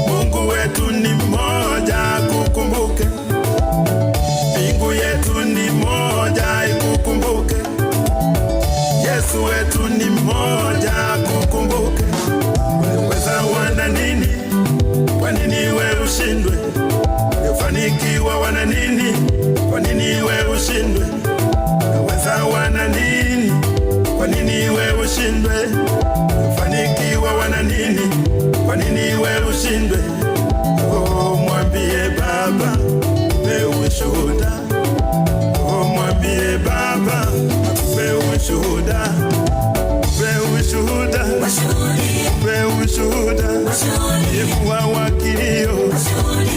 Mungu wetu ni mmoja, kukumbuke. Mbingu yetu ni moja, ikukumbuke. Yesu wetu ni mmoja, kukumbuke. Walioweza wana nini? Kwa nini we ushindwe? Waliofanikiwa wana nini? Kwa nini we ushindwe? Walioweza wana nini? Kwa nini we ushindwe? Waliofanikiwa wana nini? Kwa nini we ushindwe? Oh, mwambie Baba, upe ushuhuda. Oh, mwambie Baba, akupe ushuhuda. Upe ushuhuda. Upe ushuhuda. Yekuwa wakilio,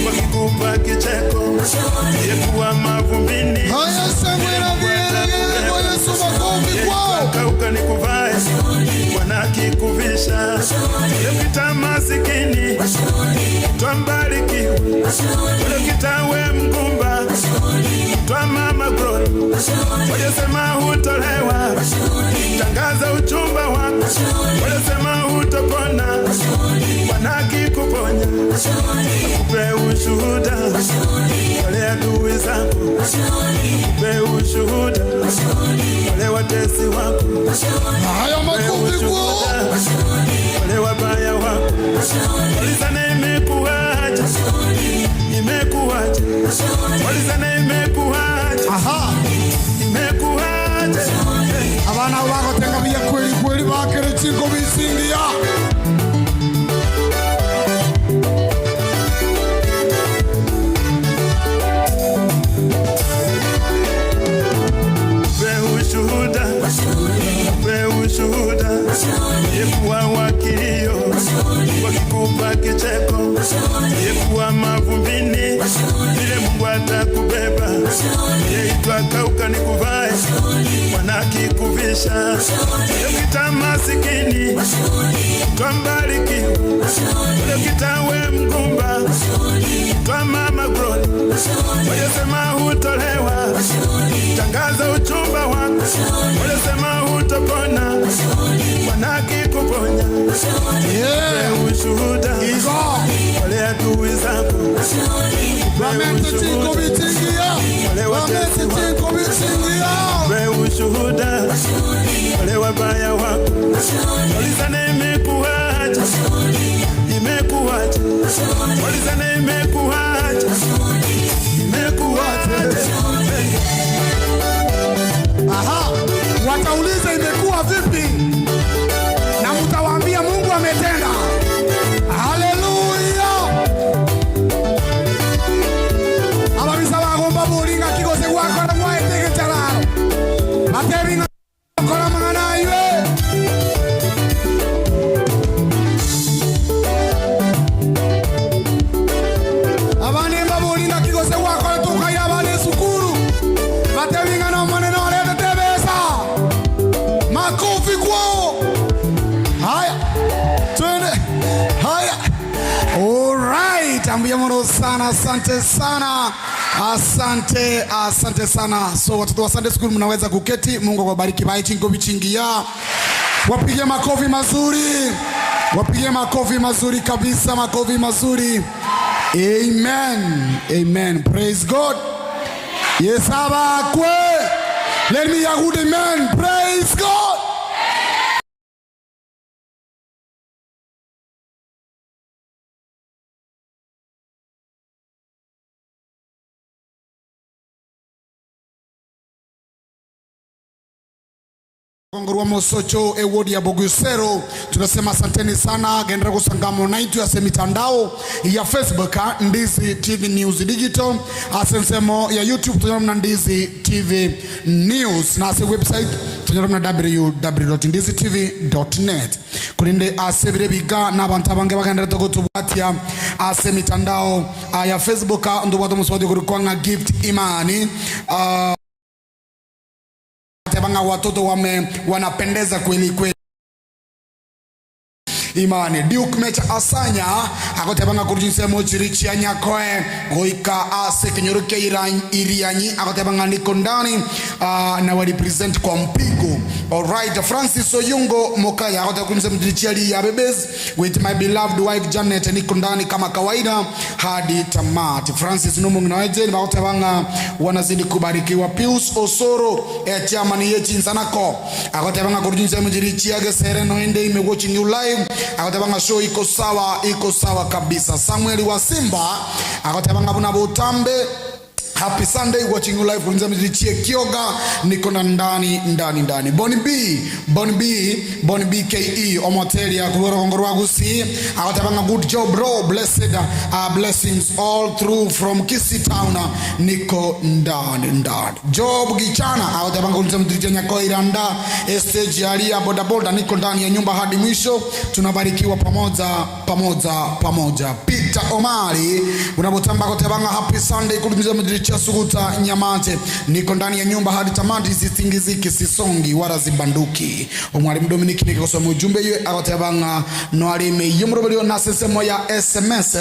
wakikupa kicheko, yekuwa mavumbini. Haya, shangwe na vigelegele kwa Yesu, makofi kwao. Kauka nikuvae, Bwana akikuvisha. Uliopita masikini, twambarikiwa. Uliokita we mgumba, twa mama Glory. Waliosema hutolewa, tangaza uchumba wako. Waliosema hutopona, Bwana akikuponya. Akupe ushuhuda, wale adui zako. Akupe ushuhuda, wale watesi wako. Haya, makofi kwao. Wale wabaya wako. Walizana imekuwaje? Imekuwaje? Walizana imekuwaje? Aha. Imekuwaje? Abana bagotenga bia kweli kweli bakere chingo bisingia. Upe ushuhuda, upe ushuhuda, yekuwa wakilio, wakikupa kicheko, yekuwa mavumbini, vile Mungu atakubeba, yeitwa kauka nikuvae, Bwana akikuvisha, uliokita masikini, twambarikiwa, uliokita we mgumba, twa mama Glory, waliosema hutolewa, tangaza uchumba wako, waliosema hutopona, Bwana akikuponya, Yeah. ushuhuda, Igo. wale adui zako, Bamente chingo bitingia. Bamente chingo bitingia. Upe ushuhuda, wale wabaya wako, walizana imekuwaje, imekuwaje, walizana imekuwaje, imekuwaje. Aha. Watauliza imekuwa vipi? Na mtawaambia Mungu ametenda. Haleluya. Ababisa bagomba boringa kigose gwakora mwaetege chararo. Batebinga kora mang'ana aywe. Abane mbaboringa kigose gwakora tukaira abane sukuru. Batebinga no maneno aretete besa. Makofi kwao. Haya. Twende. Haya. Alright, ambia moro sana, asante sana. Asante, asante sana. So watoto wa Sunday School mnaweza kuketi. Mungu awabariki. Bye chingo bichingia. Wapige makofi mazuri. Wapige makofi mazuri kabisa, makofi mazuri. Amen. Amen. Praise God. Yes, abakwe. Let me hear good amen. Praise God. Kongorwa Mosocho ewodi ya Bogusero, tunasema asanteni sana. Gendera kusangamo naitu ya mitandao ya Facebook Ndizi TV News Digital, asensemo ya YouTube tunamna Ndizi TV News na ase website tunamna www.ndizitv.net. Kulinde ase biga n'abantu abange bagendera togotubwatia ase mitandao ya Facebook ndubwato muswadi kurikwanga Gift Imani banga watoto wanapendeza kweli kweli. Imani Duke Mecha Asanya agotebanga kurujinse mochiri chia nyakoe goika ase kinyoruke irianyi agotebanga niko ndani na wa represent kwa mpigo. Alright, Francis Oyungo Mokaya agotebanga kurujinse mochiri ya bebes with my beloved wife Janet niko ndani kama kawaida hadi tamati. Francis Numungu na weje bagotebanga wanazidi kubarikiwa. Pius Osoro chairman yechi nsanako agotebanga kurujinse mochiri chia gesere no ende ime watching you live agotebanga show iko sawa, iko sawa kabisa. Samuel wa Simba agotebanga buna butambe happy Sunday watching you live from Zambichie Kioga niko na ndani ndani ndani. Boni B Boni B Boni B KE Omotelia kubora kongorwa gusi agotabanga good job bro blessed blessings all through from Kisii town niko ndani ndani. Job Gichana agotabanga kunzambichie Nyakoiranda stage ya boda boda niko ndani ya nyumba hadi mwisho, tunabarikiwa pamoja pamoja pamoja. Peter Omari unabotamba agotabanga happy Sunday kulunza Suguta Nyamate niko ndani ya nyumba hadi tamati, sisingiziki sisongi wala zibanduki. Omwalimu Dominic nikosoma ujumbe yeye agotabanga no alime yomrobelio na sesemo ya SMS.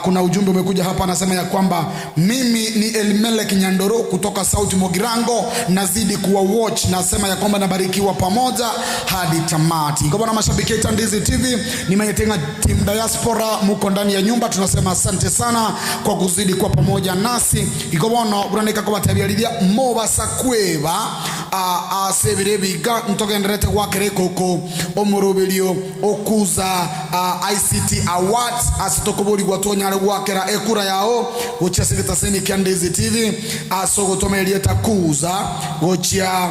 Kuna ujumbe umekuja hapa anasema ya kwamba mimi ni Elimelek Nyandoro kutoka Sauti Mogirango, nazidi kuwa watch, nasema ya kwamba nabarikiwa pamoja hadi tamati. Kwa bwana mashabiki wa Ndizi TV, nimeitenga team diaspora muko ndani ya nyumba, tunasema asante sana kwa kuzidi kuwa pamoja nasi. Ikobono buraneka ko batabyariria mobasa kweba asebire biga ntogenderete gwakere koko omurubirio okuza ICT Awards asitokobori gwatonyare gwakera ekura yao gochia segetaseni kya Ndizi TV asogotomeria takuza gochia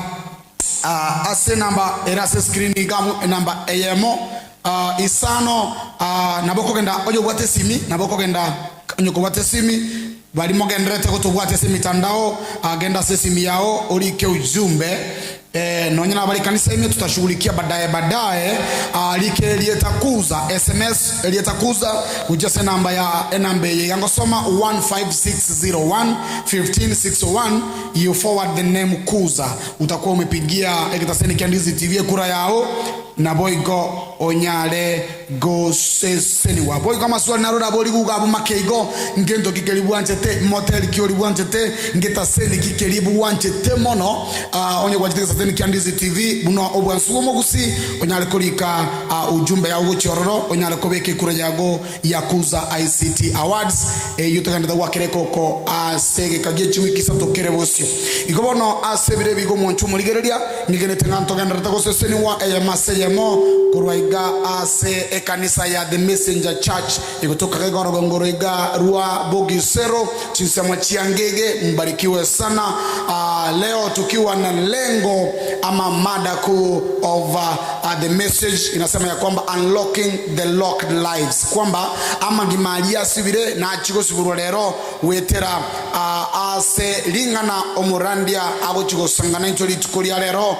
ase namba erase screen gamu namba eyemo isano naboko genda oyo bwate simi naboko genda nyoko bwate simi bali mogenderete kutubwate si mitandao agenda sisi yao ulike ujumbe nonya bali kanisa ime tutashughulikia baadaye baadaye. Like liyetakuza SMS liyetakuza ujase namba ya namba yango soma 15601 15601 you forward the name Kuza, utakuwa umepigia ekitaseni kia Ndizi TV kura yao na boigo onyale go seseni wa boigo maswali naroda boli kugabu makeigo ngendo kikelibu anchete motel kiolibu anchete ngetaseni kikelibu anchete mono onye kwa jiteka kia Ndizi TV buno obwansumo gusi onyale kolika ujumbe ya ugochororo onyale kobeke kura yago yakuza ICT Awards yutakanda wakireko ko asege kagie chiwiki satokere bosio ikobono asebire bigo monchu muligereria nigenete nganto genda takoseseni wa eyamase yemo kurwaiga ase ekanisa ya The Messenger Church ikutoka kegoro iga rua Bogisero chinsema chiangege. Mbarikiwe sana. Leo tukiwa na lengo ama mada kuu of the message inasema ya kwamba unlocking the locked lives, kwamba ama gimalia sibire na chiko siburo lero wetera ase lingana omurandia abo chiko sangana ncho litukulia lero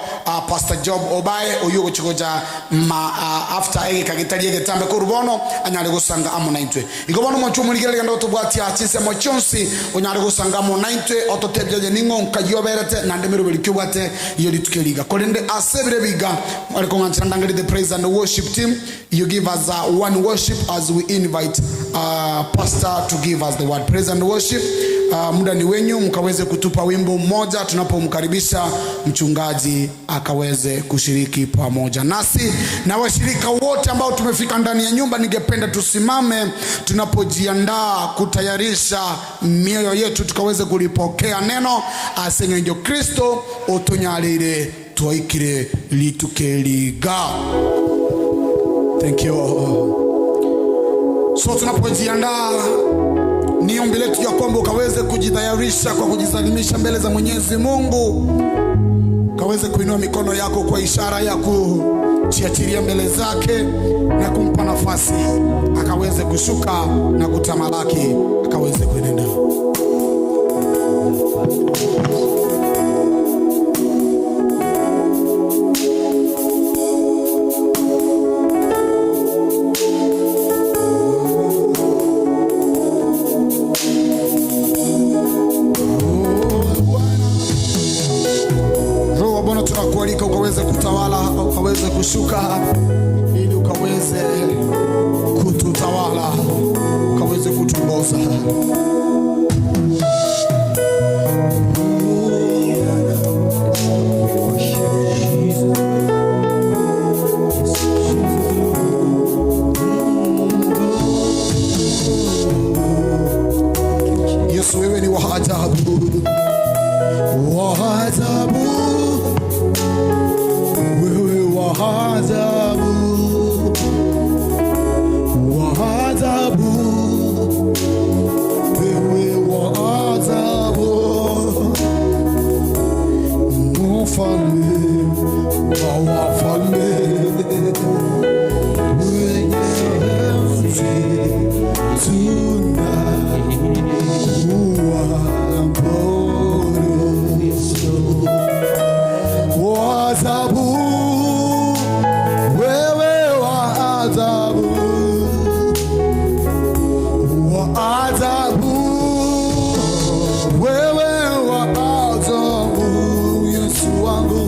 Pastor Job Obaye oyu chikoja ma after ege kagitali ege tambe korubono anyale gusanga amo naintwe ikobono mochu muligere ndo tubwati achise mochonsi onyale gusanga amo naintwe ototebye ningo nkayoberete nande mirubiri kyubwate iyo litukeliga kolende asebire biga aliko ngandangari the praise and worship team, you give us one worship as we invite pastor to give us the word. Praise and worship, muda ni wenyu mkaweze kutupa wimbo mmoja tunapomkaribisha mchungaji akaweze kushiriki pamoja nasi. Na washirika wote ambao tumefika ndani ya nyumba, ningependa tusimame tunapojiandaa kutayarisha mioyo yetu tukaweze kulipokea neno asengenjo Kristo otunyalire tuikire litukeliga. Thank you. So tunapojiandaa ni ombi letu ya kwamba ukaweze kujitayarisha kwa kujisalimisha mbele za Mwenyezi Mungu, ukaweze kuinua mikono yako kwa ishara ya kujiachilia mbele zake na kumpa nafasi akaweze kushuka na kutamalaki akaweze kuenenda. Kushuka ili ukaweze ajabu, wa ajabu, wewe wa ajabu, wa ajabu, wewe wa ajabu, mfalme wa wafalme, mwenye enzi tunakuabudu. Wa ajabu, wewe wa ajabu, wa ajabu, wewe wa ajabu, Yesu wangu,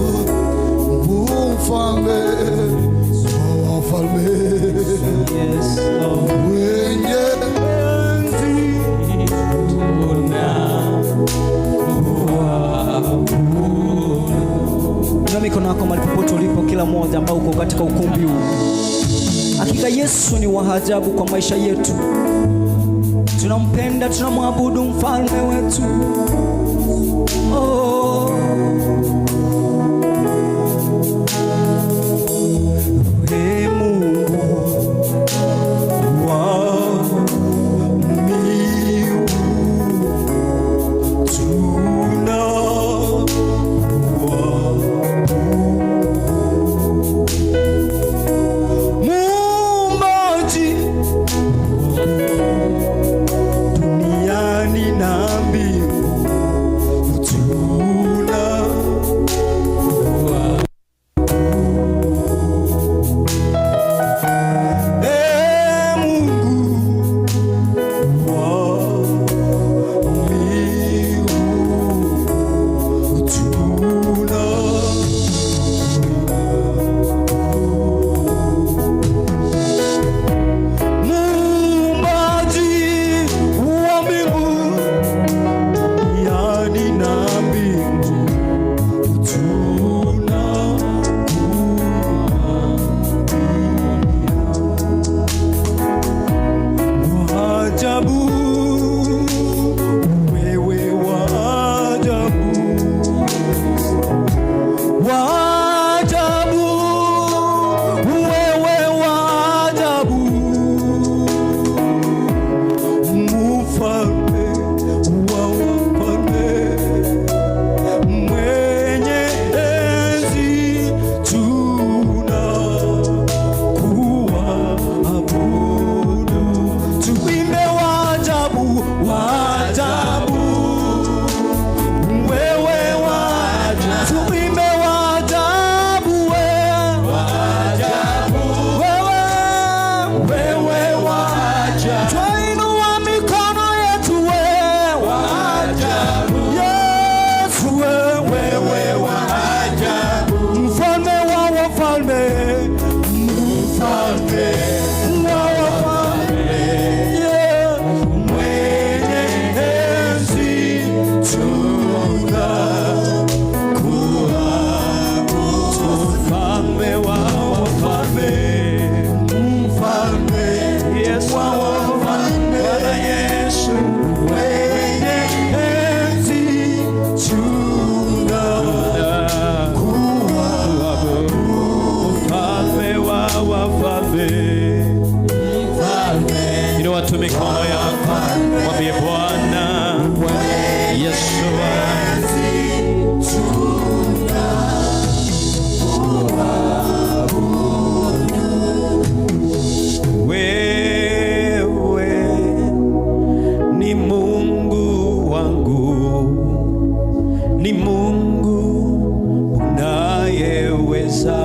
mfalme wa wafalme, mwenye enzi Inua mikono yako mahali popote ulipo, kila mmoja ambao uko katika ukumbi huu. Hakika Yesu ni wa ajabu kwa maisha yetu. Tunampenda, tunamwabudu mfalme wetu. Oh. Ee Mungu wa miungu, Muumbaji duniani na mbingu, Ee Mungu wa miungu, Muumbaji wa mbingu, duniani na mbingu, wa ajabu, wewe wa ajabu, wa ajabu, wewe wa ajabu, mfalme wa wafalme, mwenye enzi, tunakuabudu. Tuimbe wa ajabu, wa ajabu, wewe wa ajabu, tuimbe wa ajabu, wewe wewe wa ajabu, twainua mikono yetu wewe Yesu, wewe wa ajabu, mfalme wa wafalme, mfalme wa wafalme, yeah, mwenye enzi, tunakuabudu. Mfalme wa wafalme, mfalme wa wafalme, Bwana Yesu, mwenye enzi, tunakuabudu. Mfalme wa wafalme, inua tu mikono yako, mwambie Bwana Yesu wewe ni Mungu wangu, ni Mungu unayeweza.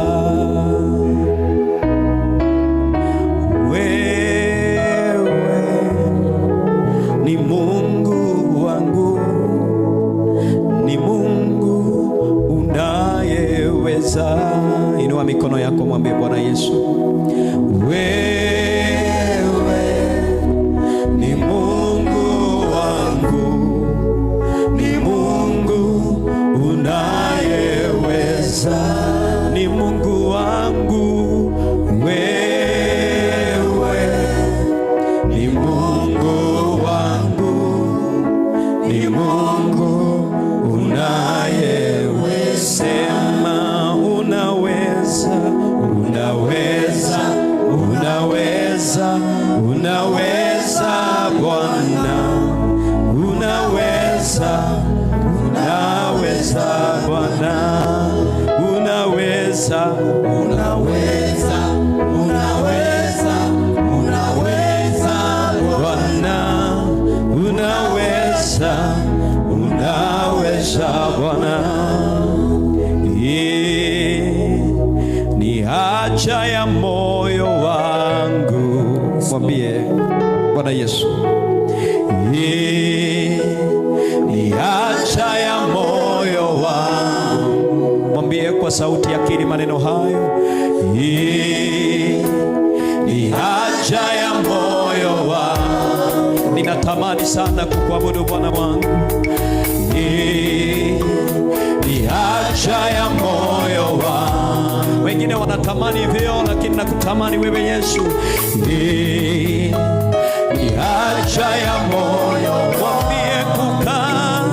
Unaweza, unaweza Bwana, unaweza, unaweza Bwana, unaweza, unaweza, unaweza, unaweza Bwana, unaweza, unaweza Bwana. Ni haja ya moyo wangu, mwambie Bwana Yesu. Ni haja ya moyo wangu, mwambie kwa sauti ya kiri maneno hayo. Ni haja ya moyo wangu, ninatamani sana kukuabudu Bwana wangu. Ni haja ya moyo wangu. Wengine wanatamani vyeo, lakini nakutamani wewe Yesu. Ni haja ya moyo, mwambie kukaa,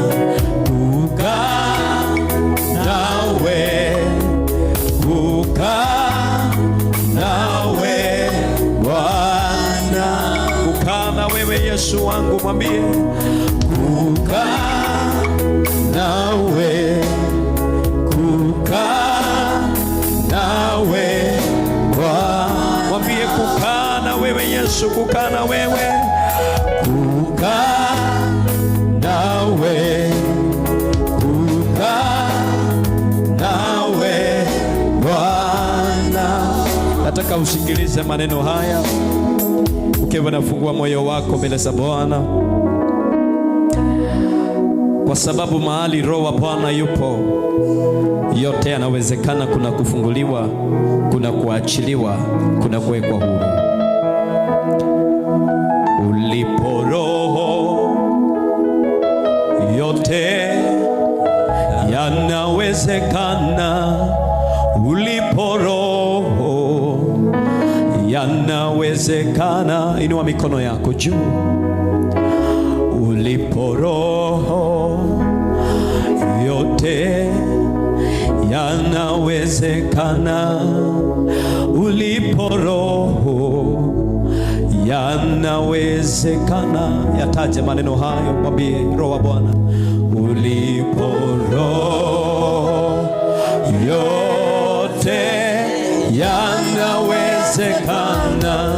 kukaa nawe, kukaa nawe Bwana, kukaa na wewe Yesu wangu, mwambie kukaa nawe, kukaa nawe Bwana, mwambie kukaa na wewe Yesu, kukaa na wewe, kukaa nawe, kukaa nawe Bwana. Nataka usikilize maneno haya ukiwa unafungua moyo wako mbele za Bwana, kwa sababu mahali Roho wa Bwana yupo yote yanawezekana. Kuna kufunguliwa, kuna kuachiliwa, kuna kuwekwa huru. Ulipo Roho yote yanawezekana. Ulipo Roho yanawezekana. Inua mikono yako juu. Ulipo Roho yote yanawezekana. Ulipo Roho yanawezekana. Yataje maneno hayo, mwambie Roho wa Bwana. Ulipo Roho yote yanawezekana.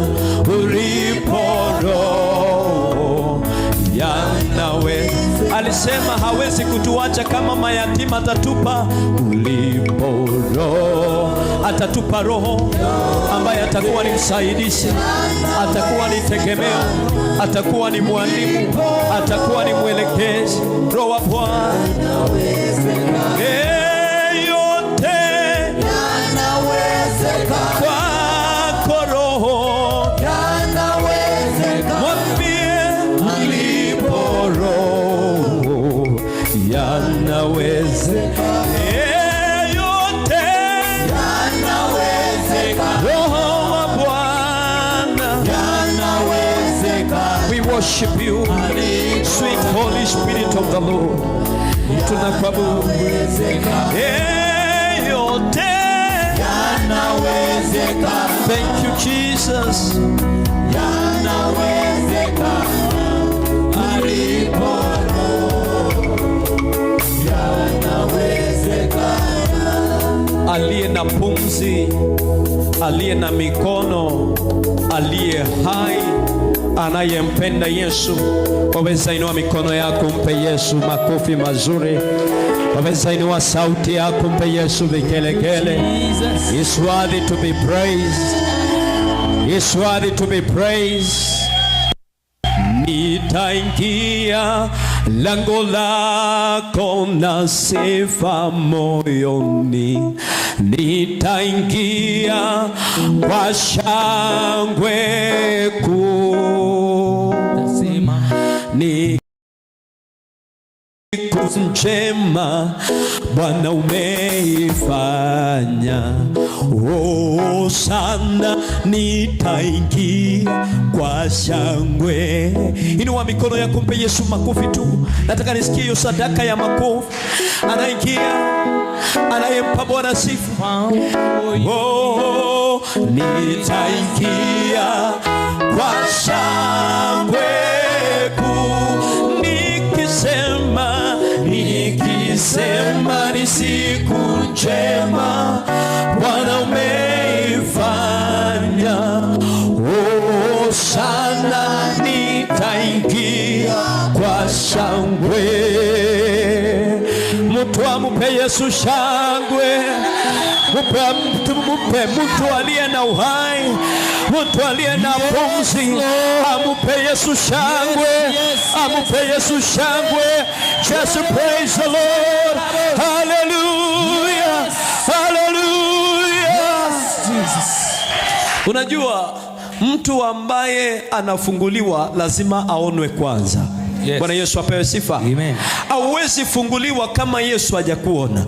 Ulipo Roho yanawezekana. Alisema hawezi kutuacha kama mayatima, atatupa. Ulipo Roho atatupa Roho ambaye atakuwa ni msaidizi, atakuwa ni tegemeo, atakuwa ni mwalimu, atakuwa ni mwelekezi. Roho wa Bwana yote yanawezekana kwako Roho yanawezekana. Mwambie ulipo Roho yanawezekana. Yote yanawezekana. Roho wa Bwana yanawezekana. We worship you, sweet Holy Spirit of the Lord. Tunakuabudu. Yote yanawezekana. Thank you Jesus. Yanawezekana. Alipo Roho yanawezekana. Aliye na pumzi, aliye na mikono, aliye hai, anayempenda Yesu, waweza inua mikono yako mpe Yesu makofi mazuri. Waweza inua sauti yako mpe Yesu vigelegele. He's worthy to be praised. He's worthy to be praised. Nitaingia lango lako na sifa moyoni, nitaingia kwa shangwe kuu, ni njema Bwana umeifanya. Oh, sana nitaingia kwa shangwe. Inua mikono yako mpe Yesu makofi tu. Nataka nisikie hiyo sadaka ya makofi. Anaingia, anayempa Bwana sifa. Oh, nitaingia njema Bwana umeifanya. Hosana, nitaingia kwa shangwe. Mtu amupe Yesu shangwe. Mupe mtu aliye na uhai, mtu aliye na pumzi, amupe Yesu shangwe, amupe Yesu shangwe. Just praise the Lord. Hallelujah. Hallelujah. Unajua mtu ambaye anafunguliwa lazima aonwe kwanza. Yes. Bwana Yesu apewe sifa. Amen. Hauwezi funguliwa kama Yesu hajakuona.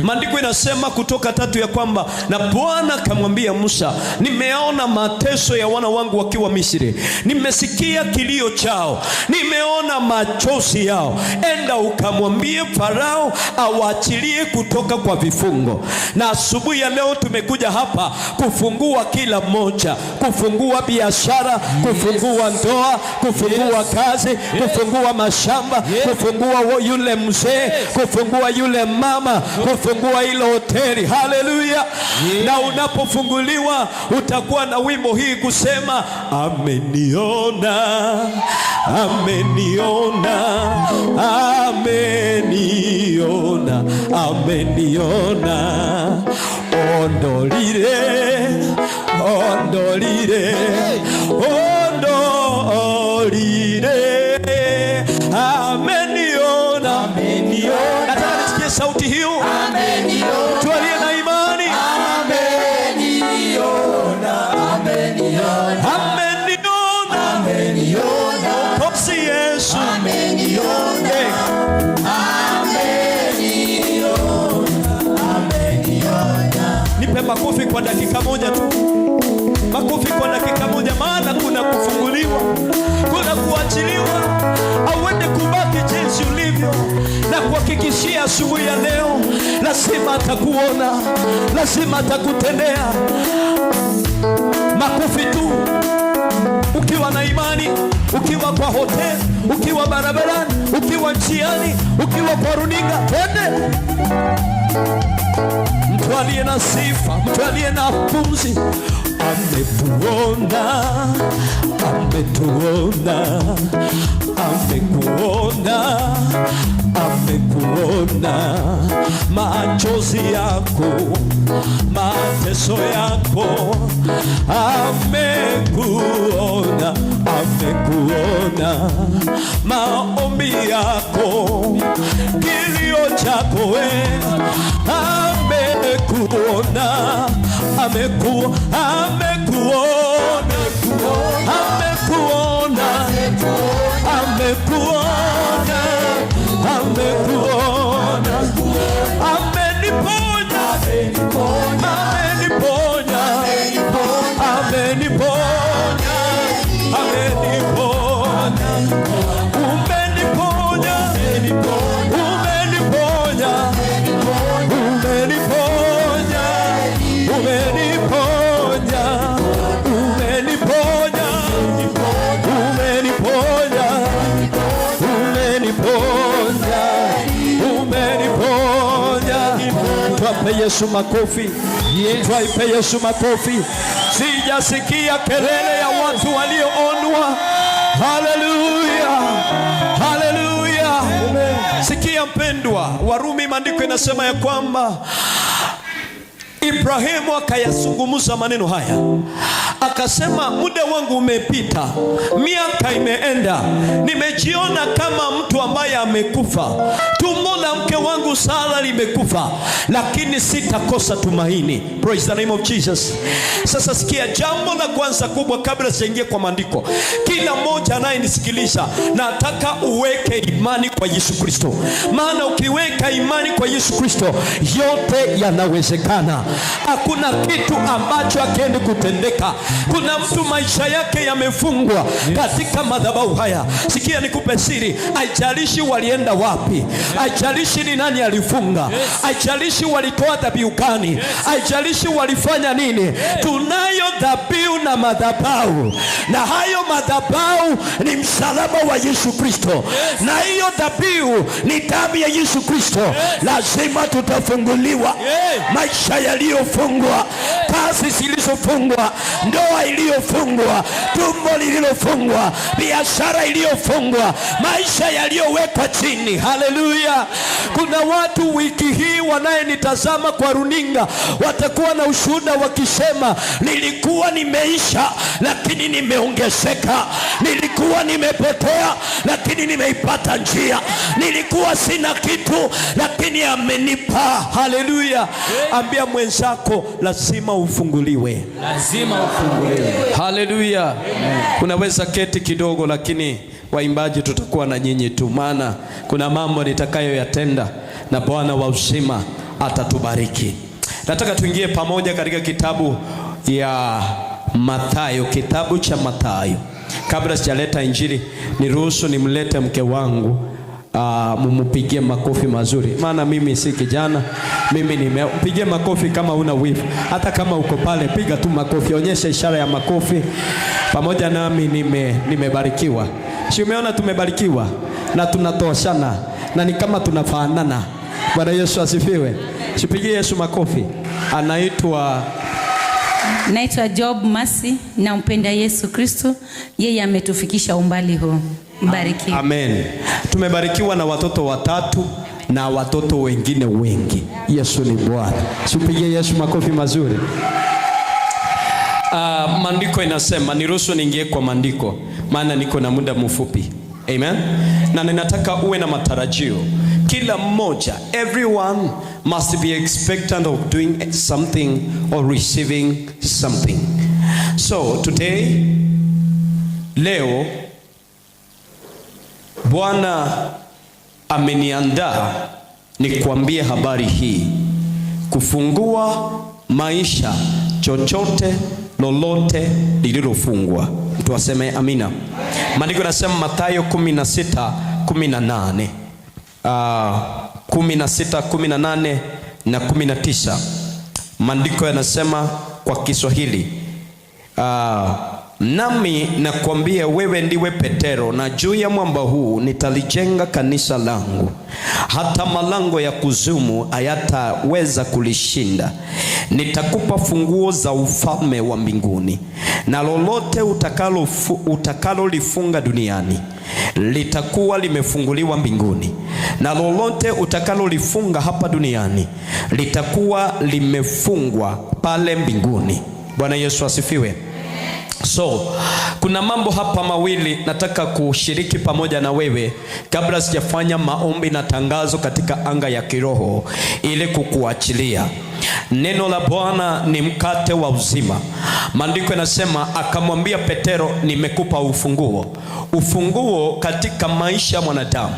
Maandiko inasema Kutoka 3 ya kwamba na Bwana akamwambia Musa, nimeona mateso ya wana wangu wakiwa Misri, nimesikia kilio chao, nimeona machozi yao, enda ukamwambie Farao awaachilie kutoka kwa vifungo. Na asubuhi ya leo tumekuja hapa kufungua kila mmoja, kufungua biashara, kufungua ndoa, kufungua kazi, kufungua mashamba, kufungua yule mzee, kufungua yule mama, kufungua ile hoteli. Haleluya. Na unapofunguliwa utakuwa na wimbo hii kusema, ameniona, ameniona, ameniona, ameniona, ondolire, ondolire, ondolire, ameniona. Nataka nisikie sauti hiyo. Mtu aliye na imani. Ameniona, ameniona, Ameniona. ameniona, Mwokozi Yesu. ameniona, ameniona, ameniona. Nipe makofi kwa dakika moja tu. Makofi kwa dakika moja, maana kuna kufunguliwa, kuna kuachiliwa. Auende kubaki jinsi ulivyo. Na kuhakikishia asubuhi ya leo, lazima atakuona, lazima atakutendea. Makofi tu, ukiwa na imani, ukiwa kwa hotel, ukiwa barabarani, ukiwa njiani, ukiwa kwa runinga, twende. Mtu aliye na sifa, mtu aliye na pumzi, ametuona, ametuona, amekuona, amekuona. Machozi yako, mateso yako, amekuona, amekuona. Maombi yako, kilio chako, we, amekuona, amekuona, amekuona, amekuona, amekuona, ameniponya, ameniponya, ameniponya, ameniponya, umeniponya, umeniponya, umeniponya, umeniponya, umeniponya, umeniponya, umeniponya, umeniponya. Twape Yesu makofi. Twape Yesu makofi. Sijasikia kelele ya watu walioonwa. Haleluya, haleluya. Sikia mpendwa, Warumi maandiko inasema ya kwamba Ibrahimu akayazungumza maneno haya, akasema muda wangu umepita, miaka imeenda, nimejiona kama mtu ambaye amekufa, tumbo la mke wangu Sara limekufa, lakini sitakosa tumaini. Praise the name of Jesus. Sasa sikia, jambo la kwanza kubwa kabla sijaingia kwa maandiko, kila mmoja anayenisikiliza, nataka uweke imani kwa Yesu Kristo, maana ukiweka imani kwa Yesu Kristo yote yanawezekana. Hakuna kitu ambacho hakiendi kutendeka. Kuna mtu maisha yake yamefungwa katika madhabahu haya. Sikia nikupe siri, haijalishi walienda wapi, haijalishi ni nani alifunga, haijalishi walitoa dhabihu gani, haijalishi walifanya nini, tunayo dhabihu na madhabahu, na hayo madhabahu ni msalaba wa Yesu Kristo, na hiyo dhabihu ni damu ya Yesu Kristo. Lazima tutafunguliwa. Maisha yaliyofungwa, kazi zilizofungwa, ndoa iliyofungwa, tumbo lililofungwa, biashara iliyofungwa, maisha yaliyowekwa chini. Haleluya! Kuna watu wiki hii wanayenitazama kwa runinga watakuwa na ushuhuda wakisema, nilikuwa nimeisha lakini nimeongezeka, nilikuwa nimepotea lakini nimeipata njia, nilikuwa sina kitu lakini amenipa. Haleluya! Ambia mwenzako, lazima ufunguliwe, lazima ufunguliwe. Haleluya! Unaweza keti kidogo, lakini waimbaji tutakuwa na nyinyi tu, maana kuna mambo nitakayoyatenda na Bwana wa uzima atatubariki. Nataka tuingie pamoja katika kitabu ya Mathayo, kitabu cha Mathayo. Kabla sijaleta injili, niruhusu nimlete mke wangu. Mumupigie makofi mazuri, maana mimi si kijana, mimi nimpigie makofi kama una wivu. Hata kama uko pale, piga tu makofi, onyesha ishara ya makofi. Pamoja nami nimebarikiwa. Si umeona tumebarikiwa na tunatoshana na ni kama tunafanana. Bwana Yesu asifiwe. Sipigie Yesu makofi. Anaitwa Naitwa Job Masi, nampenda Yesu Kristo, yeye ametufikisha umbali huu. Mbarikiwe. Amen. Tumebarikiwa na watoto watatu na watoto wengine wengi. Yesu ni Bwana. Sipigie Yesu makofi mazuri. Maandiko inasema, niruhusu niingie kwa maandiko, maana niko na muda mfupi. Amen. Na ninataka uwe na matarajio. Kila mmoja, everyone must be expectant of doing something or receiving something. So today, leo Bwana ameniandaa nikuambie habari hii, kufungua maisha chochote lolote lililofungwa. Mtu aseme amina. Maandiko yanasema Mathayo 16:18, 16:18 na 19. Maandiko yanasema kwa Kiswahili, nami nakwambia wewe ndiwe Petero, na juu ya mwamba huu nitalijenga kanisa langu, hata malango ya kuzimu hayataweza kulishinda. Nitakupa funguo za ufalme wa mbinguni, na lolote utakalolifunga duniani litakuwa limefunguliwa mbinguni, na lolote utakalolifunga hapa duniani litakuwa limefungwa pale mbinguni. Bwana Yesu asifiwe. So, kuna mambo hapa mawili nataka kushiriki pamoja na wewe kabla sijafanya maombi na tangazo katika anga ya kiroho ili kukuachilia. Neno la Bwana ni mkate wa uzima. Maandiko yanasema akamwambia Petero, nimekupa ufunguo. Ufunguo katika maisha ya mwanadamu.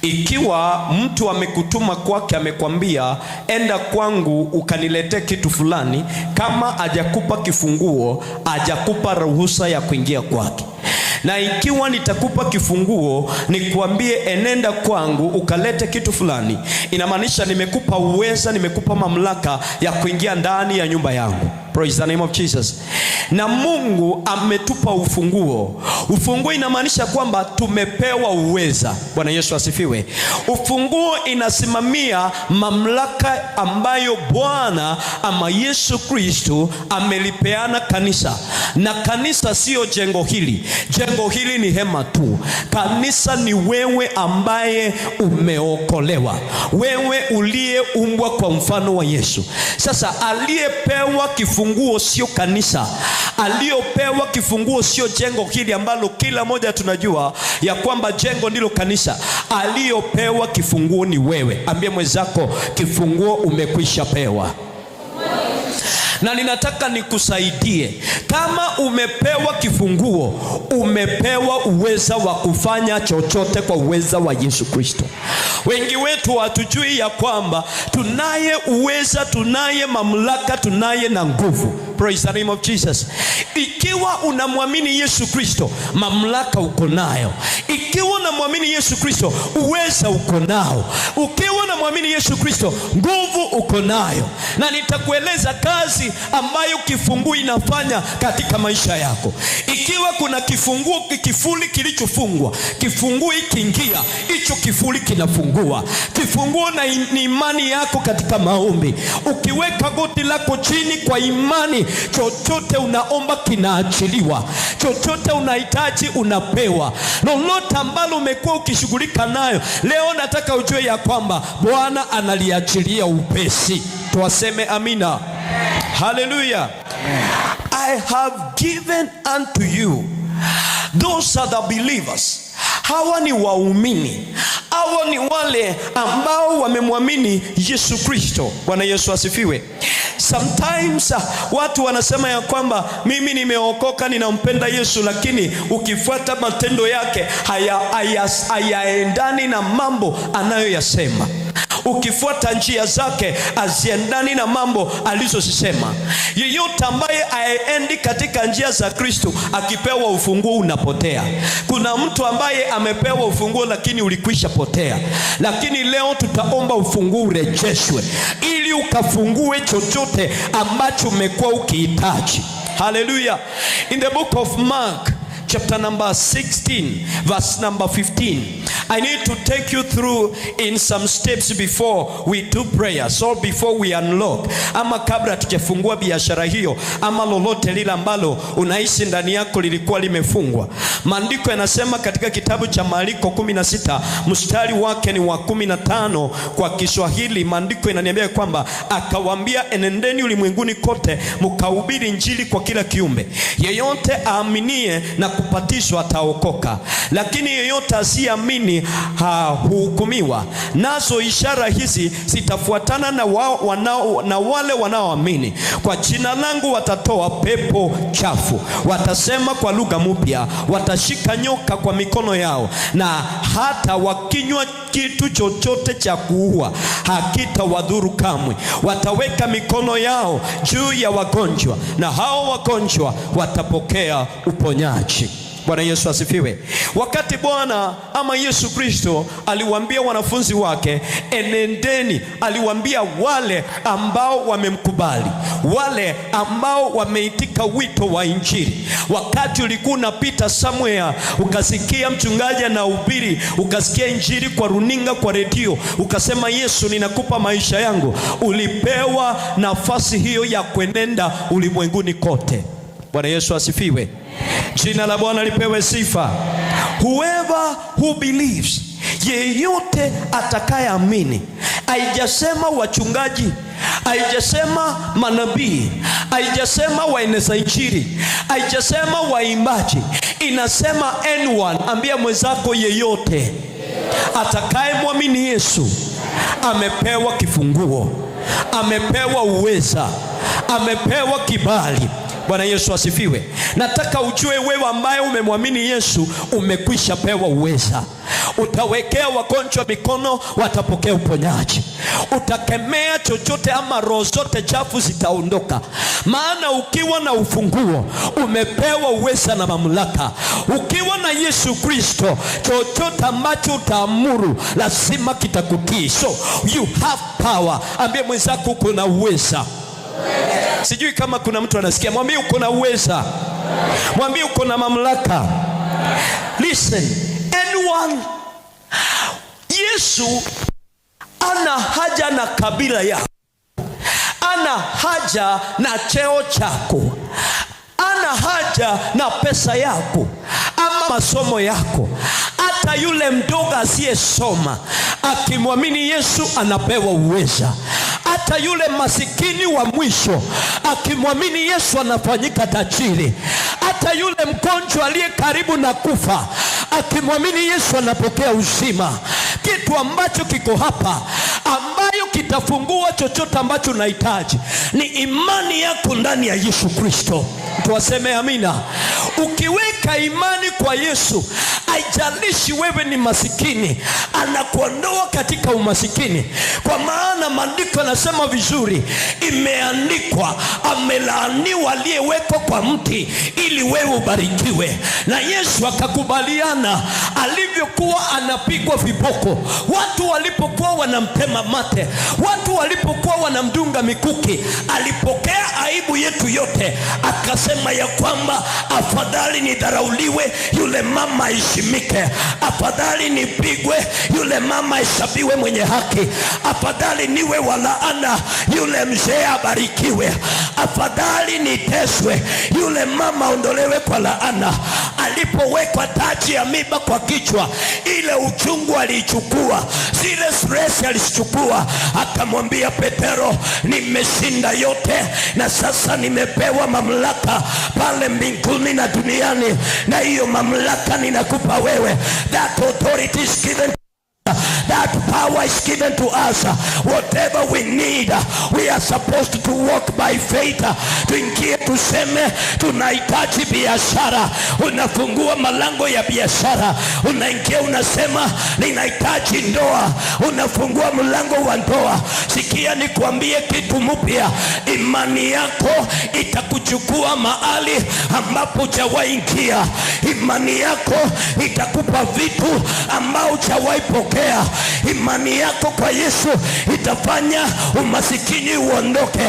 Ikiwa mtu amekutuma kwake, amekwambia enda kwangu ukaniletee kitu fulani, kama hajakupa kifunguo, hajakupa ruhusa ya kuingia kwake. Na ikiwa nitakupa kifunguo nikuambie enenda kwangu ukalete kitu fulani, inamaanisha nimekupa uweza, nimekupa mamlaka ya kuingia ndani ya nyumba yangu. Praise the name of Jesus. Na Mungu ametupa ufunguo. Ufunguo inamaanisha kwamba tumepewa uweza. Bwana Yesu asifiwe. Ufunguo inasimamia mamlaka ambayo Bwana ama Yesu Kristo amelipeana kanisa. Na kanisa sio jengo hili. Jengo hili ni hema tu. Kanisa ni wewe ambaye umeokolewa, wewe uliyeumbwa kwa mfano wa Yesu. Sasa aliyepewa kifunguo sio kanisa, aliyopewa kifunguo sio jengo hili ambalo kila moja tunajua ya kwamba jengo ndilo kanisa. Aliyopewa kifunguo ni wewe. Ambie mwenzako, kifunguo umekwisha pewa. Na ninataka nikusaidie. Kama umepewa kifunguo, umepewa uweza wa kufanya chochote kwa uweza wa Yesu Kristo. Wengi wetu hatujui ya kwamba tunaye uweza, tunaye mamlaka, tunaye na nguvu. Praise the name of Jesus. Ikiwa unamwamini Yesu Kristo, mamlaka uko nayo. Ikiwa unamwamini Yesu Kristo, uweza uko nao. Ukiwa unamwamini Yesu Kristo, nguvu uko nayo. Na nitakueleza kazi ambayo kifunguo inafanya katika maisha yako. Ikiwa kuna kifunguo, kifuli kilichofungwa, kifunguo ikiingia, hicho kifuli kinafungua. Kifunguo na ni imani yako katika maombi. Ukiweka goti lako chini kwa imani, chochote unaomba kinaachiliwa, chochote unahitaji unapewa. Lolote ambalo umekuwa ukishughulika nayo leo, nataka ujue ya kwamba Bwana analiachilia upesi. Tuwaseme amina. Hallelujah. I have given unto you. Those are the believers. Hawa ni waumini, hawa ni wale ambao wamemwamini Yesu Kristo. Bwana Yesu asifiwe. Sometimes watu wanasema ya kwamba mimi nimeokoka, ninampenda Yesu, lakini ukifuata matendo yake hayaendani na mambo anayoyasema. Ukifuata njia zake haziendani na mambo alizozisema. Yeyote ambaye aendi katika njia za Kristo akipewa ufunguo unapotea. Kuna mtu ambaye amepewa ufunguo lakini ulikwisha potea, lakini leo tutaomba ufunguo urejeshwe ili ukafungue chochote ambacho umekuwa ukihitaji. Hallelujah. In the book of Mark chapter number 16 verse number 15, I need to take you through in some steps before we do prayer, so before we unlock, ama kabla tujafungua biashara hiyo ama lolote lile ambalo unahisi ndani yako lilikuwa limefungwa. Maandiko yanasema katika kitabu cha Mariko 16 mstari wake ni wa 15 kwa Kiswahili, maandiko inaniambia kwamba akawaambia, enendeni ulimwenguni kote mkahubiri injili kwa kila kiumbe. Yeyote aaminie na kupatizwa ataokoka, lakini yeyote asiyeamini huhukumiwa. Nazo ishara hizi zitafuatana na wale wanaoamini. Kwa jina langu watatoa pepo chafu, watasema kwa lugha mpya, watashika nyoka kwa mikono yao, na hata wakinywa kitu chochote cha kuua hakitawadhuru kamwe. Wataweka mikono yao juu ya wagonjwa, na hao wagonjwa watapokea uponyaji. Bwana Yesu asifiwe. Wakati Bwana ama Yesu Kristo aliwaambia wanafunzi wake enendeni, aliwaambia wale ambao wamemkubali, wale ambao wameitika wito wa Injili. Wakati ulikuwa unapita somewhere ukasikia mchungaji anahubiri, ukasikia Injili kwa runinga, kwa redio, ukasema Yesu, ninakupa maisha yangu, ulipewa nafasi hiyo ya kuenenda ulimwenguni kote. Bwana Yesu asifiwe. Jina la Bwana lipewe sifa. Whoever who believes, yeyote atakayeamini. Haijasema wachungaji, haijasema manabii, haijasema waeneza injili, haijasema waimbaji, inasema anyone. Ambia mwenzako, yeyote atakayemwamini Yesu amepewa kifunguo, amepewa uweza, amepewa kibali. Bwana Yesu asifiwe. Nataka ujue wewe ambaye umemwamini Yesu umekwisha pewa uweza. Utawekea wagonjwa mikono, watapokea uponyaji. Utakemea chochote ama roho zote chafu zitaondoka. Maana ukiwa na ufunguo umepewa uweza na mamlaka. Ukiwa na Yesu Kristo, chochote ambacho utaamuru lazima kitakutii. So you have power. Ambie mwenzako uko na uweza. Sijui kama kuna mtu anasikia. Mwambie uko na uweza, mwambie uko na mamlaka. Listen, anyone. Yesu ana haja na kabila yako, ana haja na cheo chako, ana haja na pesa yako ama masomo yako. Hata yule mdogo asiyesoma akimwamini Yesu anapewa uweza. Hata yule masikini wa mwisho akimwamini Yesu anafanyika tajiri. Hata yule mgonjwa aliye karibu na kufa akimwamini Yesu anapokea uzima. Kitu ambacho kiko hapa ambayo kitafungua chochote ambacho unahitaji ni imani yako ndani ya Yesu Kristo. Tuwaseme amina. Ukiweka Ukiweka imani kwa Yesu, haijalishi wewe ni masikini, anakuondoa katika umasikini, kwa maana maandiko yanasema vizuri, imeandikwa, amelaaniwa aliyewekwa kwa mti ili wewe ubarikiwe. Na Yesu akakubaliana, alivyokuwa anapigwa viboko, watu walipokuwa wanamtema mate, watu walipokuwa wanamdunga mikuki, alipokea aibu yetu yote, akasema ya kwamba afadhali nidharauliwe, yule mama aheshimike, afadhali nipigwe, yule mama ahesabiwe mwenye haki, afadhali niwe wa laana, yule mzee abarikiwe, afadhali niteswe, yule mama aondolewe kwa laana. Alipowekwa taji ya miba kwa kichwa, ile uchungu aliichukua, zile stress alizichukua, akamwambia Petero, nimeshinda yote na sasa nimepewa mamlaka pale mbinguni na duniani, na hiyo mamlaka ninakupa wewe. That authority is given. That power is given to us. Whatever we need, we are supposed to walk by faith. Tuingie tuseme tunahitaji biashara. Unafungua malango ya biashara, unaingia unasema ninahitaji ndoa, unafungua mlango wa ndoa. Sikia nikuambie kitu mpya, imani yako itakuchukua mahali ambapo hujawahi ingia. Imani yako itakupa vitu ambao hujawahi pokea. Imani yako kwa Yesu itafanya umasikini uondoke.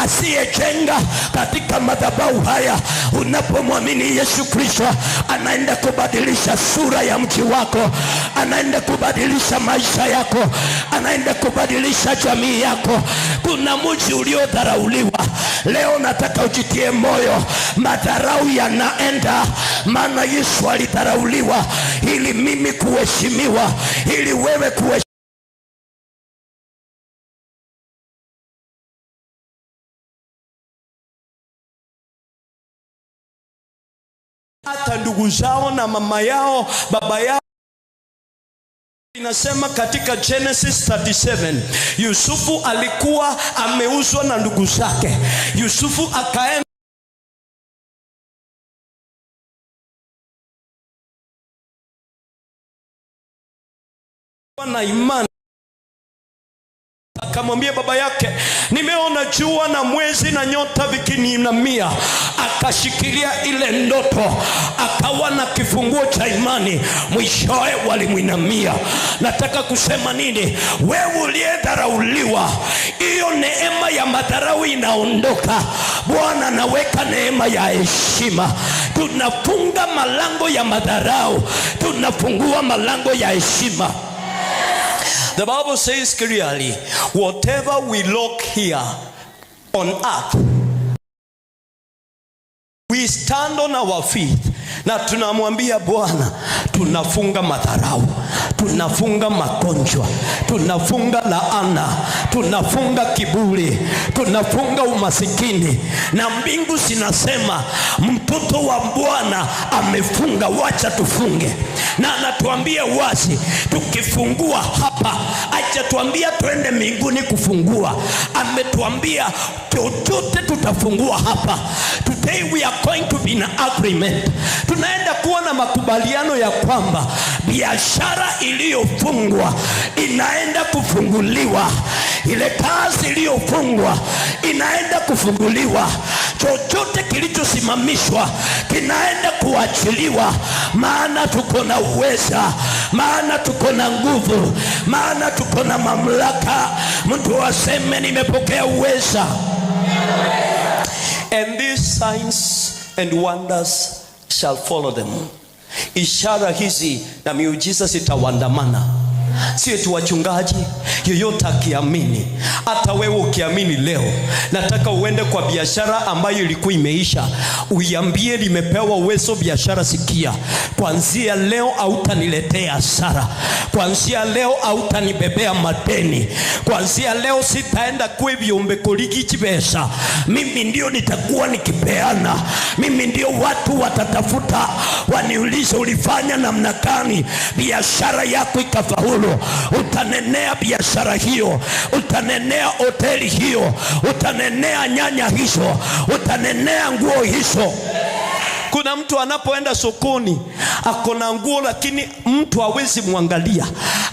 Asiyejenga katika madhabahu haya, unapomwamini Yesu Kristo, anaenda kubadilisha sura ya mji wako, anaenda kubadilisha maisha yako, anaenda kubadilisha jamii yako. Kuna mji uliodharauliwa leo, nataka ujitie moyo, madharau yanaenda, maana Yesu alidharauliwa ili mimi kuheshimiwa, ili wewe kuheshimiwa. Hata ndugu zao na mama yao baba yao. Inasema katika Genesis 37, Yusufu alikuwa ameuzwa na ndugu zake. Yusufu akaenda na imani akamwambia baba yake, nimeona jua na mwezi na nyota vikiniinamia. Akashikilia ile ndoto, akawa na kifunguo cha imani, mwishowe walimwinamia. Nataka kusema nini? Wewe uliyedharauliwa, hiyo neema ya madharau inaondoka. Bwana anaweka neema ya heshima. Tunafunga malango ya madharau, tunafungua malango ya heshima. The Bible says clearly, whatever we lock here on earth, we stand on our feet na tunamwambia Bwana, tunafunga madharau, tunafunga magonjwa, tunafunga laana, tunafunga kiburi, tunafunga umasikini, na mbingu zinasema mtoto wa Bwana amefunga, wacha tufunge. Na anatuambia wazi, tukifungua hapa, hajatuambia twende mbinguni kufungua, ametuambia chochote tutafungua hapa. Today we are going to be in agreement. Tunaenda kuwa na makubaliano ya kwamba biashara iliyofungwa inaenda kufunguliwa, ile kazi iliyofungwa inaenda kufunguliwa, chochote kilichosimamishwa kinaenda kuachiliwa, maana tuko na uweza, maana tuko na nguvu, maana tuko na mamlaka. Mtu aseme nimepokea uweza. And these signs and wonders shall follow them. Ishara hizi na miujiza zitawaandamana. Sio tu wachungaji, yoyote akiamini. Hata wewe ukiamini leo, nataka uende kwa biashara ambayo ilikuwa imeisha, uiambie nimepewa uwezo biashara, sikia, kuanzia leo hautaniletea hasara, kuanzia leo hautanibebea madeni, kuanzia leo sitaenda kwevyombe kuligi chibesa. Mimi ndio nitakuwa nikipeana, mimi ndio watu watatafuta waniulize ulifanya namna gani biashara yako ikafaulu. Utanenea biashara hiyo, utanenea hoteli hiyo, utanenea nyanya hizo, utanenea nguo hizo. Kuna mtu anapoenda sokoni ako na nguo, lakini mtu hawezi mwangalia.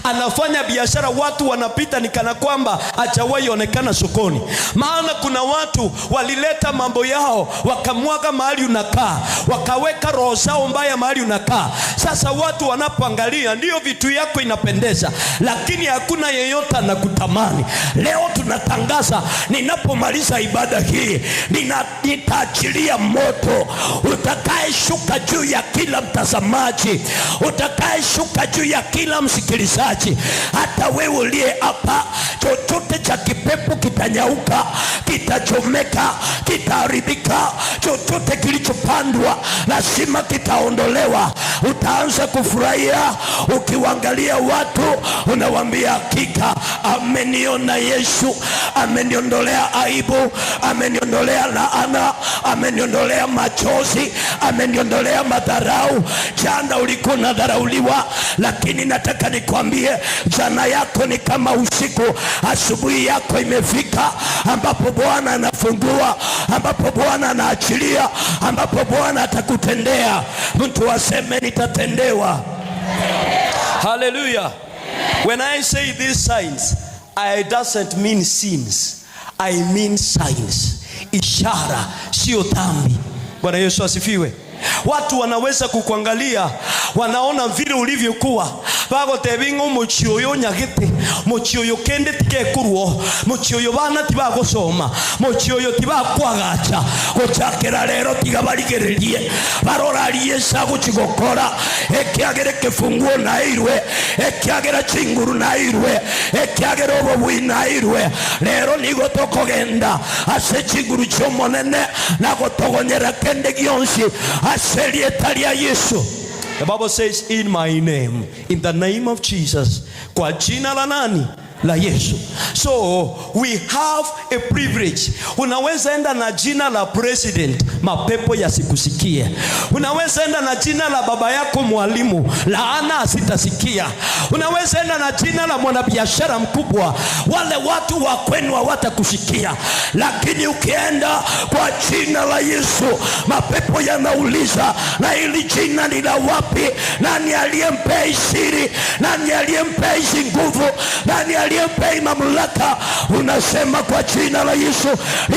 Anafanya biashara, watu wanapita ni kana kwamba hajawahi onekana sokoni. Maana kuna watu walileta mambo yao wakamwaga mahali unakaa, wakaweka roho zao mbaya mahali unakaa. Sasa watu wanapoangalia, ndiyo vitu yako inapendeza, lakini hakuna yeyote anakutamani. Leo tunatangaza, ninapomaliza ibada hii, nitaachilia moto utakayeshuka juu ya kila mtazamaji, utakayeshuka juu ya kila msikilizaji. Hata wewe uliye hapa, chochote cha kipepo kitanyauka, kitachomeka, kitaharibika. Chochote kilichopandwa lazima kitaondolewa. Utaanza kufurahia ukiwaangalia watu, unawaambia hakika ameniona Yesu, ameniondolea aibu, ameniondolea laana, ameniondolea machozi, ameniondolea madharau. Jana ulikuwa unadharauliwa, lakini nataka nikwambie, jana yako ni kama usiku, asubuhi yako imefika, ambapo Bwana anafungua, ambapo Bwana anaachilia, ambapo Bwana atakutendea. Mtu aseme nitatendewa. Hallelujah. When I say these signs, I doesn't mean sins. I mean signs. Ishara sio dhambi. Bwana Yesu asifiwe. Watu wanaweza kukuangalia, wanaona vile ulivyokuwa, bagotebinga omochi oyo nyagete, mochi oyo kende tikekurwo, mochi oyo bana tibagosoma, mochi oyo tibakwagacha, gochakera rero tiga barigererie, barorarie esa gochigokora, ekiagere kefunguo nairwe, ekiagera chinguru nairwe, ekiagera obobui nairwe. Rero nigo tokogenda ase chinguru chiomonene na gotogonyera kende gionsi ase rieta ria Yesu. The Bible says, in my name, in the name of Jesus. Kwa jina la nani? La Yesu. So we have a privilege. Unaweza enda na jina la president, mapepo yasikusikie. Unaweza enda na jina la baba yako mwalimu, laana asitasikia. Unaweza enda na jina la mwanabiashara mkubwa, wale watu wa kwenu hawatakusikia. Lakini ukienda kwa jina la Yesu, mapepo yanauliza, na hili jina ni la wapi? Nani aliyempea siri? Nani aliyempea hizi nguvu? Nani aliyempea mamlaka? Unasema kwa jina la Yesu,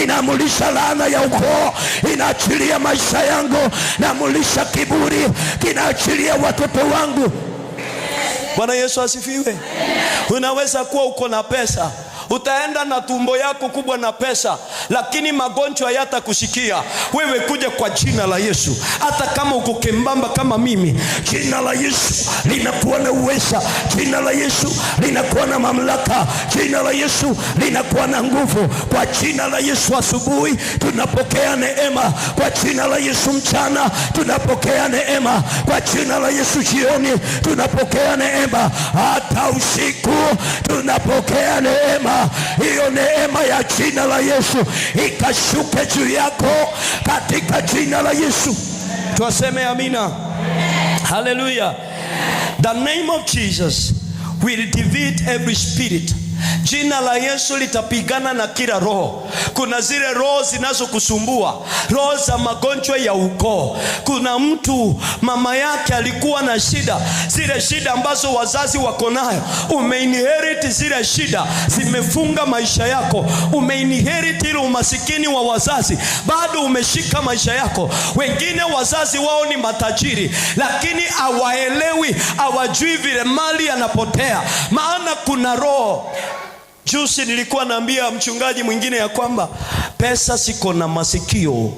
inamulisha laana ya ukoo, inaachilia maisha yangu, namulisha kiburi, kinaachilia watoto wangu. Bwana Yesu asifiwe. Unaweza kuwa uko na pesa, utaenda na tumbo yako kubwa na pesa, lakini magonjwa hayatakushikia wewe. Kuja kwa jina la Yesu, hata kama uko kembamba kama mimi, jina la Yesu linakuwa na uweza, jina la Yesu linakuwa na mamlaka, jina la Yesu linakuwa na nguvu. Kwa jina la Yesu asubuhi tunapokea neema, kwa jina la Yesu mchana tunapokea neema, kwa jina la Yesu jioni tunapokea neema, hata usiku tunapokea neema. Hiyo neema ya jina la Yesu ikashuke juu yako katika jina la Yesu. Tuaseme amina. Hallelujah. The name of Jesus will defeat every spirit. Jina la Yesu litapigana na kila roho. Kuna zile roho zinazokusumbua, roho za magonjwa ya ukoo. Kuna mtu mama yake alikuwa na shida, zile shida ambazo wazazi wako nayo, umeinherit zile shida, zimefunga maisha yako. Umeinherit ile umasikini wa wazazi, bado umeshika maisha yako. Wengine wazazi wao ni matajiri, lakini hawaelewi, hawajui vile mali yanapotea, maana kuna roho. Juzi nilikuwa naambia mchungaji mwingine ya kwamba pesa siko na masikio,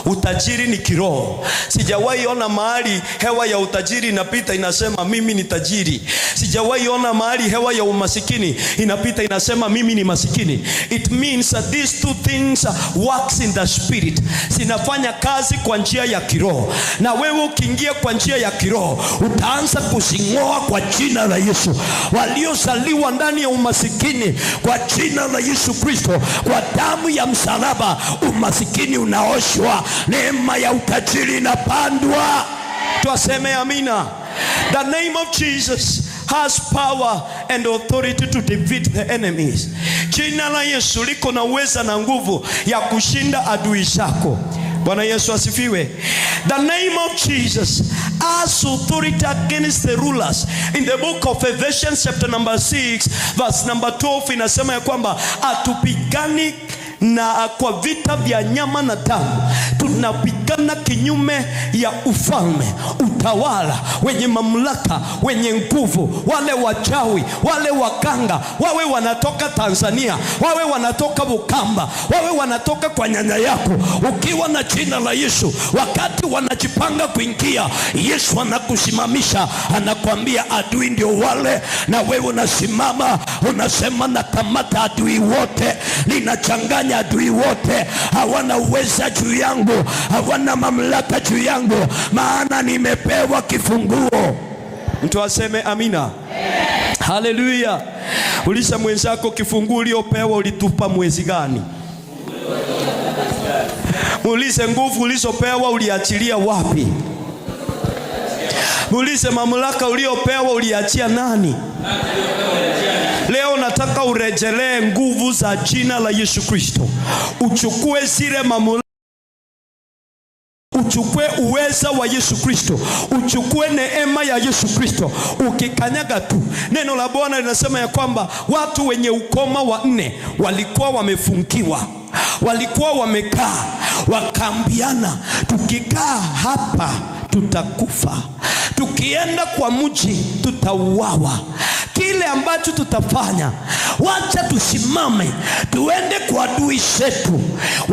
utajiri ni kiroho. Sijawahi ona mahali hewa ya utajiri inapita inasema mimi ni tajiri. Sijawahi ona mahali hewa ya umasikini inapita inasema mimi ni masikini. It means that these two things works in the spirit, zinafanya kazi kwa njia ya kiroho. Na wewe ukiingia kwa njia ya kiroho utaanza kuzingoa kwa jina la Yesu. Waliozaliwa ndani ya umasikini, kwa jina la Yesu Kristo, kwa damu ya msalaba, umasikini unaoshwa, neema ya utajiri inapandwa. Tuaseme amina. The name of Jesus has power and authority to defeat the enemies. Jina la Yesu liko na uweza na nguvu ya kushinda adui zako. Bwana Yesu asifiwe. The name of Jesus has authority against the rulers. In the book of Ephesians chapter number 6 verse number 12 inasema ya kwamba hatupigani na kwa vita vya nyama na damu, tunapigana kinyume ya ufalme, utawala, wenye mamlaka, wenye nguvu, wale wachawi, wale waganga, wawe wanatoka Tanzania, wawe wanatoka Bukamba, wawe wanatoka kwa nyanya yako. Ukiwa na jina la Yesu, wakati wanajipanga kuingia, Yesu anakusimamisha, anakuambia adui ndio wale, na wewe unasimama unasema, nakamata adui wote, ninachanganya adui wote, hawana uweza juu yangu, hawana mamlaka juu yangu, maana nimepewa kifunguo. Mtu aseme amina. Haleluya! Ulisha mwenzako, kifunguo uliopewa ulitupa mwezi gani? Muulize nguvu ulizopewa uliachilia wapi? Muulize mamlaka uliopewa uliachia nani? Leo nataka urejelee nguvu za jina la Yesu Kristo, uchukue zile mamlaka, uchukue uweza wa Yesu Kristo, uchukue neema ya Yesu Kristo. Ukikanyaga tu, neno la Bwana linasema ya kwamba watu wenye ukoma wanne walikuwa wamefungiwa, walikuwa wamekaa, wakaambiana, tukikaa hapa tutakufa, tukienda kwa mji tutauawa. Kile ambacho tutafanya, wacha tusimame, tuende kwa adui zetu.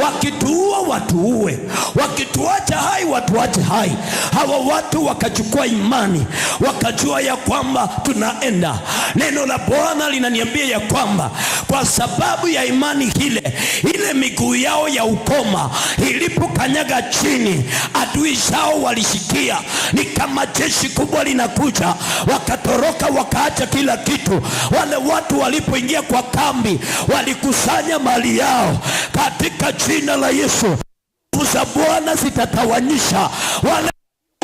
Wakituua watuue, wakituacha hai watuache hai. Hawa watu wakachukua imani, wakajua ya kwamba tunaenda. Neno la Bwana linaniambia ya kwamba kwa sababu ya imani ile ile, miguu yao ya ukoma ilipokanyaga chini, adui zao walisikia ni kama jeshi kubwa linakuja, wakatoroka wakaacha kila kitu. Wale watu walipoingia kwa kambi, walikusanya mali yao katika jina la Yesu. Nguvu za Bwana zitatawanyisha wale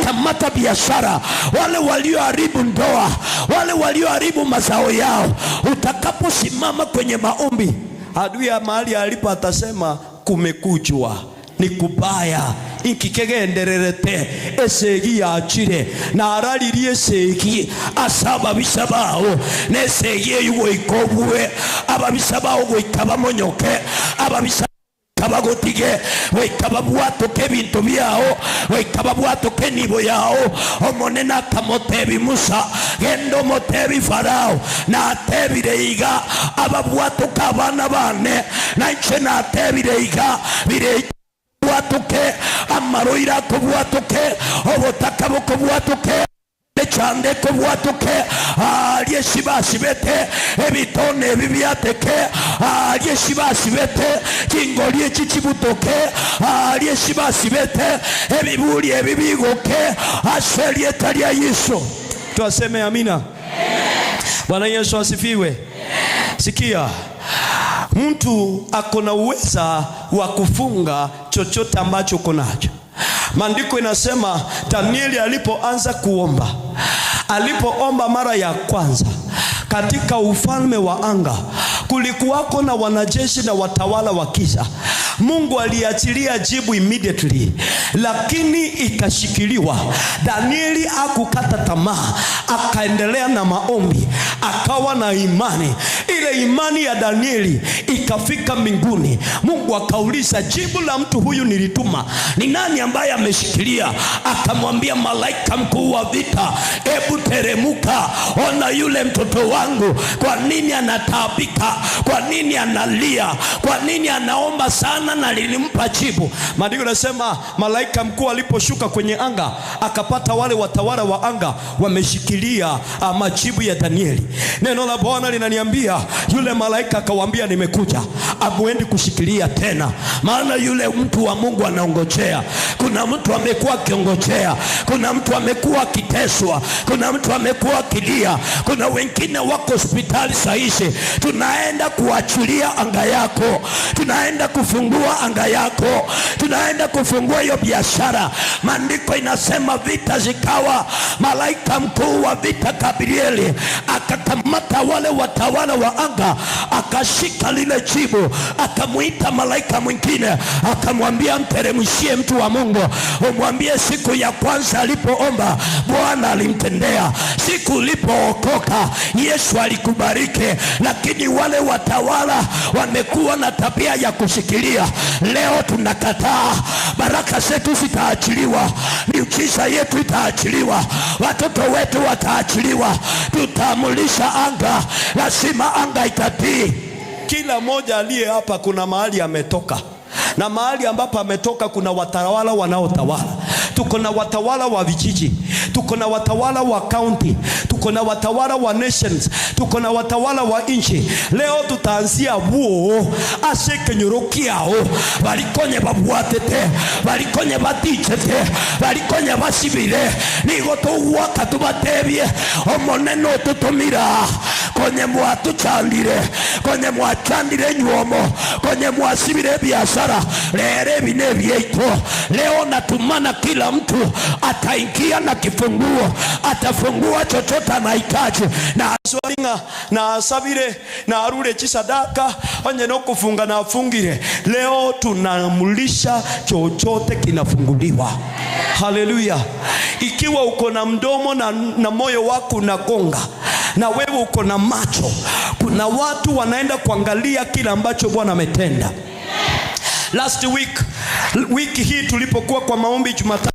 kamata biashara, wale walioharibu ndoa, wale walioharibu mazao yao. Utakaposimama kwenye maombi, adui ya mahali alipo atasema kumekujwa, ni kubaya nkikegendererete esegi yachire nararirie esegi ase ababisa bao na esegi eywo goika obue ababisa bao goika bamonyoke ababisa kabagotige goika babwatoke ebinto biao goika babwatoke enibo yao. Omonene akamotebi Musa, genda omotebi Farao, natebire iga ababwatoke abana bane, nainche natebire iga bire bwatuke amaroira kobwatuke obotaka bokobwatuke echande kobwatuke alie shibashibete ebitone ebibyateke alie shibashibete kingoli echichibutoke alie shibashibete ebibuli ebibigoke ase lya Yesu. Twaseme amina. Bwana Yesu asifiwe. Sikia, mtu ako na uweza wa kufunga chochote ambacho uko nacho. Maandiko inasema Danieli alipoanza kuomba, alipoomba mara ya kwanza katika ufalme wa anga, kulikuwako na wanajeshi na watawala wa giza. Mungu aliachilia jibu immediately, lakini ikashikiliwa. Danieli hakukata tamaa, akaendelea na maombi, akawa na imani. Ile imani ya Danieli ikafika mbinguni. Mungu akauliza, jibu la mtu huyu nilituma, ni nani ambaye ameshikilia? Akamwambia malaika mkuu wa vita, ebu teremuka, ona yule mtoto wangu, kwa nini anataabika, kwa nini analia, kwa nini anaomba sana, na nilimpa jibu. Maandiko yanasema malaika mkuu aliposhuka kwenye anga akapata wale watawala wa anga wameshikilia majibu ya Danieli. Neno la Bwana linaniambia yule malaika akawaambia, nimekuja, amuendi kushikilia tena, maana yule mtu wa Mungu anaongojea. Kuna mtu amekuwa akiongojea, kuna mtu amekuwa akiteswa, kuna mtu amekuwa akilia, kuna wengine wako hospitali saizi. Tunaenda kuachilia anga yako, tunaenda kufungua anga yako. yako, tunaenda kufungua hiyo biashara. Maandiko inasema vita zikawa, malaika mkuu wa vita Gabrieli akakamata wale watawala wa anga, akashika lile jibu, akamuita malaika mwingine, akamwambia mteremshie mtu wa Mungu, umwambie siku ya kwanza alipoomba Bwana alimtendea, siku ulipookoka Yesu alikubariki. Lakini wale watawala wamekuwa na tabia ya kushikilia. Leo tunakataa, baraka zetu zitaachiliwa, miujiza yetu itaachiliwa, watoto wetu wataachiliwa, tutaamulisha anga, lazima anga itatii. Kila mmoja aliye hapa kuna mahali ametoka, na mahali ambapo ametoka kuna watawala wanaotawala. Tuko na watawala wa vijiji, tuko na watawala wa county, tuko na watawala wa nations, tuko na watawala wa nchi. Leo tutaanzia buo ase kenyoro kiao balikonye babwatete, balikonye batichete, balikonye basibire, nigo tugwaka tubatebie omonene tutumira konye mwatuchandire, konye mwachandire nyuomo, konye mwasibire biashara, lere bine byeito. Leo natumana kila mtu ataingia na kifunguo, atafungua chochote anahitaji. Na swaringa na asabire na arure chisadaka onye no kufunga na afungire. Leo tunamulisha chochote kinafunguliwa. Haleluya. Ikiwa uko na mdomo na moyo wako unagonga, na wewe uko na macho, kuna watu wanaenda kuangalia kila ambacho Bwana ametenda. Last week, wiki hii tulipokuwa kwa maombi Jumatatu,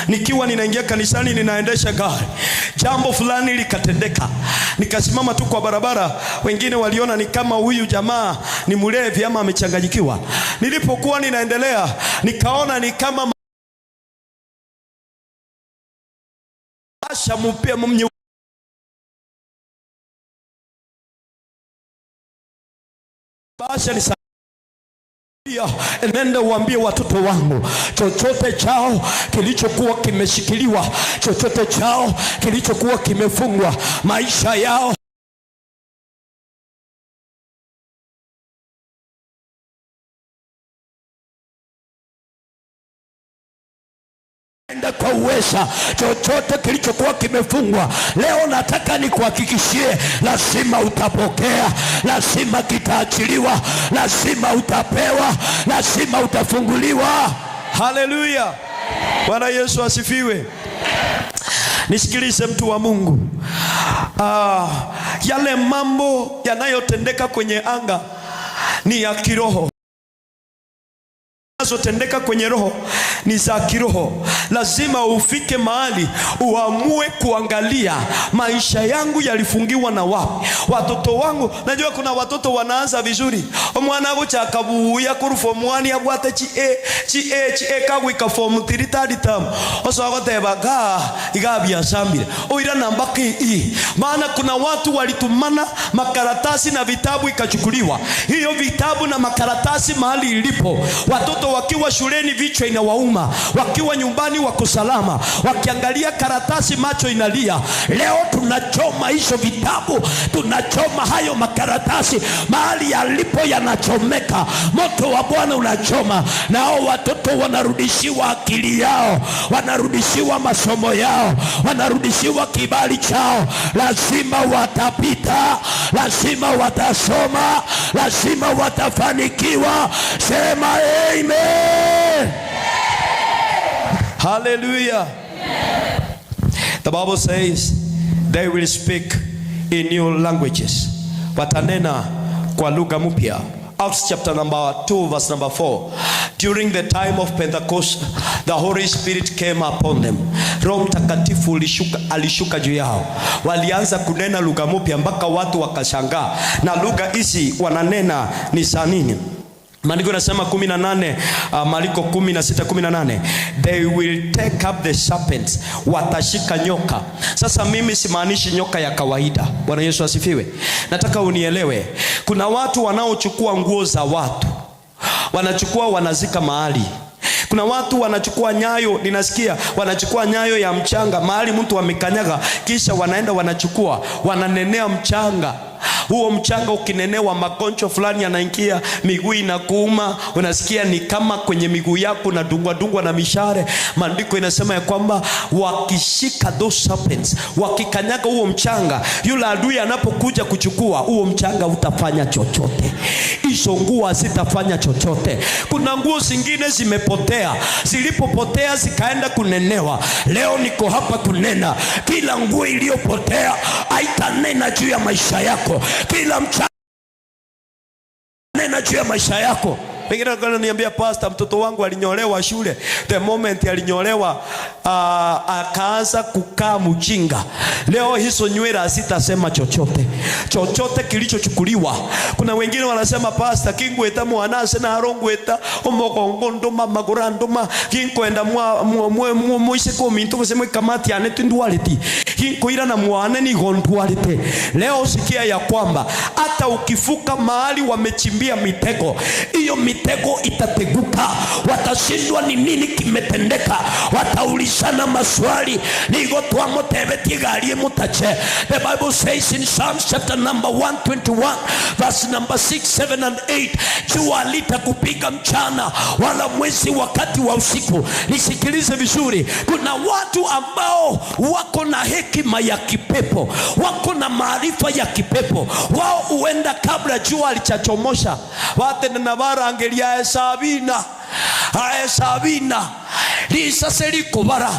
nikiwa ninaingia kanisani ninaendesha gari, jambo fulani likatendeka. Nikasimama tu kwa barabara, wengine waliona ni kama huyu jamaa ni mlevi ama amechanganyikiwa. Nilipokuwa ninaendelea, nikaona ni kama asha mupia mumnye basha ni nenda uambie watoto wangu, chochote chao kilichokuwa kimeshikiliwa, chochote chao kilichokuwa kimefungwa, maisha yao kwa uweza, chochote kilichokuwa kimefungwa leo nataka nikuhakikishie, lazima utapokea, lazima kitaachiliwa, lazima utapewa, lazima utafunguliwa. Haleluya, Bwana Yesu asifiwe. Nisikilize mtu wa Mungu, yale mambo yanayotendeka kwenye anga ni ya kiroho, zinazotendeka kwenye roho ni za kiroho. Lazima ufike mahali uamue kuangalia maisha yangu yalifungiwa na wapi, watoto wangu. Najua kuna watoto wanaanza vizuri, omwana agochaka buya kuru form 1 abwate chi A chi A chi A kagwika form 3 third term oso agoteba ga iga biasambire oira namba KE. Maana kuna watu walitumana makaratasi na vitabu ikachukuliwa. Hiyo vitabu na makaratasi mahali ilipo, watoto wakiwa shuleni vichwa inawauma, wakiwa nyumbani wako salama, wakiangalia karatasi macho inalia. Leo tunachoma hizo vitabu, tunachoma hayo makaratasi, mahali yalipo yanachomeka, moto wa Bwana unachoma, nao watoto wanarudishiwa akili yao, wanarudishiwa masomo yao, wanarudishiwa kibali chao. Lazima watapita, lazima watasoma, lazima watafanikiwa. Sema amen. Hallelujah. The Bible says they will speak in new languages. Watanena kwa lugha mpya. Acts chapter number 2 verse number 4. During the time of Pentecost, the Holy Spirit came upon them. Roho Mtakatifu alishuka juu yao. Walianza kunena lugha mpya mpaka watu wakashangaa. Na lugha hizi wananena ni za nini? Maandiko yanasema 18, Mariko 16:18, they will take up the serpents, watashika nyoka. Sasa mimi simaanishi nyoka ya kawaida. Bwana Yesu asifiwe. Nataka unielewe. Kuna watu wanaochukua nguo za watu, wanachukua wanazika mahali. Kuna watu wanachukua nyayo, ninasikia wanachukua nyayo ya mchanga mahali mtu amekanyaga, kisha wanaenda wanachukua, wananenea mchanga. Huo mchanga ukinenewa, magonjwa fulani yanaingia, miguu inakuuma, unasikia ni kama kwenye miguu yako unadungwa dungwa na mishare. Maandiko inasema ya kwamba wakishika those serpents, wakikanyaga huo mchanga, yule adui anapokuja kuchukua huo mchanga, utafanya chochote, hizo nguo hazitafanya chochote. Kuna nguo zingine zimepotea, zilipopotea zikaenda kunenewa. Leo niko hapa kunena, kila nguo iliyopotea haitanena juu ya maisha yako, kila mchanga nena juu ya maisha yako. Pengine alikuwa ananiambia, pastor, mtoto wangu alinyolewa shule. The moment alinyolewa, akaanza kukaa mjinga. Leo hizo nywele hazitasema chochote, chochote kilichochukuliwa. Kuna wengine wanasema, pastor, kingweta mwanase na arongweta omogongo nduma magura nduma kinkwenda mwa mwa mwa moise ko mintu kusema kamati ane tindwaliti kinkoira na mwane ni gondwalite. Leo sikia ya kwamba hata ukifuka mahali wamechimbia mitego, hiyo mitego itateguka. Watashindwa ni nini kimetendeka, wataulizana maswali nigo twamutebetie mutache. The Bible says in Psalms chapter number 121 verse number 6, 7 and 8, jua litakupiga mchana wala mwezi wakati wa usiku. Nisikilize vizuri, kuna watu ambao wako na hekima ya kipepo, wako na maarifa ya kipepo. Wao huenda kabla jua lichachomosha watene barangeria 70 ae 70 risase likobara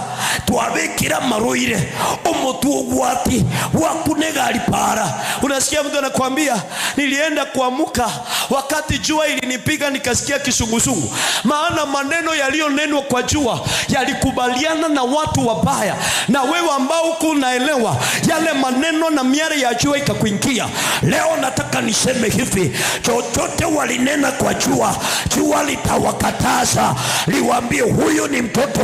twabikira maroire omotu ogwati wakunegari para. Unasikia mtu anakuambia nilienda kuamuka wakati jua ilinipiga nikasikia kisungusungu. Maana maneno yaliyonenwa kwa jua yalikubaliana na watu wabaya, na wewe ambao huku unaelewa yale maneno na miale ya jua ikakuingia. Leo nataka niseme hivi, chochote walinena kwa jua, jua litawakataza, liwaambie huyu ni mtoto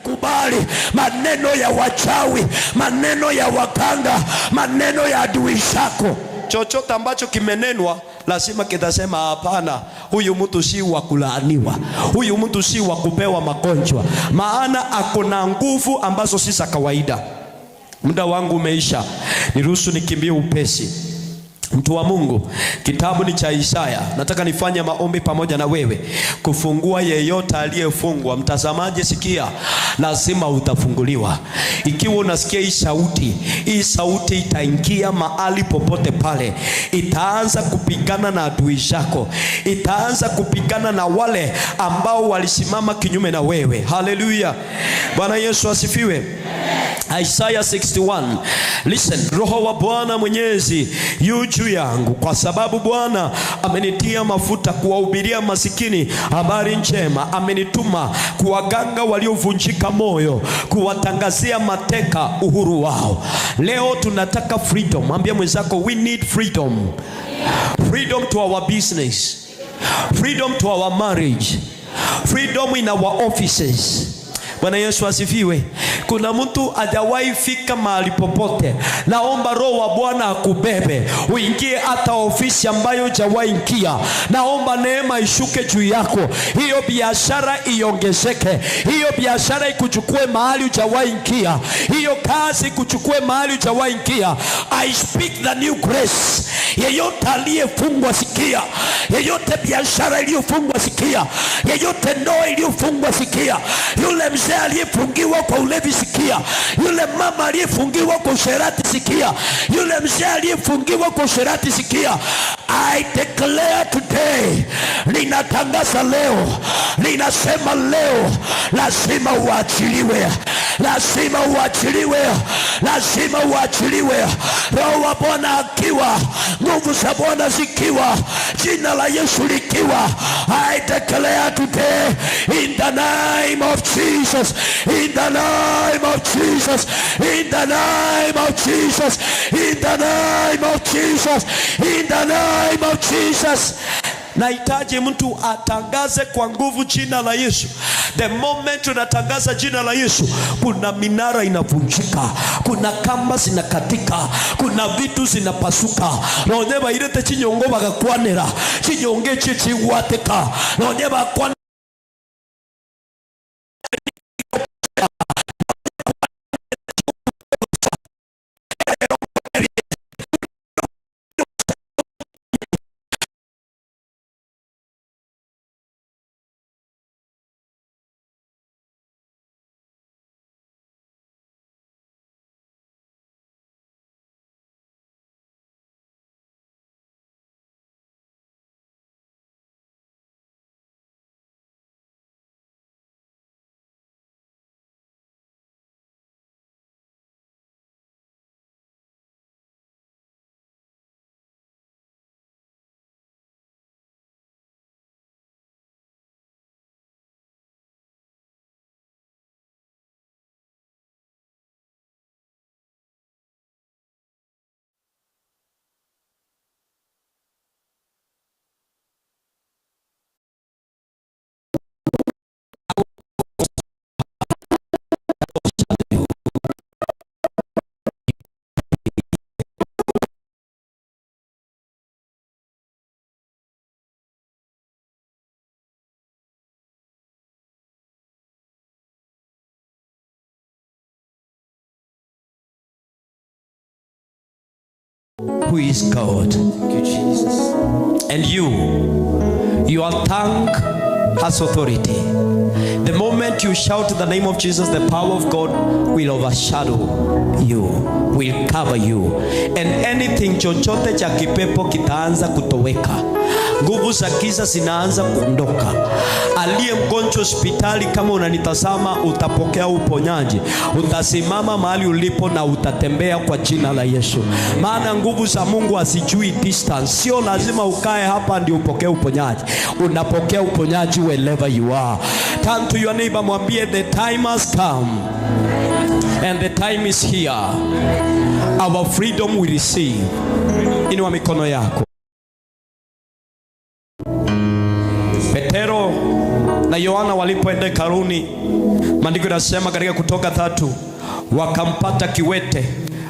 kubali maneno ya wachawi, maneno ya wakanga, maneno ya adui zako. Chochote ambacho kimenenwa lazima kitasema hapana, huyu mtu si wa kulaaniwa, huyu mtu si wa kupewa magonjwa, maana ako na nguvu ambazo si za kawaida. Muda wangu umeisha, niruhusu nikimbie upesi. Mtu wa Mungu, kitabu ni cha Isaya. Nataka nifanye maombi pamoja na wewe kufungua yeyote aliyefungwa. Mtazamaji, sikia, lazima utafunguliwa. Ikiwa unasikia hii sauti, hii sauti itaingia mahali popote pale, itaanza kupigana na adui zako, itaanza kupigana na wale ambao walisimama kinyume na wewe. Haleluya, Bwana Yesu asifiwe. Isaiah 61. Listen, Roho wa Bwana Mwenyezi yu juu yangu, kwa sababu Bwana amenitia mafuta kuwahubiria masikini habari njema, amenituma kuwaganga waliovunjika moyo, kuwatangazia mateka uhuru wao. Leo tunataka freedom. Mwambie mwenzako, we need freedom. Freedom to our business, freedom to our marriage, freedom in our offices. Bwana Yesu asifiwe. Kuna mtu hajawahi fika mahali popote, naomba Roho wa Bwana akubebe uingie hata ofisi ambayo hujawahi ingia. Naomba neema ishuke juu yako, hiyo biashara iongezeke, hiyo biashara ikuchukue mahali hujawahi ingia, hiyo kazi ikuchukue mahali hujawahi ingia. I speak the new grace. Yeyote aliyefungwa sikia, yeyote biashara iliyofungwa sikia, yeyote ndoa iliyofungwa sikia, yule mzee aliyefungiwa kwa ulevi sikia, yule mama aliyefungiwa kwa usherati sikia, yule mzee aliyefungiwa kwa usherati sikia. I declare today, ninatangaza leo, ninasema leo, lazima uachiliwe, lazima uachiliwe, lazima uachiliwe. Roho wa Bwana akiwa, nguvu za Bwana zikiwa, jina la Yesu likiwa, I declare today in the name of Jesus, in the name of Jesus, in the name of Jesus, in the name of Jesus, in the name of Jesus. Nahitaji mtu atangaze kwa nguvu jina la Yesu. The moment unatangaza jina la Yesu, kuna minara inavunjika, kuna kamba zinakatika, kuna vitu zinapasuka. Nonye bairete chinyongo bagakwanera, chinyongo echi chigwateka. Nonye bakwana who is God. Thank you, Jesus. And you, your tongue has authority. The moment you shout the name of Jesus, the power of God will overshadow you, will cover you. And anything, chochote cha kipepo kitaanza kutoweka. Nguvu za giza zinaanza kuondoka. Aliye mgonjwa hospitali, kama unanitazama, utapokea uponyaji. Utasimama mahali ulipo na utatembea kwa jina la Yesu, maana nguvu za Mungu hazijui distance. Sio lazima ukae hapa ndio upokee uponyaji. Unapokea uponyaji wherever you are. Turn to your neighbor, mwambie the time has come and the time is here. Our freedom we receive. Inua mikono yako. Petero na Yohana walipoenda hekaluni, maandiko yanasema katika Kutoka 3, wakampata kiwete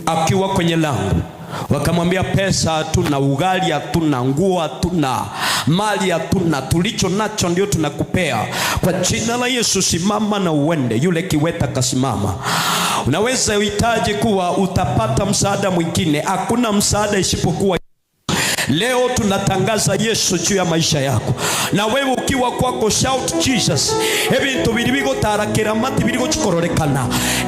akiwa kwenye lango. Wakamwambia, pesa hatuna, ugali hatuna, nguo hatuna, mali hatuna, tulicho nacho ndio tunakupea. Kwa jina la Yesu simama na uende. Yule kiwete akasimama. Unaweza uhitaji kuwa utapata msaada mwingine. Hakuna msaada isipokuwa leo tunatangaza Yesu juu ya maisha yako, na wewe ukiwa kwako, shout Jesus. Ebintu biri bigutarakira mati biri guchikororekana,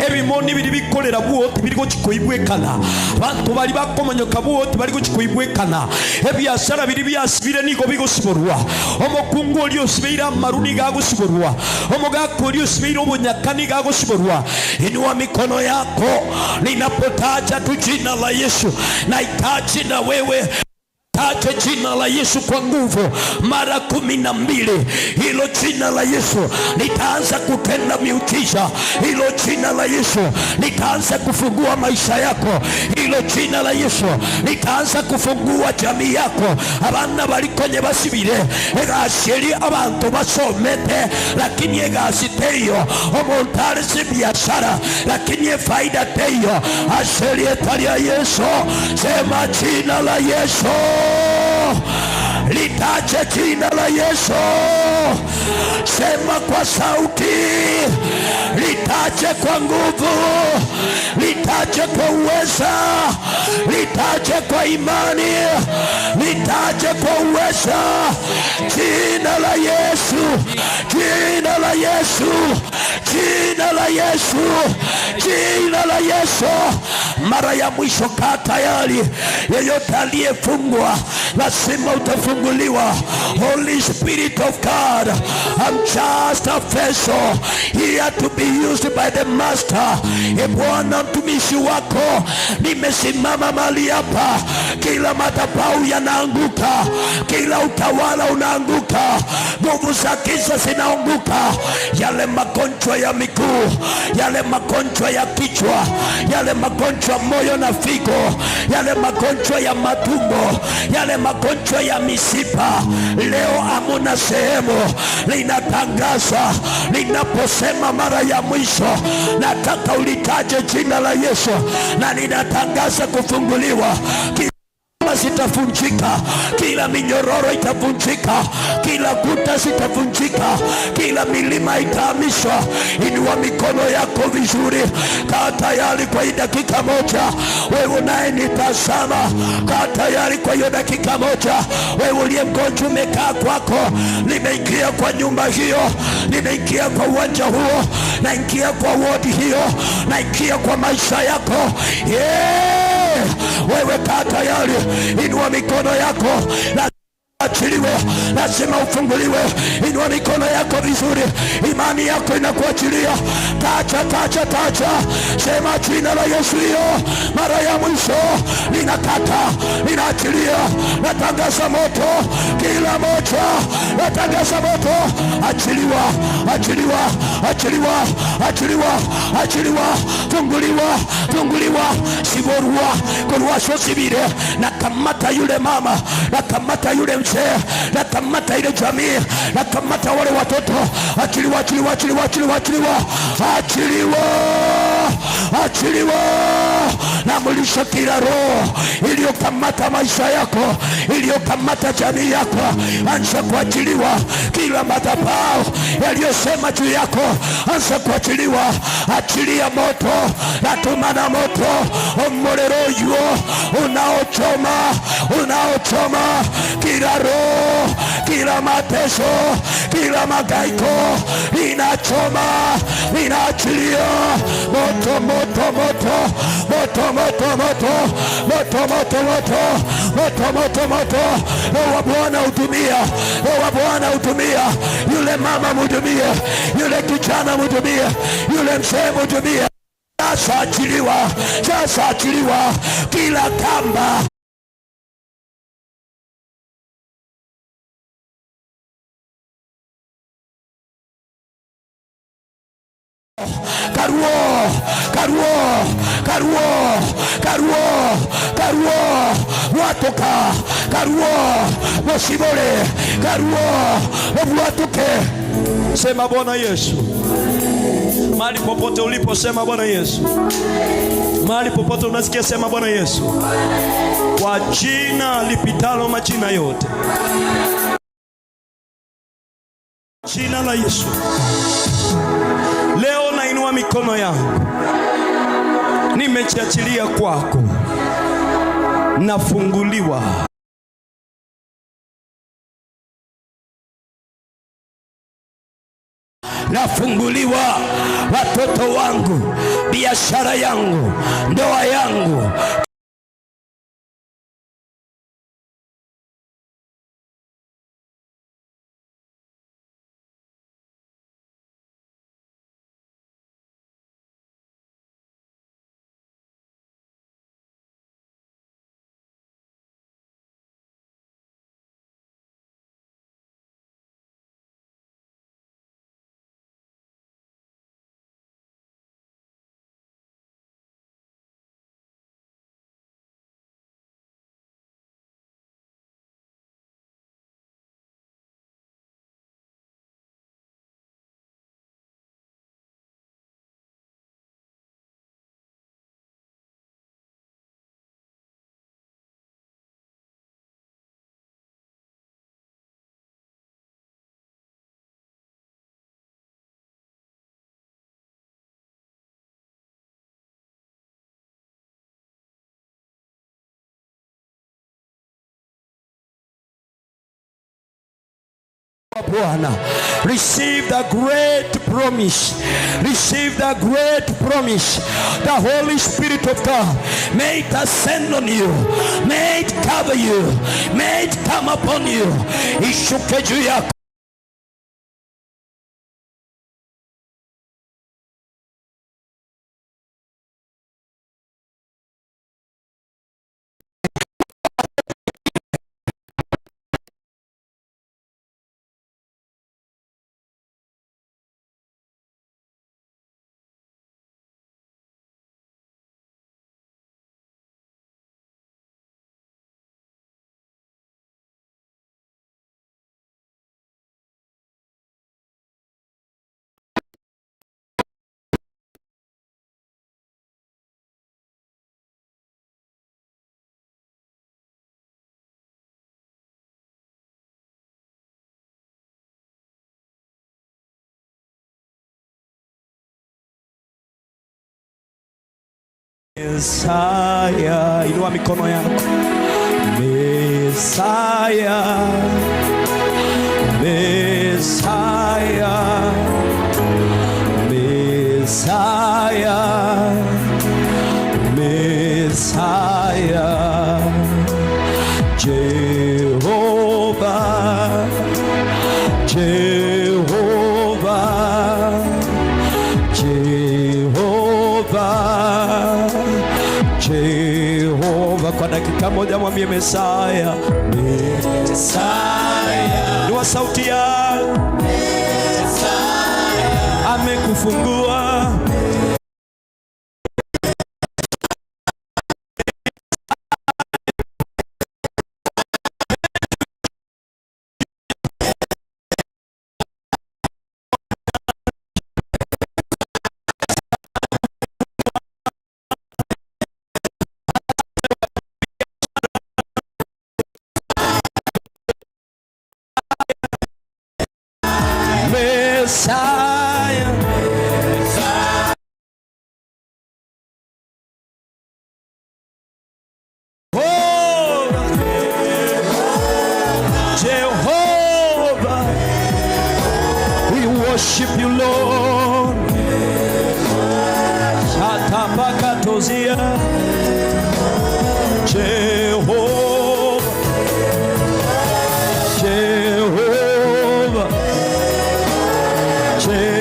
ebimoni biri bikorera buoti biri guchikoibwekana, bantu bari bakomonyoka buoti bari guchikoibwekana, ebiasara biri byasibire nigo bigosiborwa, omokungu ori osibeire amaru nigo agosiborwa, omogaka ori osibeire obunyaka nigo agosiborwa. Inua mikono yako ninapotaja tu jina la Yesu, nahitaji na wewe taje jina la Yesu kwa nguvu mara 12. Hilo jina la Yesu litaanza kutenda miujiza. Hilo jina la Yesu litaanza kufungua maisha yako. Hilo jina la Yesu litaanza kufungua jamii yako. Abana balikonye basibire egasheri abantu basomete, lakini egasiteyo omontare si biashara, lakini faida teyo asheri etalia Yesu. Sema jina la Yesu, litaje jina la Yesu, sema kwa sauti, litaje kwa nguvu, litaje kwa uweza, litaje kwa imani, litaje kwa uweza, jina la Yesu, jina la Yesu, jina la Yesu, jina la Yesu. Mara ya mwisho, kaa tayari. Yeyote aliyefungwa lazima utafunguliwa. Holy Spirit of God, I'm just a vessel here to be used by the Master. E Bwana, mtumishi wako nimesimama mahali hapa. Kila madhabahu yanaanguka, kila utawala unaanguka, nguvu za giza zinaanguka, yale magonjwa ya miguu, yale magonjwa ya kichwa, yale magonjwa moyo na figo, yale magonjwa ya matumbo, yale magonjwa ya mishipa, leo hamuna sehemu. Linatangaza, linaposema mara ya mwisho, nataka ulitaje jina la Yesu, na ninatangaza kufunguliwa. Zitavunjika, kila minyororo itavunjika, kila kuta zitavunjika, kila milima itahamishwa. Inua mikono yako vizuri, kaa tayari kwa hii dakika moja. Wewe unaye nitazama, kaa tayari kwa hiyo dakika moja. Wewe uliye mgonjwa umekaa kwako, nimeingia kwa nyumba hiyo, nimeingia kwa uwanja huo, naingia kwa wodi hiyo, naingia kwa maisha yako. Wewe kaa tayari, inua mikono yako na achiliwe, lazima ufunguliwe. Inua mikono yako vizuri, imani yako inakuachilia. Tacha, tacha, tacha, sema jina la Yesu hiyo mara ya mwisho. Ninakata, ninaachilia, natangaza moto kila moja, natangaza moto. Achiliwa, achiliwa, achiliwa, achiliwa, achiliwa, funguliwa, funguliwa. Siborua korwasho sibire. Nakamata yule mama, nakamata yule mzee, nakamata ile jamii, nakamata wale watoto. Achiliwa, achiliwa, achiliwa, achiliwa, achiliwa, achiliwa, achiliwa. Namulisha kila roho iliyokamata maisha yako, iliyokamata jamii yako, anza kuachiliwa. Kila Kila madhabahu yaliyosema juu yako, anza kuachiliwa. Achilia moto, natuma na moto omuliro yuo unaochoma, unaochoma kila roho, kila mateso, kila magaiko, inachoma, inaachilia moto, moto, moto, moto, moto, moto, moto, moto, moto, moto, moto, moto. Roho wa Bwana hudumia, Roho wa Bwana hudumia. Yule mama mhudumie, yule kijana mhudumie, yule mzee mhudumie. Sasa achiliwa, sasa achiliwa kila kamba. Karuo, karuo, karuo, karuo, karuo, watoka, karuo, moshibole, karuo, watoke. Sema Bwana Yesu. Mahali popote ulipo sema Bwana Yesu. Mahali popote unasikia sema Bwana Yesu. Kwa jina lipitalo majina yote, jina la Yesu. Leo nainua mikono yangu, nimejiachilia kwako, nafunguliwa. Nafunguliwa, watoto wangu, biashara yangu, ndoa yangu. Bwana, receive the great promise. Receive the great promise. The Holy Spirit of God, may it ascend on you, may it cover you, may it come upon you. Ishuke juu yako. Mesaya, inua mikono yako. Mesaya, Mesaya, Mesaya, Mesaya, Jehovah, Jehovah, Jehovah, Jehovah. Kwa dakika moja mwambie Mesaya, Mesaya. Inua sauti yako. Mesaya amekufungua. Messiah. Oh, Jehovah, we worship you, Lord. Atapakatozia. Jehovah, Jehovah, Jehovah,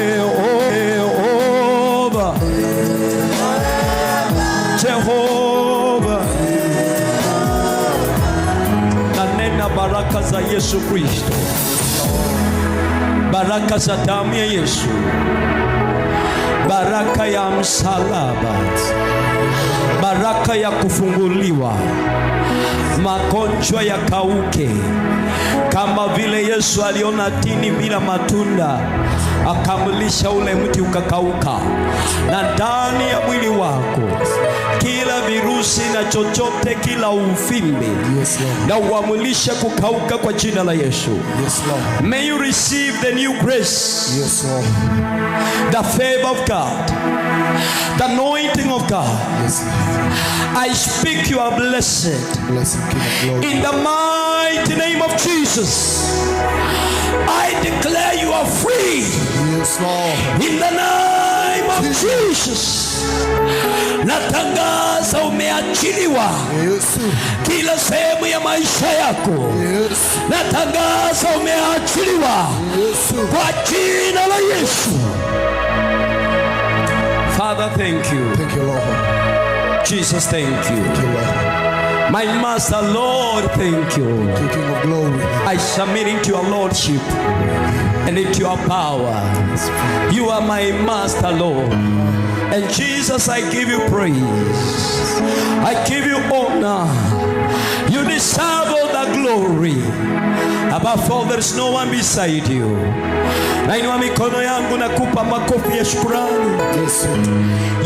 Jehovah. Nanena baraka za Yesu Kristo, baraka za damu ya Yesu, baraka ya msalaba, baraka ya kufunguliwa, magonjwa yakauke, kama vile Yesu aliona tini bila matunda akamlisha ule mti ukakauka. Na ndani ya mwili wako kila virusi na chochote, kila uvimbe, na uamulishe kukauka kwa jina la Yesu. May you receive the new grace. Yes, Lord. The favor of God, the anointing of God. Yes. I speak you are blessed. Blessed King of glory. In the mighty name of Jesus, I declare you are free. Yes, Lord. In the name of Jesus, natangaza umeachiliwa. Kila sehemu ya maisha yako. Natangaza umeachiliwa kwa jina la Yesu. Father, thank you. Thank you, Lord. Jesus, thank you. Thank you, Lord. My Master, Lord, thank you. Thank you, King of glory. I submit into your Lordship and into your power. You are my Master, Lord. And Jesus, I give you praise. I give you honor. You deserve all the glory. Above all, there is no one beside you. Nainua mikono yangu nakupa makofi ya shukurani.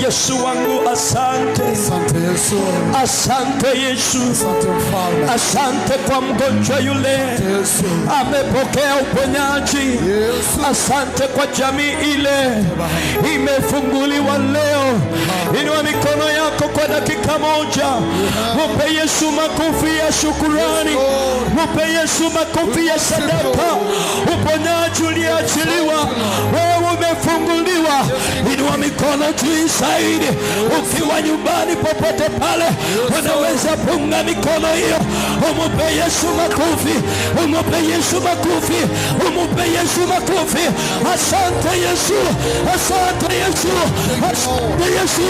Yesu wangu, asante. Asante Yesu. Asante Yesu. Asante Mfalme. Asante kwa mgonjwa yule amepokea uponyaji. Asante kwa jamii ile imefunguliwa leo. Inua mikono yako kwa dakika moja, mupe Yesu makofi ya shukurani, mupe Yesu makofi ya sadaka. Uponyaji uliachiliwa, wewe umefunguliwa. Inua mikono juu zaidi, ukiwa nyumbani popote pale, unaweza punga mikono hiyo, umupe Yesu makofi, umupe Yesu makofi, umupe Yesu makofi. Asante Yesu, asante Yesu, asante Yesu,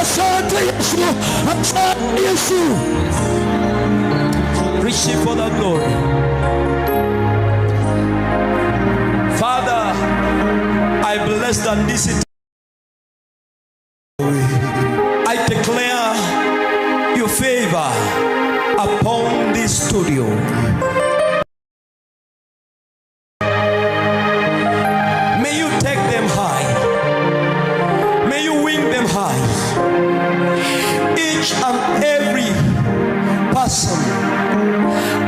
asante Yesu, asante Yesu. Receive for the glory. Father, I bless the this. I declare your favor upon this studio. May you take them high. May you wing them high. Each and every person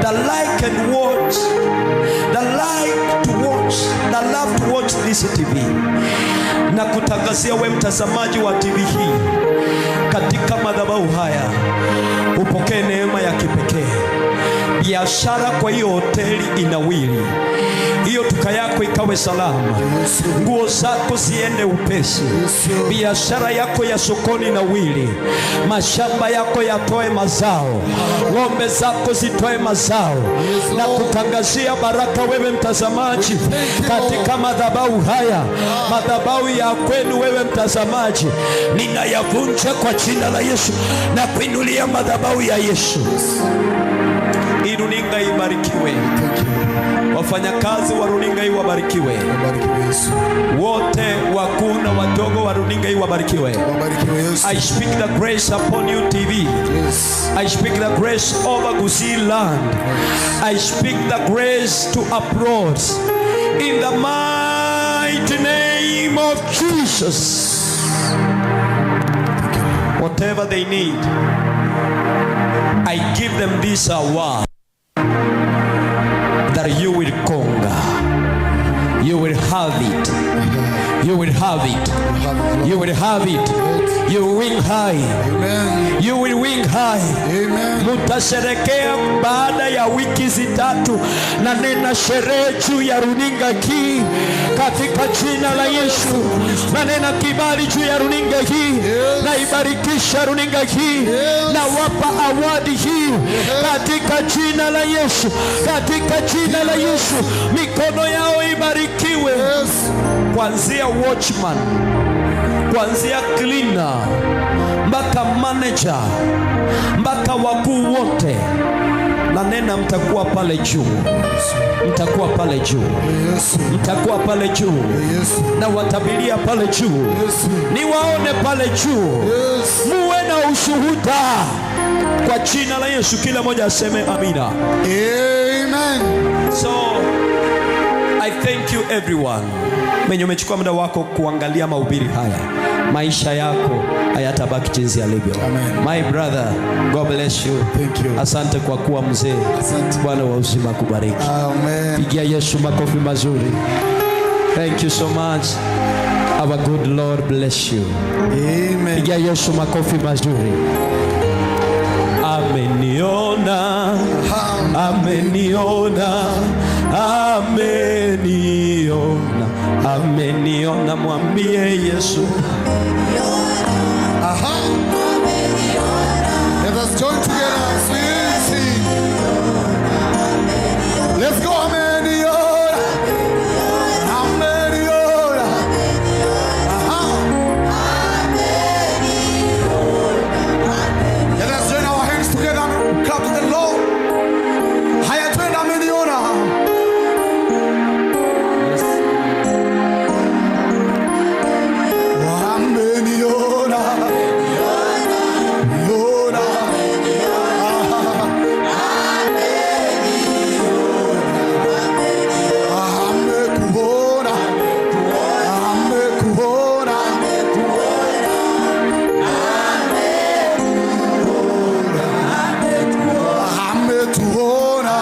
that like and watch, that like to watch, that love to watch this TV, na kutangazia we mtazamaji wa TV hii katika madhabahu haya, upokee neema ya kipekee. Biashara kwa hiyo hoteli inawili, hiyo duka yako ikawe salama, nguo zako ziende upesi, biashara yako ya sokoni inawili, mashamba yako yatoe mazao, ng'ombe zako zitoe mazao, na kutangazia baraka wewe mtazamaji katika madhabahu haya, madhabahu ya kwenu wewe mtazamaji, ninayavunja kwa jina la Yesu na kuinulia madhabahu ya Yesu. Hii runinga ibarikiwe, wafanyakazi wa runinga hii wabarikiwe, wote wakuu na wadogo wa runinga hii wabarikiwe. I speak the grace upon you TV. I speak the grace over Gusii land. I speak the grace to abroad in the mighty name of Jesus. Whatever they need, I give them this award that you will conquer, you will have it. You will have it. You will have it. You will wing high. You will wing high. Mutasherekea baada ya wiki zitatu, na nena sherehe juu ya runinga hii katika jina la Yesu. Na nena kibali juu ya runinga hii, na ibarikisha runinga hii, na wapa awadi hii katika jina la Yesu, katika jina la Yesu. Mikono yao ibarikiwe, kuanzia watchman, kuanzia cleaner mpaka manager mpaka wakuu wote, na nena mtakuwa pale juu, mtakuwa pale juu, mtakuwa pale juu, na watabiria pale juu, niwaone pale juu, muwe na ushuhuda kwa jina la Yesu. Kila mmoja aseme amina. Amen. So I thank you everyone mwenye umechukua muda wako kuangalia mahubiri haya. Maisha yako hayatabaki jinsi yalivyo. My brother, God bless you. Thank you. Asante kwa kuwa mzee. Bwana wa uzima akubariki. Amen. Pigia Yesu makofi mazuri. Thank you so much. Our good Lord bless you. Amen. Pigia Yesu makofi mazuri. Ameniona, ameniona, ameniona, ameniona, mwambie Yesu. Aha. Let us join together as we sing. Let's go. Ameniona. Ameniona. Aha. Let us join our hands together and clap to the Lord. Haya, twende, ameniona. Ameniona. Ona. Amekuona. Amekuona. Ametuona.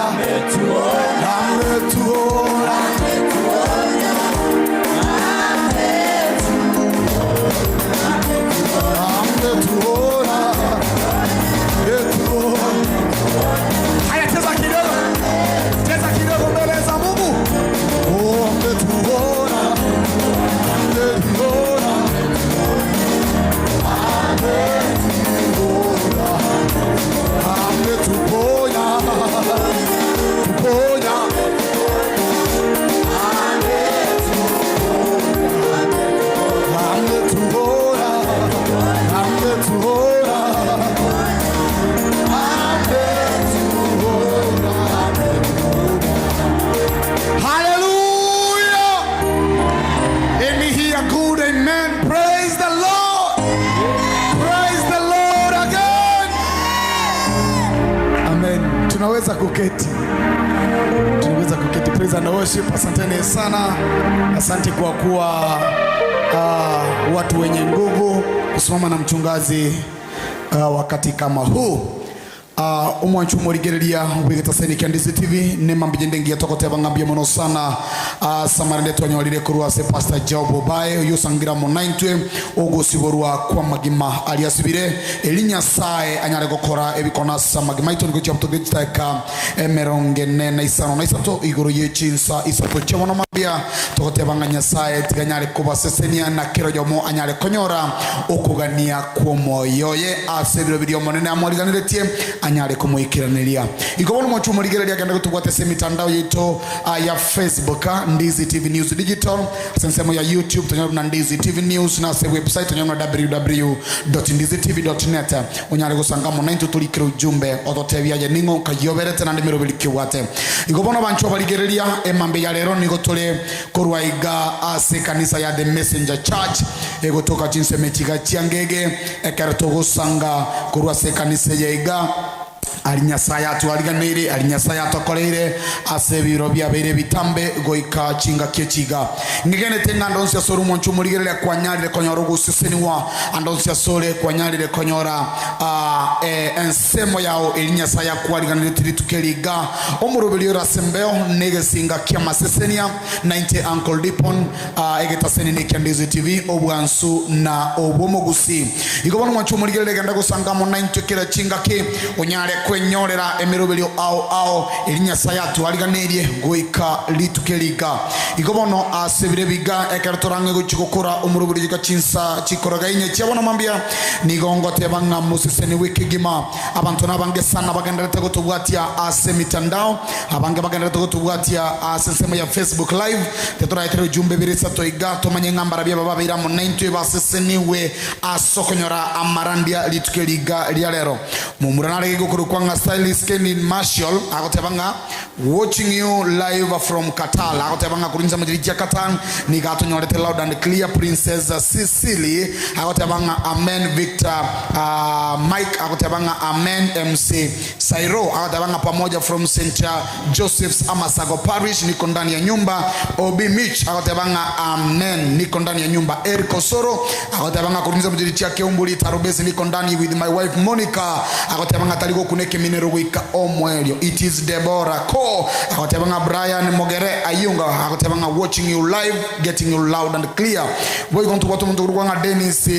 Ametuona. Ametuona. Ametuona. Haya, cheza kidogo, cheza kidogo mbele za Mungu. Oh, ametuona, ametuona, ametuona, ametuponya, tuponya. Ametuona, ametuona, ametuona. Hallelujah! Let me hear a good amen. Praise the Lord. Praise the Lord again. Amen. Tunaweza kuketi. Tunaweza kuketi. Praise and worship. Asanteni sana. Asante kwa kuwa watu wenye nguvu kusimama na mchungaji wakati kama huu. Omwanchu morigereria wigeta kia Ndizi TV ni mambije ndengia tokoteba ngambia mono sana samarende twanyorire kurwa se Pastor Job Obae yusangira monaintwe ogusiborwa kwa magima aliasibire eli Nyasaye anyare gokora ebikona sa magima ito niko chapto gitaka emeronge nene isano na isato iguru yechinsa isato chabono mambia tokoteba nga Nyasaye tiganyare kubasesenia na kero jomo anyare konyora okugania kwomoyoye asebiro birio monene amwariganiretie anyare kumuikiraniria ikobona mwachu murigereria genda gutubwate se mitandao yetu ya Facebook Ndizi TV News Digital, sensemo ya YouTube tonyora na Ndizi TV News na se website tonyora na www.ndizitv.net unyare gusangamo na tutulikira ujumbe ototebia je ningo kayoberete na ndimiro bilikiwate ikobona banchu barigereria emambe ya lero nigo tole korwa iga ase kanisa ya The Messenger Church egotoka chinse mechiga chiangege ekero togosanga korwa se kanisa ya iga Ari Nyasaye atwariganire, ari Nyasaye atokoreire ase biro byabeire bitambe goika chinga kiechiga ngigenete ng'ando nsi asore omoncho omorigereria kwanyarire konyora ogoseseniwa ando nsi asore kwanyarire konyora ensemo yao eri Nyasaye akwariganire tirituke riga omoroberi orase mbeo negesinga kia masesenia 90 Uncle Dipon egetaseni nekia Ndizi TV obwansu na obwomogusi igo bono omoncho omorigereria genda gosangamo 90 kera chinga ki onyare kwenyorera emiroberio ao ao eri Nyasaye atwariganirie goika rituke riga igo bono asebire biga ekero torange gochigokora omoroberi gika chinsa chikoroga inye chiabono mambia nigo ngoteba ng'a moseseni wikigima abantu nabange sana bagenderete gotobwatia ase mitandao abange bagenderete gotobwatia ase nsemo ya Facebook live tetoraetere ujumbe birisa toiga tomanye ng'ambara bia baba beiramo 90 baseseniwe asokonyora amarandia rituke riga ria rero mumura narege gokuru kwanga stylist Kenny Marshall agotebanga watching you live from Qatar agotebanga kurinza mujiri ya Qatar nigatonyorete loud and clear. Princess Cecily agotebanga amen. Victor Mike agotebanga amen. MC Sairo agotebanga pamoja from St Joseph's Amasago Parish niko ndani ya nyumba. Obi Mitch agotebanga amen niko ndani ya nyumba. Eric Osoro agotebanga kurinza mujiri ya Keumbuli Tarubezi niko ndani with my wife Monica agotebanga taligo kuneke minero goika omwelio. It is Deborah Ko agotebanga Brian Mogere Ayunga agotebanga watching you live getting you loud and clear. We going to watu mtu kwanga Dennis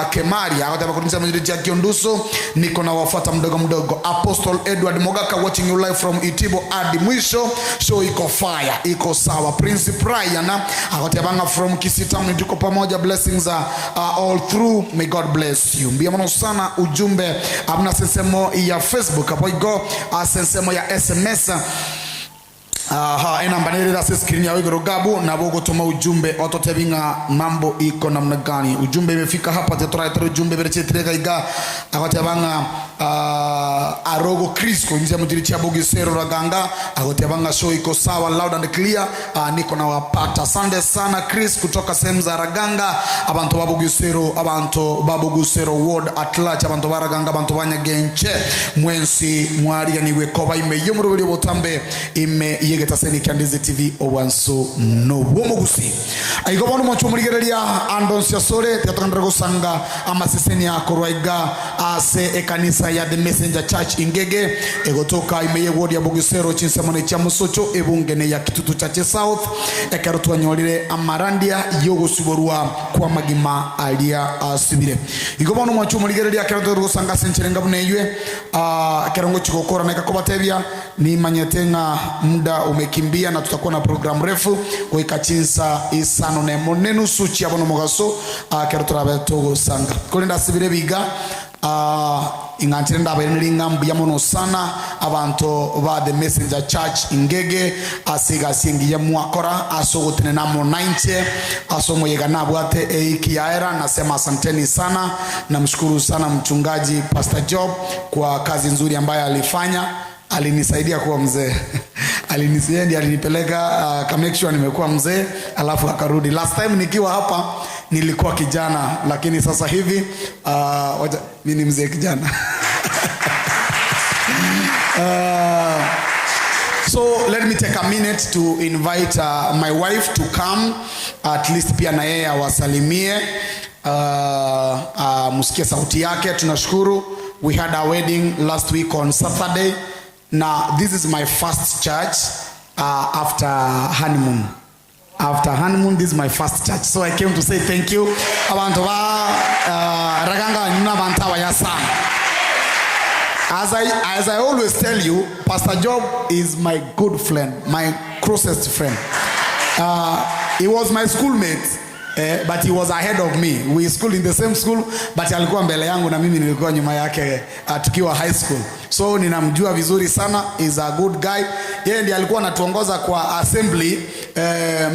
Kemari agoteba kurinza mjiri ya Kionduso niko na wafuata mdogo mdogo. Apostle Edward Mogaka watching you live from Itibo hadi mwisho show iko fire iko sawa. Prince Brian agotebanga from Kisii Town tuko pamoja, blessings are all through, may God bless you. Mbia mno sana ujumbe abuna sensemo ya Facebook apo igo sensemo ya SMS aha enamba nerera se screen ya wigoro gabu na bogo toma ujumbe ototebinga mambo iko namna gani. Ujumbe imefika hapa tetora ujumbe berechetrega iga akotebanga arogo Crisco nje mutiri cha Bogisero raganga akotebanga show iko sawa loud and clear. Niko na wapata asante sana Chris kutoka sehemu za Raganga abantu babogisero abantu babogusero ward at large abantu baraganga abantu banyagenche mwensi mwariya niwe koba ime yomurubiri botambe ime yegetaseni kya Ndizi TV owanso no womogusi aigo bono mwacho murigereria andonsia sore tetandra gosanga amaseseni akorwaiga ase ekanisa ya The Messenger Church Ingege egotoka imeye ward ya Bogisero chinsemone cha Musocho ebungene ya Kitutu Church South ekero twanyorire amarandia yogosiborwa kwa magima alia asibire igo bono mwacho murigereria kero gosanga sencherenga buneywe kerongo chikokora neka kobatebia ni manyetenga muda umekimbia na tutakuwa na program refu goika chinsa isano ne monenusu chiabono mogaso kero turabe togosanga kulinda sibire biga ingantire ndabaire ngambu yamono sana abantu ba The Messenger Church Ingege asiga singiye mwakora asogotene namo 90 asomo yega nabwate eiki yaera. Nasema asanteni sana, namshukuru sana mchungaji Pastor Job kwa kazi nzuri ambayo alifanya. Alinisaidia kuwa mzee. Alinisaidia, alinipeleka make sure nimekuwa mzee, alafu akarudi. Last time nikiwa hapa nilikuwa kijana, lakini sasa hivi mimi ni mzee kijana. So let me take a minute to invite my wife to come, at least pia na yeye awasalimie, musikie sauti yake. Tunashukuru. We had our wedding last week on Saturday. Now, this is my first church after honeymoon. After honeymoon, this is my first church. So I came to say thank you. Abantu ba raganga nuna banta wa yasana. As I always tell you, Pastor Job is my good friend, my closest friend. He was my schoolmate. But he was ahead of me. We schooled in the same school, but alikuwa mbele yangu na mimi nilikuwa nyuma yake tukiwa high school. So ninamjua vizuri sana, is a good guy. Yeye ndiye alikuwa anatuongoza kwa assembly,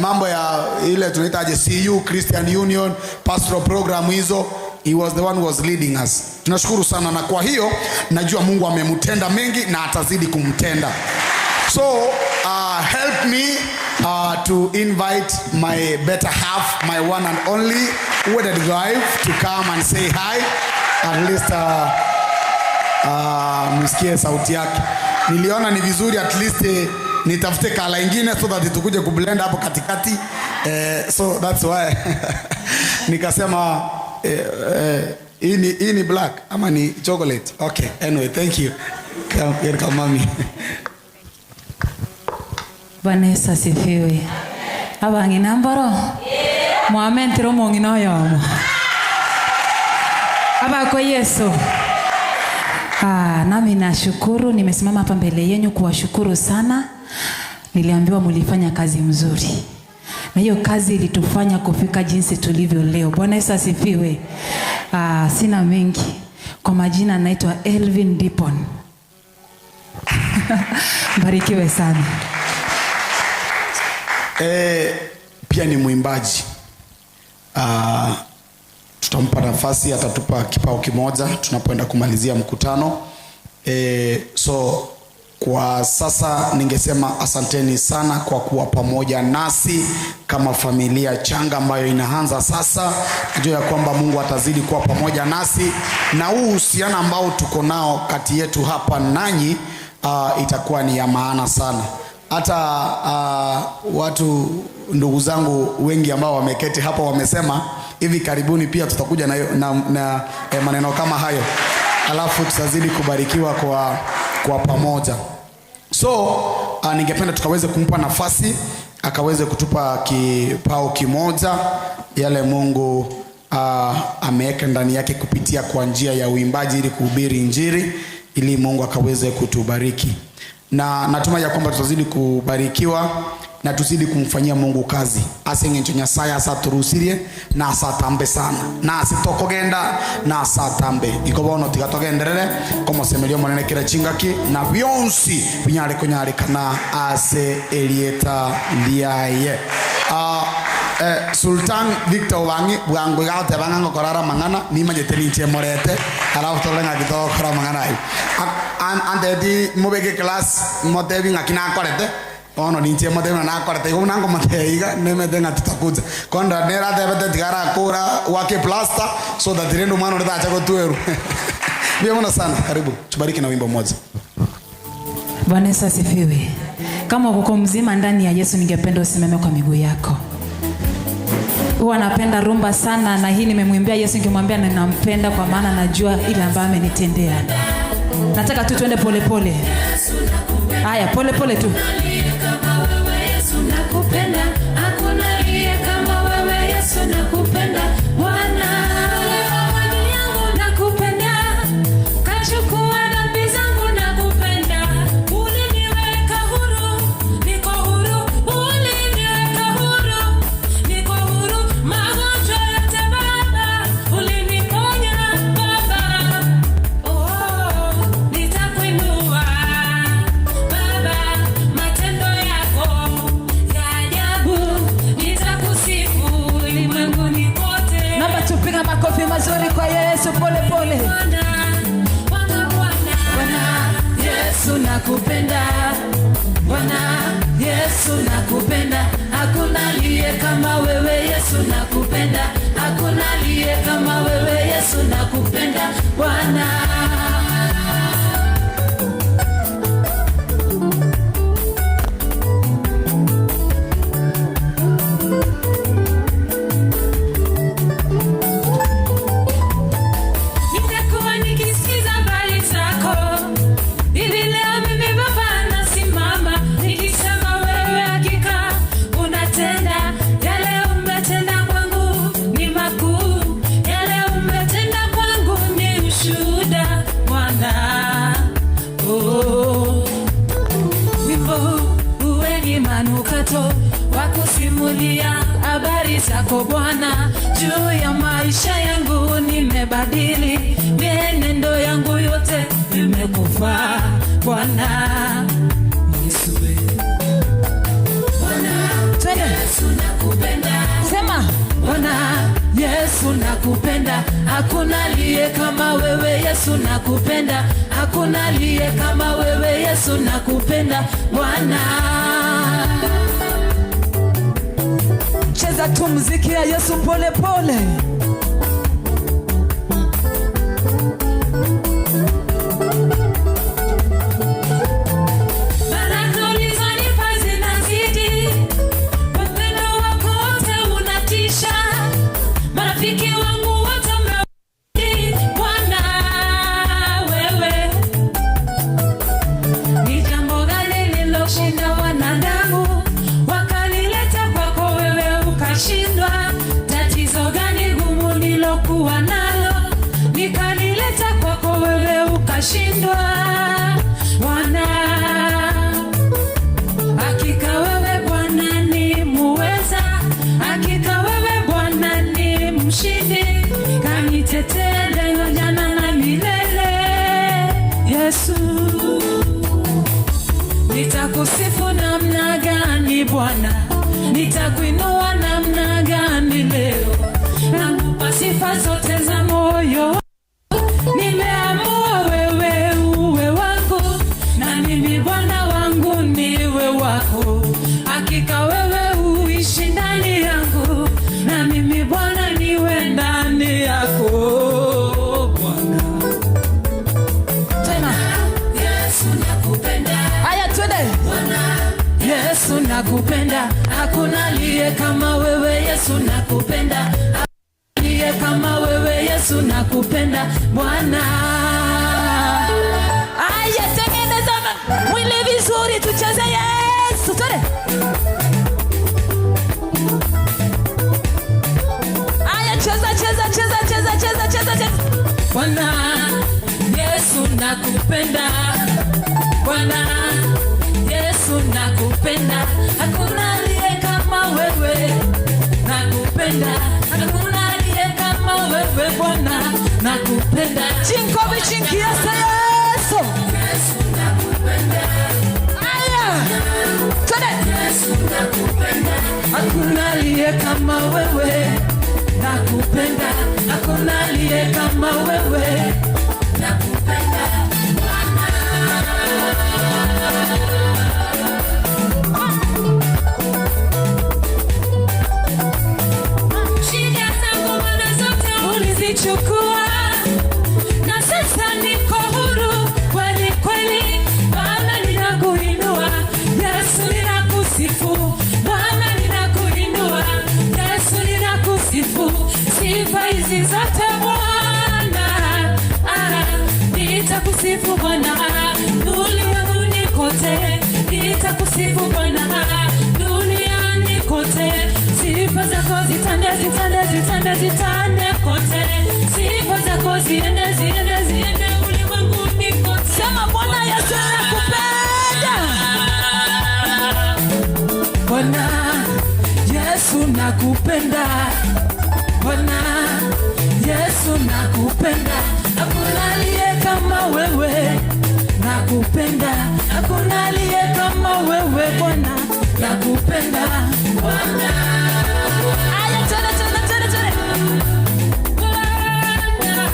mambo ya ile tunaita CU, Christian Union, pastoral program hizo. He was the one who was leading us. Tunashukuru sana, na kwa hiyo najua Mungu amemtenda mengi na atazidi kumtenda. So help me to invite my better half, my one and only wedded wife, to come and say hi. At least Msikie sauti yake. Niliona ni vizuri at least nitafute kala ingine so that tukuje kublend hapo katikati. So that's why nikasema hii ni black ama ni chocolate. Okay, anyway, thank you. Come mami. Bwana Yesu asifiwe. Abang'ina mboro? Mwamentire omong'ina oyomo. Abako Yesu. Nami nashukuru, nimesimama hapa mbele yenu kuwashukuru sana. Niliambiwa mlifanya kazi mzuri. Na hiyo kazi ilitufanya kufika jinsi tulivyo leo. Bwana Yesu asifiwe. Sina mengi. Kwa majina naitwa Elvin Dipon. Barikiwe sana. Pia ni mwimbaji. Tutampa nafasi, atatupa kipao kimoja tunapoenda kumalizia mkutano. So kwa sasa ningesema asanteni sana kwa kuwa pamoja nasi kama familia changa ambayo inaanza sasa. Najua ya kwamba Mungu atazidi kuwa pamoja nasi, na huu uhusiano ambao tuko nao kati yetu hapa nanyi itakuwa ni ya maana sana. Hata watu ndugu zangu wengi ambao wameketi hapa wamesema hivi karibuni pia tutakuja na maneno kama hayo, alafu tutazidi kubarikiwa kwa pamoja. So ningependa tukaweze kumpa nafasi akaweze kutupa kipao kimoja yale Mungu ameweka ndani yake kupitia kwa njia ya uimbaji ili kuhubiri Injili, ili Mungu akaweze kutubariki. Na natumai ya kwamba tutazidi kubarikiwa na tuzidi kumfanyia Mungu kazi. Aseng'encho Nyasaye asaturusirie na asatambe sana. Na asitokogenda na asatambe. Iko bono tiga togenderere komosemerio monene kira chingaki na byonsi binyare kunyarikana ase elieta liaye. Sultan Victor Wangi bwangu gate bang'ango korara mang'ana nimanyete ninche morete alafu tolenga gitokora mang'ana ayo. Ande di mubeke class motebi ng'aki nakorete ono ninche motebi na nakorete igo nango moteiga nemete ng'ati tutakuja konda nera tebete tigara kura wake plaster so that rendo mwana ndatacha gotweru. Bien sana, karibu tubariki na wimbo mmoja. Bwana Yesu asifiwe. Kama uko mzima ndani ya Yesu, ningependa usimame kwa miguu yako. Huwa napenda rumba sana, na hii nimemwimbia Yesu nikimwambia ninampenda kwa maana najua ile ambayo amenitendea. Nataka tu tuende pole pole. Haya, pole pole tu. Yesu nakupenda, hakuna aliye kama wewe Yesu nakupenda. Bwana yangu nakupenda, kachukua dhambi zangu nakupenda. Uliniweka huru, niko huru. Uliniweka huru, niko huru. Magonjwa yote Baba, uliniponya Baba. Oh, nitakuinua Baba, matendo yako ya ajabu, nitakusifu ulimwenguni kote. Naomba tupige makofi mazuri kwa Yesu pole pole. Bwana Yesu nakupenda, Bwana Yesu nakupenda, hakuna aliye kama wewe Yesu nakupenda, hakuna aliye kama wewe Yesu nakupenda Bwana. Nitakuwa nikisikiza habari zako. Hivi leo mimi Baba nasimama nikisema wewe hakika unatenda. Yale umetenda kwangu ni makuu, yale umetenda kwangu ni ushuhuda Bwana. Oh, wimbo uwe ni manukato wa kusimulia habari zako Bwana. Juu ya maisha yangu nimebadili, mienendo yangu yote imekufaa Bwana Yesu. Bwana Twende. Yesu nakupenda. Sema Bwana Yesu nakupenda, hakuna aliye kama wewe Yesu nakupenda, hakuna aliye kama wewe Yesu nakupenda Bwana. Cheza tu muziki ya Yesu pole pole. ukashindwa? Tatizo gani gumu nilokuwa nalo nikalileta kwako wewe ukashindwa? Bwana, hakika wewe Bwana ni muweza, hakika wewe Bwana ni mshindi, kanitetea leo, jana na milele. Yesu, nitakusifu namna gani Bwana, nitakuinua namna gani leo, nakupa sifa zote za moyo. Nimeamua wewe uwe wangu, na mimi Bwana wangu niwe wako. Hakika wewe uishi ndani yangu, na mimi Bwana niwe ndani yako. Bwana Tena. Yesu nakupenda. Haya, twende. Bwana Yesu nakupenda, hakuna aliye kama wewe. Yesu nakupenda, aliye kama wewe. Yesu nakupenda Bwana. Haya, tengeneza mwili vizuri, tucheze Yesu. Twende. Haya, cheza cheza cheza cheza cheza cheza cheza. Bwana Yesu nakupenda, Bwana Yesu nakupenda, hakuna aliye kama wewe. Nakupenda, hakuna aliye kama wewe Bwana, nakupenda. Chinkobi chinki Yesu Yesu. Yesu nakupenda. Haya, twende. Yesu nakupenda, hakuna aliye kama wewe. Nakupenda, hakuna aliye kama wewe. Nakupenda Bwana. Shida zangu Bwana zote ulizichukua, na sasa niko huru kweli kweli. Bwana ninakuinua, Yesu ninakusifu. Bwana ninakuinua, Yesu ninakusifu. Sifa hizi zote Bwana, nitakusifu Bwana ulimwenguni kote, nitakusifu Bwana duniani kote. Sifa zako zitande, zitande, zitande, zitande kote. Sifa zako ziende, ziende, ziende ulimwenguni kote. Sema Bwana Yesu nakupenda. Bwana Yesu nakupenda, Bwana Yesu nakupenda, hakuna aliye kama wewe. Nakupenda, hakuna aliye kama wewe Bwana, nakupenda Bwana. Aya, twende twende twende twende. Bwana,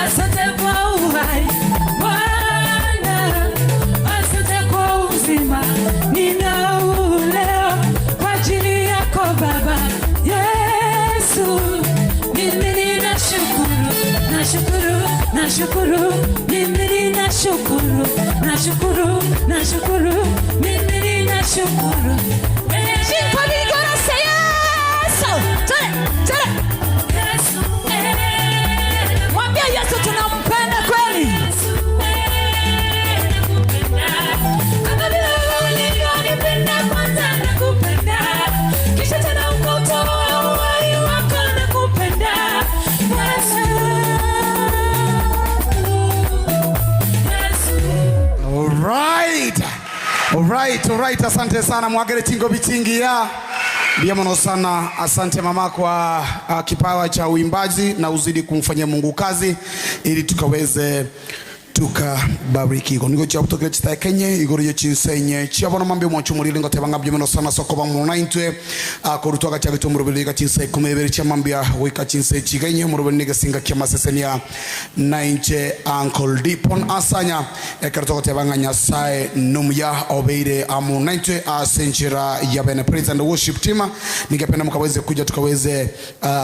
asante kwa uhai. Bwana, asante kwa uzima ninao leo kwa ajili yako Baba Yesu. Mimi ninashukuru, nashukuru, nashukuru. Mimi ninashukuru, nashukuru, nashukuru. Mimi ninashukuru. Chinkobi gorose Yesu. Twende twende. Yesu, Mwambie Yesu tunampenda kweli. Kama vile wewe ulivyonipenda kwanza, nakupenda. Kisha tena ukautoa uhai wako, nakupenda. Yesu, Yesu. Alright. Alright, alright, asante sana mwagere chingo bichingi ya Ndiyo mono sana, asante mama kwa kipawa cha uimbaji, na uzidi kumfanyia Mungu kazi ili tukaweze tukabariki. Nigo cha kutokele chita kenye igoro ye chinsenye chiabona mambe mwacho muri lingo tebanga byo sana soko ba mu naintwe akorutwa gacha gitumurubiri gachinse kumebere cha mambia wika chinse chigenye murubiri nigasinga kya masesenia nainche Uncle Dipon asanya ekarto tebanga nyasaye numya obeire amu naintwe asenchira ya bene praise and worship team. Ningependa mkaweze kuja tukaweze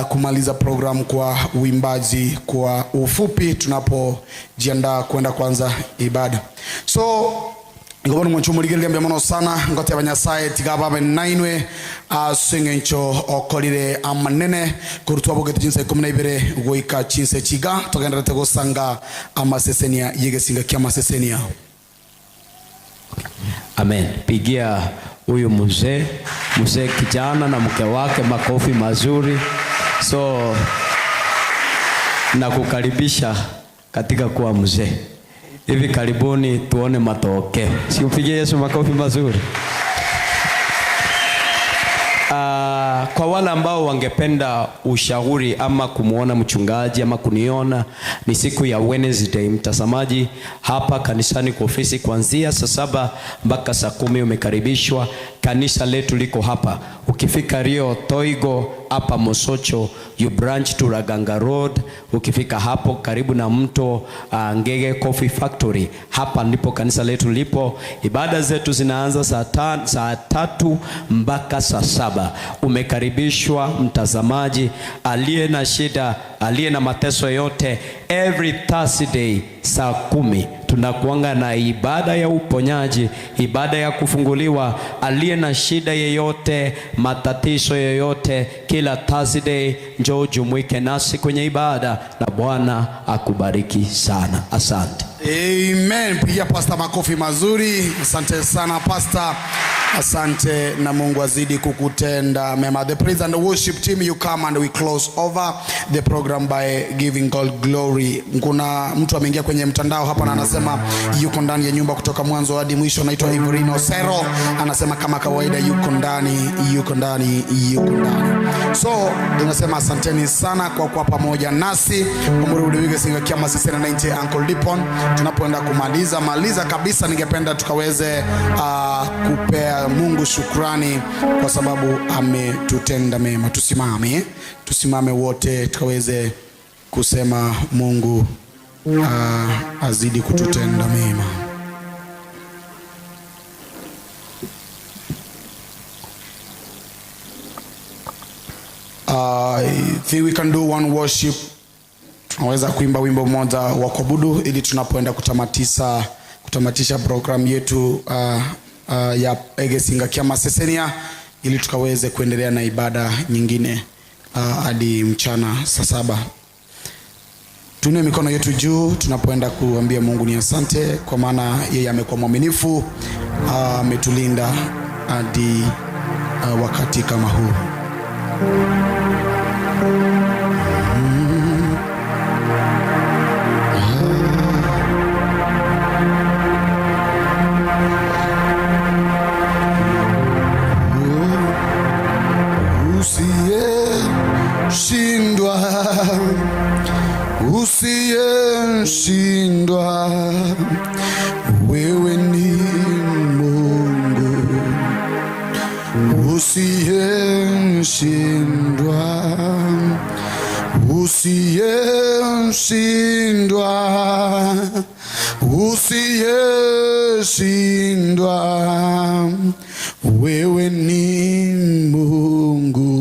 kumaliza program kwa uimbaji kwa ufupi tunapojiandaa kwenda kwanza ibada. So ngobona mwancho muligere mono sana ngote abanyasaye tigababe nainwe asengencho okolire amanene kurutwa bogete jinse 12 goika chinse chiga togenderete gosanga amasesenia yegesinga kya masesenia. Amen. Pigia huyu mzee kijana na mke wake, makofi mazuri. So nakukaribisha katika kuwa mzee. Hivi karibuni tuone matokeo. Si upigie Yesu makofi mazuri. Kwa wale ambao wangependa ushauri ama kumuona mchungaji ama kuniona, ni siku ya Wednesday, mtazamaji, hapa kanisani kwa ofisi kuanzia saa 7 mpaka saa 10 umekaribishwa. Kanisa letu liko hapa. Ukifika Rio Toigo hapa Mosocho, you branch to Raganga Road. Ukifika hapo karibu na mto Ngege Coffee Factory, hapa ndipo kanisa letu lipo. Ibada zetu zinaanza saa 3 mpaka saa 7. Umekaribishwa mtazamaji, aliye na shida, aliye na mateso yote. Every Thursday saa 10 tunakuanga na ibada ya uponyaji, ibada ya kufunguliwa. Aliye na shida yeyote, matatizo yoyote, kila Thursday njoo jumuike nasi kwenye ibada, na Bwana akubariki sana. Asante. Amen. Pigia pastor makofi mazuri. Asante sana pastor. Asante, na Mungu azidi kukutenda mema. The praise and the worship team, you come and we close over the program by giving God glory. Kuna mtu ameingia kwenye mtandao hapa na anasema yuko ndani ya nyumba kutoka mwanzo hadi mwisho. Anaitwa Ivorino Sero. Anasema kama kawaida yuko ndani, yuko ndani, yuko ndani. So tunasema asanteni sana kwa kuwa pamoja nasi. Umurudi singa kiama sisi na 90 Uncle Dipon. Tunapoenda kumaliza kabisa, ningependa tukaweze kupea Mungu shukrani kwa sababu ametutenda mema. Tusimame wote tukaweze kusema Mungu azidi kututenda mema. I think we can do one worship. Tunaweza kuimba wimbo mmoja wa kuabudu ili tunapoenda kutamatisha program yetu ya Egesinga Kiama Sesenia, ili tukaweze kuendelea na ibada nyingine hadi mchana saa 7. Tuinue mikono yetu juu tunapoenda kuambia Mungu ni asante, kwa maana yeye amekuwa mwaminifu, ametulinda hadi wakati kama huu. Usiyeshindwa, wewe ni Mungu. Usiyeshindwa, usiyeshindwa, usiyeshindwa, wewe ni Mungu.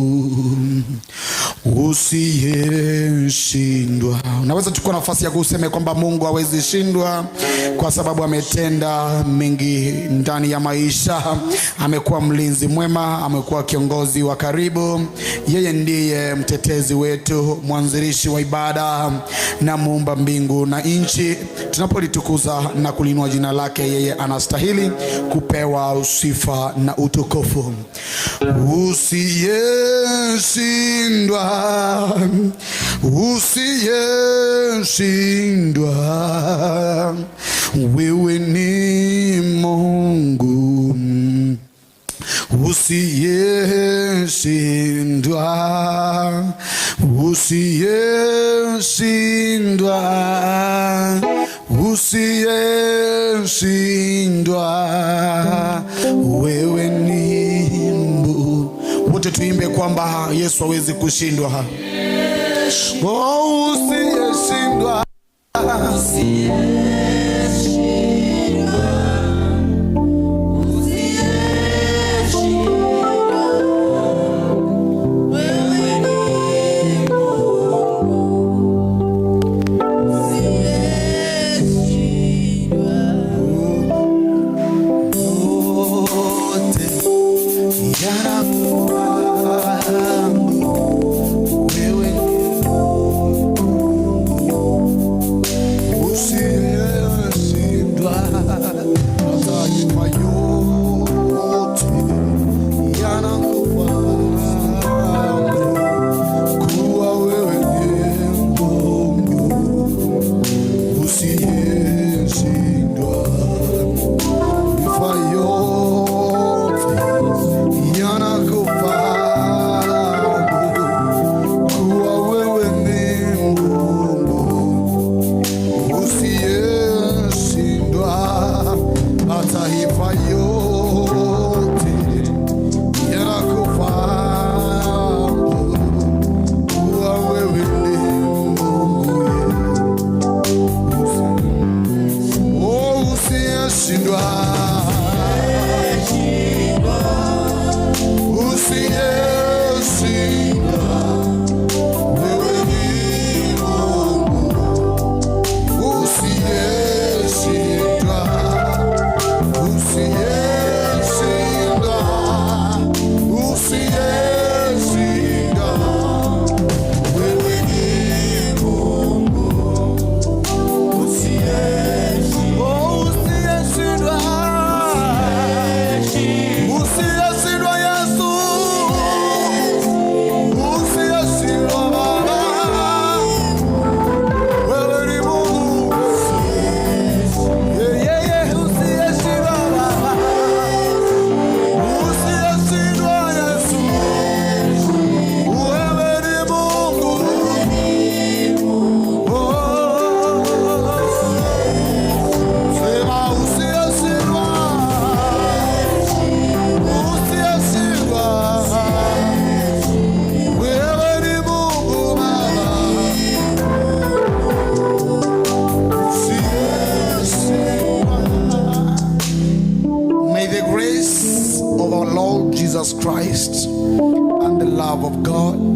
Usiyeshindwa. Unaweza chukua nafasi ya kusema kwamba Mungu hawezi shindwa, kwa sababu ametenda mengi ndani ya maisha. Amekuwa mlinzi mwema, amekuwa kiongozi wa karibu. Yeye ndiye mtetezi wetu, mwanzilishi wa ibada na muumba mbingu na nchi. Tunapolitukuza na kulinua jina lake, yeye anastahili kupewa sifa na utukufu. Usiyeshindwa, usiyeshindwa, wewe ni Mungu. Usiyeshindwa, usiyeshindwa, usiyeshindwa, wewe ni Mungu. Wote tuimbe kwamba Yesu hawezi kushindwa. Oh, usiyeshindwa, usiyeshindwa.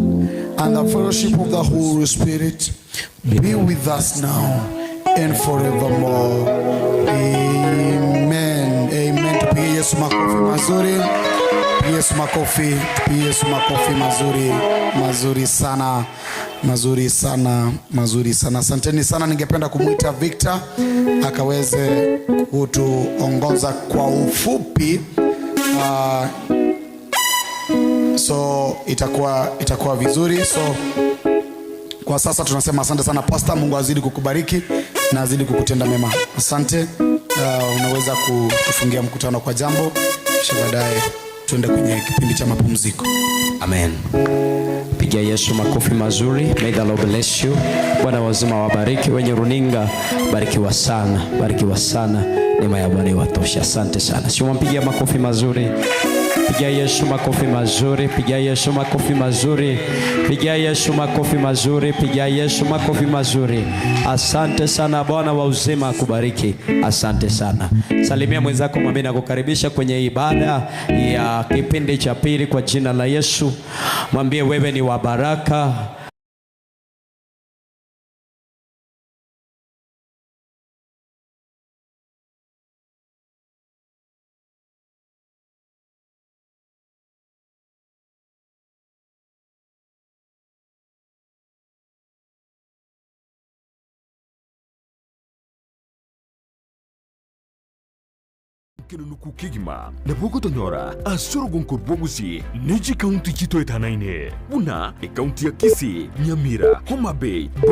and the fellowship of the Holy Spirit be with us now and forevermore. Amen. Amen. Tupige Yesu makofi mazuri. Tupige Yesu makofi. Tupige Yesu makofi mazuri, mazuri sana, mazuri sana, mazuri sana. Asanteni sana. Ningependa kumwita Victor akaweze kutuongoza kwa ufupi. So itakuwa vizuri. So kwa sasa tunasema asante sana Pastor, Mungu azidi kukubariki na azidi kukutenda mema. Asante. Unaweza kutufungia mkutano kwa jambo, kisha baadaye tuende kwenye kipindi cha mapumziko. Amen. Pigia Yesu makofi mazuri. May the Lord bless you. Bwana wazima wabariki. Wenye runinga barikiwa sana, barikiwa sana. Neema ya Bwana iwatoshe. Asante sana. Si umpigia makofi mazuri. Pigia Yesu makofi mazuri. Pigia Yesu makofi mazuri. Pigia Yesu makofi mazuri. Pigia Yesu makofi mazuri. Asante sana. Bwana wa uzima akubariki. Asante sana. Salimia mwenzako, mwambie nakukaribisha kwenye ibada ya kipindi cha pili kwa jina la Yesu. Mwambie wewe ni wa baraka. Kenunuku kegima nabo ogotonyora ase orogonko rwa Gusii ne chikaunti chitoetanaine buna ekaunti ya Kisii, Nyamira, Homa Bay.